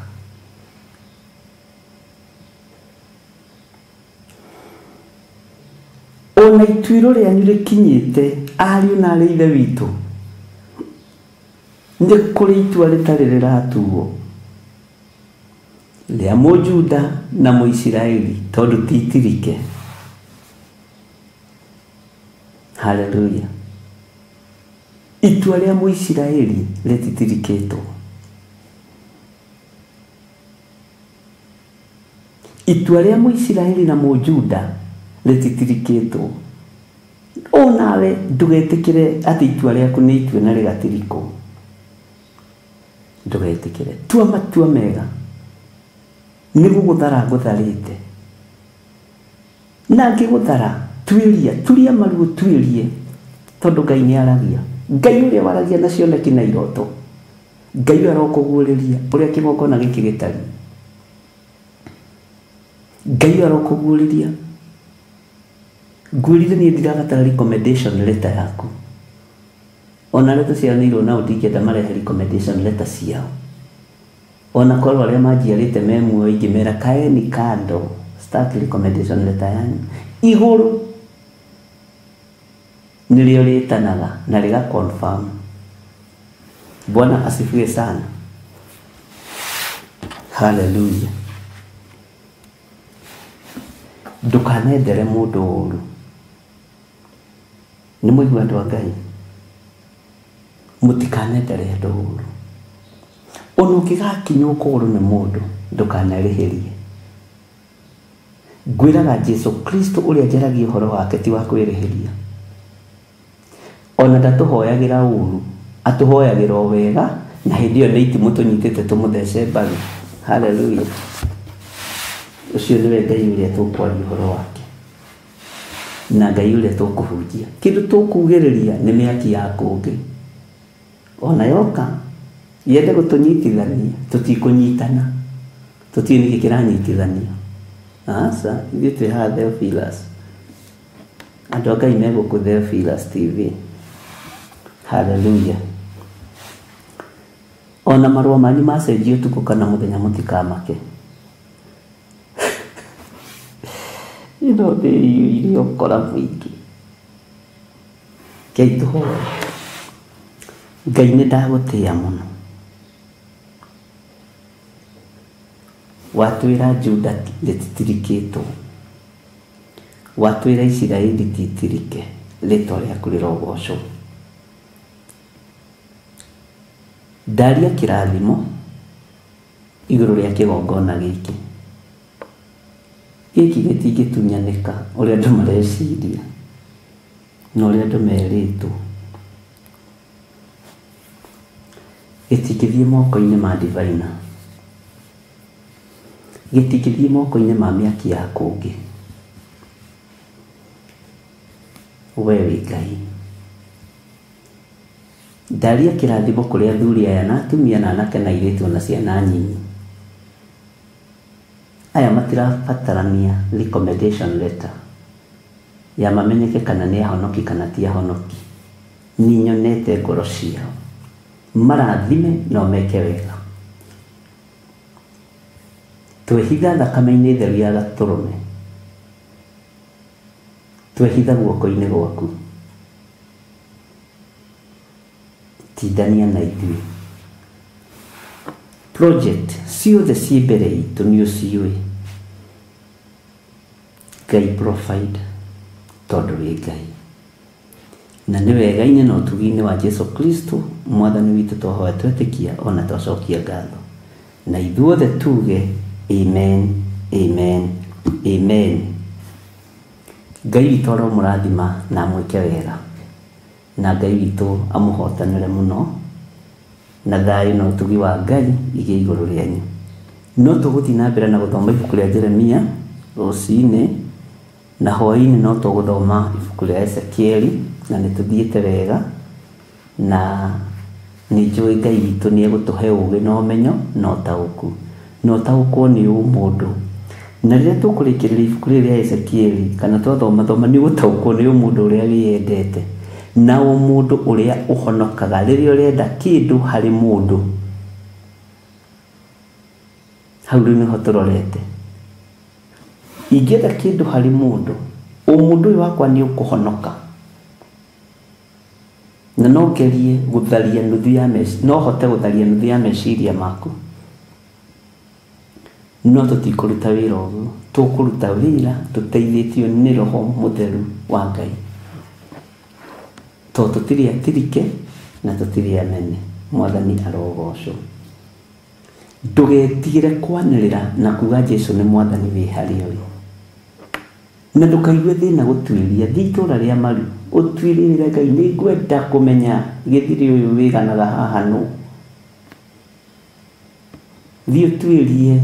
Ona ituĩro rĩanyu rĩkinyĩte, ariũ na arĩ ithe witũ, nĩ kũrĩ itua rĩtarĩ rĩratuo rĩa Mũjuda na Mũisiraeli, tondũ ti itirike. Hallelujah. Itua rĩa Mũisiraeli rĩtitirikĩtwo. Itua rĩa Mũisiraeli na Mũjuda rĩtitirikĩtwo. Onawe ndũgetĩkĩre atĩ itua rĩaku nĩ itue na rĩgatirikwo. Ndũgetĩkĩre. Tua matua mega. Nĩ gũgũthara ngũtharĩte. Na ngĩgũthara, tuĩria, turia maruo tuĩrie, tondũ Ngai nĩ aragia. Ngai ũrĩa waragia na cioneki na iroto, Ngai ũrĩa arokũguũrĩria ũrĩa kĩgongona gĩkĩ gĩtariĩ. Ngai arokũguũrĩria. Ngwĩrire niĩ ndirabatara recommendation letter yaku. Ona arĩa tũciaranĩirwo nao ndingĩenda marehe recommendation letter ciao. Ona korwo arĩa manjiarĩte me muoyo ingĩmera kaeni kando, start recommendation letter yanyu. Igũrũ nĩrĩo rĩtanaga na rĩga confirm. Bwana asifiwe sana. Hallelujah. Ndũkanendere mũndũ ũru. Nĩ mũigua andũ a Ngai? Mũtikanendere andũ ũru. Ona ũngĩgakinywo kũgũrũ nĩ mũndũ, ndũkanerĩhĩrie. Ngwĩraga Jesu Kristo ũrĩa njaragia ũhoro wake ti wa kwĩrĩhĩria. Ona ndatũhoyagĩra ũru, atũhoyagĩra o wega, na hĩndĩ ĩyo nĩ itimũ tũnyitĩte tũmũthece mbaru. Hallelujah. Ũcio nĩwe Ngai ũrĩa tũkwaria ũhoro wake na Ngai ũrĩa tũkũhunjia. Kĩndũ tũkugĩrĩria nĩ mĩaki ya kũngĩ. Ona yoka yende gũtũnyitithania, tũtikũnyitana. Tũtiũĩ nĩkĩ kĩranyitithanio. Aca, ithuĩ twĩ haha Theophilus. Andũ a Ngai me gũkũ Theophilus TV. Hallelujah. Ona marũa manyu macenjio ũtukũ kana mũthenya mũtikamake. Ĩno thĩ iyũire ũkora mũingĩ. Ngai tũhoe. Ngai nĩ ndagũtĩĩa mũno. Watwĩra Juda rĩtitirikĩtwo. Watwĩra Isiraeli titirike. Rĩtwa rĩaku rĩrogocwo. Ndaria kĩrathimo igũrũ rĩa kĩgongona gĩkĩ. Gĩkĩ gĩtingĩtunyanĩka ũrĩa andũ mareciria na ũrĩa andũ merĩtwo. Gĩtingĩthiĩ moko-inĩ ma divina. Gĩtingĩthiĩ moko-inĩ ma mĩaki ya kũngĩ. We wĩ Ngai. Ndaria kĩrathimo kũrĩ athuri aya na atumia na anake na airĩtu na ciana nyinyi. Aya matirabatarania recommendation letter ya mamenyeke kana nĩ ahonoki kana ti ahonoki. Nĩ nyonete ngoro ciao. Marathime no meke wega. Twehitha thakame-inĩ theru ya gatũrũme. Twehitha guoko-inĩ gwaku. Tindania na ithuĩ. Project ciothe ciĩ mbere itũ nĩ ũciũĩ. Ngai provide tondũ wĩ Ngai. Na nĩ wega-inĩ na ũtugi-inĩ wa Jesu Kristo mwathani witũ twahoya twetĩkia ona twacokia ngatho. Na ithuothe tuge amen, amen, amen. Ngai witũ aromũrathima na amwĩke wega. Na Ngai witũ amũhotanĩre mũno. Na thayũ na ũtugi wa Ngai igĩe igũrũ rĩanyu. No tũgũthiĩ na mbere na gũthoma ibuku rĩa Jeremia rũcinĩ na hwaĩ-inĩ no tũgũthoma ibuku rĩa Ezekieli na nĩ tũthiĩte wega na nĩ njũĩ Ngai witũ nĩ egũtũhe ũũgĩ na ũmenyo na ũtaũku. Na ũtaũkwo nĩ ũmũndũ. Na rĩrĩa tũkũrĩkĩrĩria ibuku rĩrĩ rĩa Ezekieli kana twathoma thoma nĩ ũgũtaũkwo nĩ ũmũndũ ũrĩa wĩyendete. Na ũmũndũ ũrĩa ũhonokaga rĩrĩa ũrenda kĩndũ harĩ mũndũ. Hau rĩu nĩho tũrorete. Ingĩenda kĩndũ harĩ mũndũ, ũmũndũ ũyũ wakwa nĩ ũkũhonoka. Na no ngerie gũtharia nuthu ya meciria, no hote gũtharia nuthu ya meciria maku. No tũtikũruta wĩra ũguo, tũkũruta wĩra tũteithĩtio nĩ Roho Mũtheru wa Ngai. Tondũ tũtirĩ atirike na tũtirĩ anene. Mwathani arogocwo. Ndũgetigĩre kwanĩrĩra na kuga Jesu nĩ mwathani wĩ harĩa ũrĩ. Na ndũkaigue thĩna gũtuĩria, thiĩ itũũra rĩa Maru, ũtuĩrie Ngai nĩ ngwenda kũmenya gĩthiri ũyũ wĩganaga haha nũ. Thiĩ ũtuĩrie,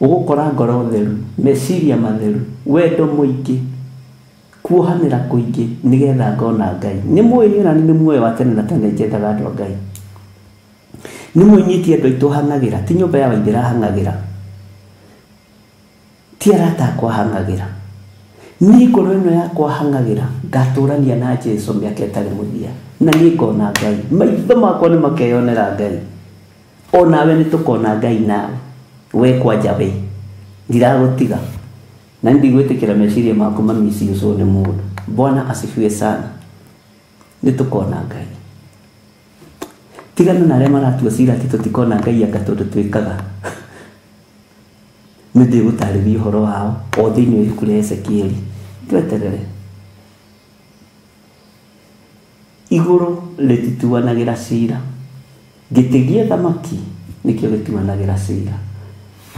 ũgũkora ngoro theru, meciria matheru, wendo mũingĩ, kuohanĩra kũingĩ nĩgetha ngona Ngai. Nĩ mũĩ niĩ ona nĩ muoyo wa tene na tene njethaga andũ a Ngai. Nĩ mũĩ niĩ ti andũ aitũ hang'agĩra, ti nyũmba ya waithĩra hang'agĩra. Ti arata akwa hang'agĩra, niĩ ngoro ĩno yakwa hang'agĩra ngatũrania na Jesu mĩaka ĩtarĩ mũthia, na niĩ ngona Ngai, maitho makwa nĩ makeyonera Ngai, onawe nĩ tũkona Ngai nawe we kwanja we ndiragũtiga na ndigwĩtĩkĩra meciria maku mamisiuswo nĩ mũndũ. Bwana asifiwe sana. Nĩ tũkona Ngai. Tigana na arĩa maratua cira atĩ tũtikona Ngai anga tondũ twĩkaga. Nĩ ndĩgũtarĩria ũhoro wao o thĩinĩ wa ibuku rĩa Ezekieli. Tweterere. Igũrũ rĩtituanagĩra cira, gĩtĩ gĩa thamaki nĩkĩo gĩtuanagĩra cira.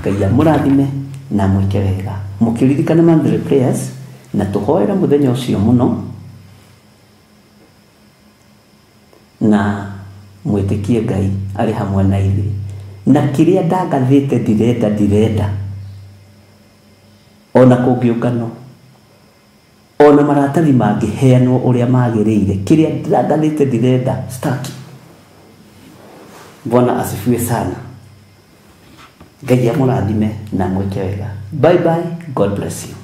Ngai amũrathime na mwĩke wega. Mũkĩririkana monthly prayers na tũhoere mũthenya ũcio mũno, na mwĩtĩkie Ngai arĩ hamwe na ithuĩ. Na kĩrĩa ndangathĩte ndirenda ona kũngĩũnganwo, ona maratathi mangĩheanwo ũrĩa magĩrĩire, kĩrĩa ndangathĩte ndirenda staki. Bwana asifiwe sana. Ngai amũrathime na mwĩke wega. Bye bye. God bless you.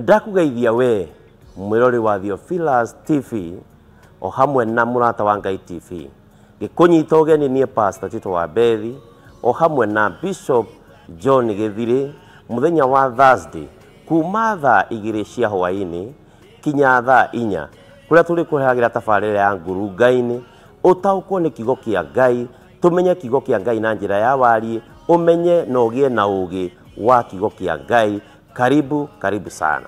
Ndakũgeithia we mwĩrori wa Theophilus TV o hamwe na mũrata wa Ngai TV, ngĩkũnyita ũgeni niĩ Pastor Tito wa Bethi o hamwe na Bishop John Gĩthirĩ mũthenya wa Thursday kuma thaa 2 cia hwaĩ-inĩ kinya thaa 4, kũrĩa tũrĩkũrehagĩra tabarĩra ya ngurunga-inĩ, ũtaũkwo nĩ kiugo kĩa Ngai, tũmenye kiugo kĩa Ngai na njĩra ya wariĩ, ũmenye na ũgĩe na ũũgĩ wa kiugo kĩa Ngai. Karibu, karibu sana.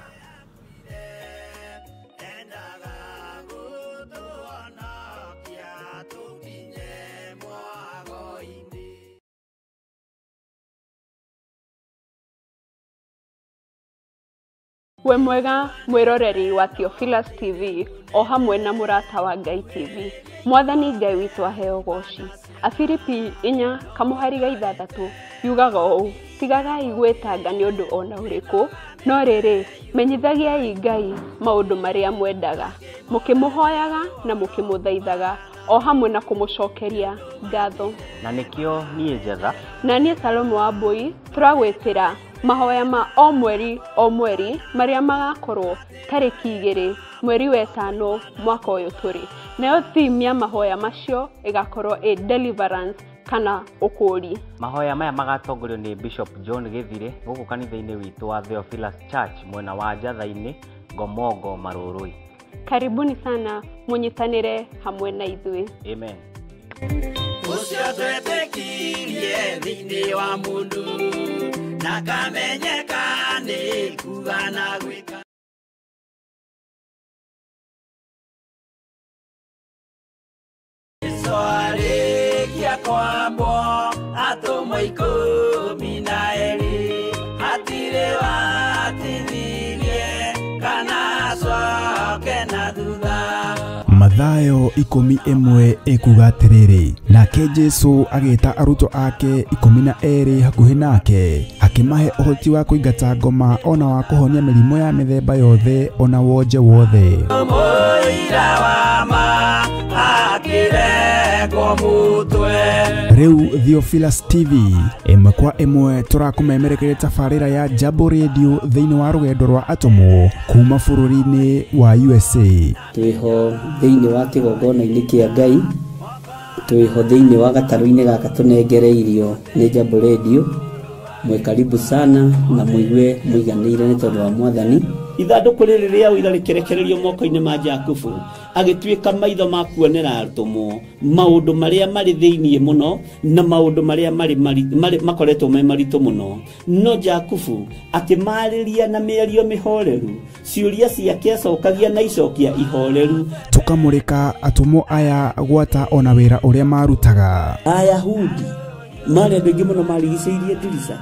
We mwega mwĩroreri wa Theophilus TV o hamwe na mũrata wa Ngai TV. Mwathani Ngai witũ aheo goci. Afilipi 4:6 yugaga ũũ, tigagai gwĩtanga nĩ ũndũ ona ũrĩkũ, no rĩrĩ menyithagiai Ngai maũndũ marĩa mwendaga, mũkĩmũhoyaga na mũkĩmũthaithaga o hamwe na kũmũcokeria ngatho. Na nĩkĩo niĩ Njetha na niĩ Salomo wa Mbui tũragwĩtĩra mahoya ma o mweri o mweri marĩa magakorwo tarĩki 2 mweri wa 5 mwaka ũyũ tũrĩ. Nayo theme ya mahoya macio ĩgakorwo ĩ deliverance kana ũkũũri. Mahoya maya magatongorio nĩ Bishop John Gĩthirĩ gũkũ kanitha-inĩ witũ wa Theophilus Church mwena wa Njatha-inĩ, Ngomongo, Marũrũi. Karibuni sana mũnyitanĩre hamwe na ithuĩ. Amen. Ũcio twetĩkirie thĩinĩ wa mũndũ na kamenyeka nĩ kuga na gwĩka. Jesu arĩkia kwambwo atũmwo 12 hatirĩ watithirie kana acoke na thutha. Mathayo 11 ĩkuga atĩrĩrĩ, nake Jesu agĩta arutwo ake 12 hakuhĩ nake, akĩmahe ũhoti wa kũingata ngoma ona wa kũhonia mĩrimũ ya mĩthemba yothe ona wonje wothe. Mũira wa ma akĩrengwo mũtwe. Rĩu Theophilus TV ĩmwe kwa ĩmwe tũrakũmemerekeria tabarĩra ya Jambo Radio thĩinĩ wa rũgendo rwa atũmwo kuma bũrũri-inĩ wa USA. Twĩho thĩinĩ wa kĩgongona-inĩ kĩa Ngai, twĩho thĩinĩ wa gatarũ-inĩ gaka tũnengereirio nĩ Jambo Radio. Mwĩ karibu sana na mũigue mũiganĩire nĩ tondũ wa Mwathani. Ithandũkũ rĩrĩ rĩa ũira rĩkĩrekererio moko-inĩ ma Jakubu, agĩtuĩka maitho ma kuonera atũmwo maũndũ marĩa marĩ thĩinĩ mũno na maũndũ marĩa marĩ makoretwo me maritũ mũno. No Jakubu akĩmarĩria na mĩario mĩhoreru, ciũria ciake acokagia na icokia ihoreru. Tũkamũrĩka atũmwo aya gwata ona wĩra ũrĩa marutaga. Ayahudi marĩ andũ aingĩ mũno marigicĩirie ndirica.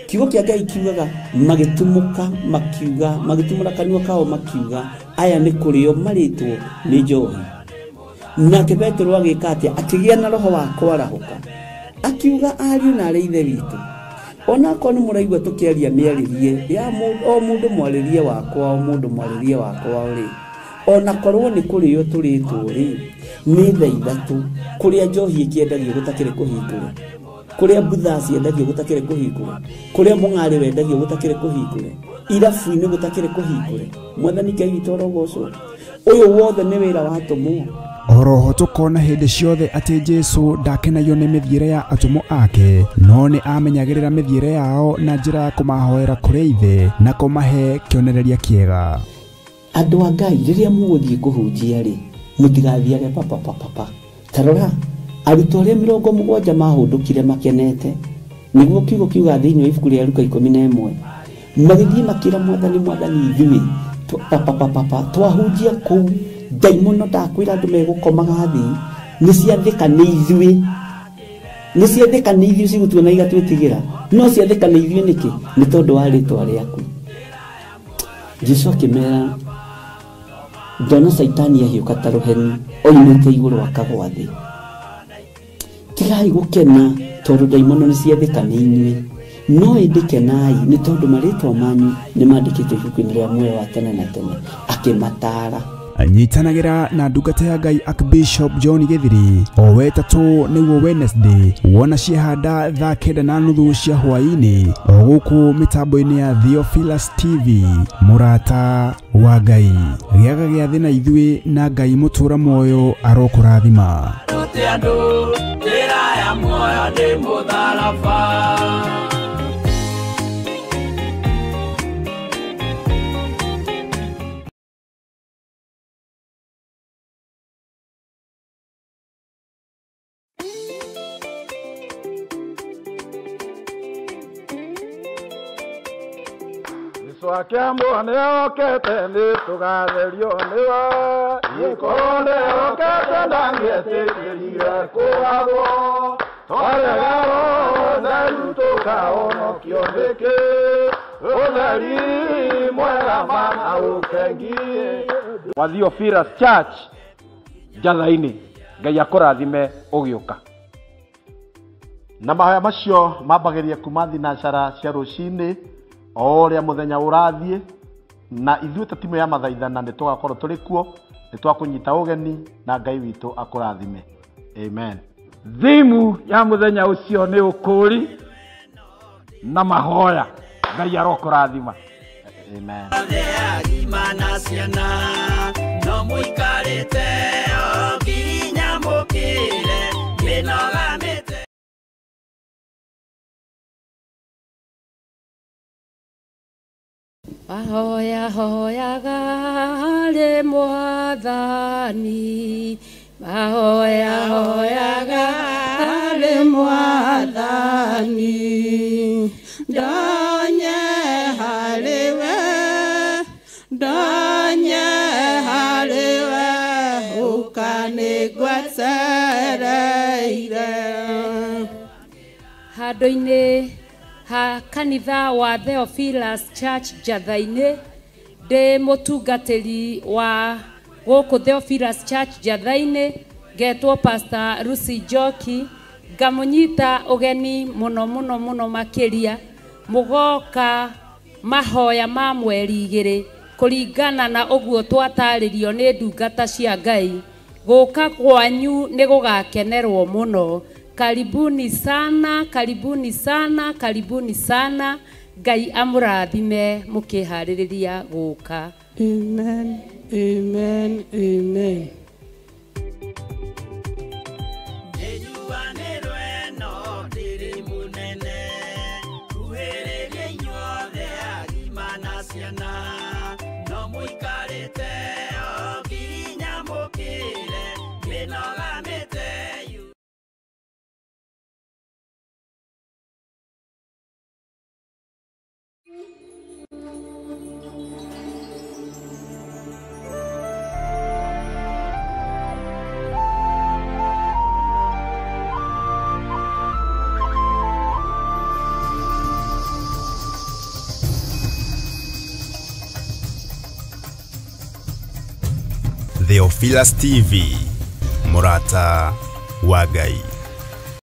Kiugo kĩa Ngai kiugaga magĩtumũka makiuga, magĩtumũra kanua kao makiuga, aya nĩ kũrĩo marĩtwo nĩ njohi. Nake Petero agĩka atĩa? Akĩgĩa na roho wa kwarahũka, akiuga ariũ na arĩ ithe witũ, onakorwo nĩ mũraigua tũkĩaria mĩarĩrie ya o mũndũ mwarĩrie wakwa, o mũndũ mwarĩrie wakwa rĩ, onakorwo nĩ kũrĩo tũrĩtwo rĩ, nĩ thaa ithatũ kũrĩa njohi ĩkĩendagio gũtakĩrĩ kũhingũre, kũrĩa mbutha ciendagio gũtakĩrĩ kũhingũre, kũrĩa mũng'arĩ wendagio gũtakĩrĩ kũhingũre, irabu-inĩ gũtakĩrĩ kũhingũre. Mwathani Ngai witũ arogocwo. Ũyũ wothe nĩ wĩra wa atũmwo. Oroho tũkona hĩndĩ ciothe atĩ Jesũ ndakenagio nĩ mĩthiĩre ya atũmwo ake, no nĩ amenyagĩrĩra mĩthiĩre yao na njĩra ya kũmahoera kũrĩ Ithe na kũmahe kĩonereria kĩega. Andũ a Ngai, rĩrĩa mũgũthiĩ kũhunjia rĩ, mũtigathiage papapapapa. Ta rora, arutwo arĩa 70 mahũndũkire makenete, nĩguo kiugo kiuga thĩinĩ wa ibuku rĩa Luka 11, magĩthiĩ makĩra Mwathani, Mwathani ithuĩ papapapapa twahunjia kũu ndaimono ndakwĩra andũ megũkomaga thĩ, nĩ ciathĩka nĩ ithuĩ, nĩ ciathĩka nĩ ithuĩ cigũtuona igatwĩtigĩra, no ciathĩka nĩ ithuĩ nĩkĩ? Nĩ tondũ wa rĩtwa rĩaku. Jesũ akĩmera, ndona Caitani ahiũka ta rũheni oimĩte igũrũ akagwa thĩ. Tigai gũkena tondũ ndaimono nĩ ciathĩka nĩ inyuĩ, no ĩndĩ kenai nĩ tondũ marĩtwa manyu nĩ mandĩkĩtwo ibuku-inĩ rĩa muoyo wa tene na tene. Akĩmataara. Nyitanagĩra na ndungata ya Ngai Archbishop John Gĩthiri o wetatũ nĩguo Wednesday, wona ciehanda thaa 9:30 cia hwaĩ-inĩ, o gũkũ mĩtambo-inĩ ya Theophilus TV. Mũrata wa Ngai, gĩaga gĩathĩ na ithuĩ, na Ngai mũtũra muoyo arokũrathima. Njĩra ya muoyo nĩ mũtharaba. Akĩamwo nĩokĩte nĩtũgatherio nĩwe, ikorwo nĩokĩte ndangĩetĩkĩrire kũgathwo, twarega ũtheru tũkahonokio nĩkĩ, ũtheri mwega mana ũkengi. Wa Theophilus Church Njatha-inĩ, Ngai akũrathime ũgĩũka. Na mahoya macio mambagĩrĩria kuma thinacara cia rũcinĩ o ũrĩa mũthenya ũrathiĩ, na ithuĩ ta timu ya mathaithana nĩ tũgakorwo tũrĩ kuo, nĩ twakũnyita ũgeni na Ngai witũ akũrathime. Amen. Thimu ya mũthenya ũcio nĩ ũkũũri na mahoya. Ngai arokũrathima. Amen. Agima ciana no mũikarĩte o nginya mũkĩre mĩnoga mĩte. Mahoya hoyaga harĩ Mwathani, mahoya hoyaga harĩ Mwathani, ndonye harĩ we, ndonye harĩ we, ũkanĩgwetereire. Handũ-inĩ ha kanitha wa Theophilus Church Njatha-inĩ, ndĩ mũtungatĩri wa gũkũ Theophilus Church Njatha-inĩ, ngetwo Pastor Lucy Njoki, ngamũnyita ũgeni mũno mũno mũno makĩria, mũgoka mahoya ma mweri 2 kũringana na ũguo twatarĩrio nĩ ndungata cia Ngai. Gũka kwanyu nĩ gũgakenerwo mũno. Karibuni sana, karibuni sana, karibuni sana. Ngai amũrathime mũkĩharĩrĩria gũka. Amen, amen, amen. Kuhĩrĩria inyuothe agima na ciana. Theophilus TV, mũrata wa Ngai.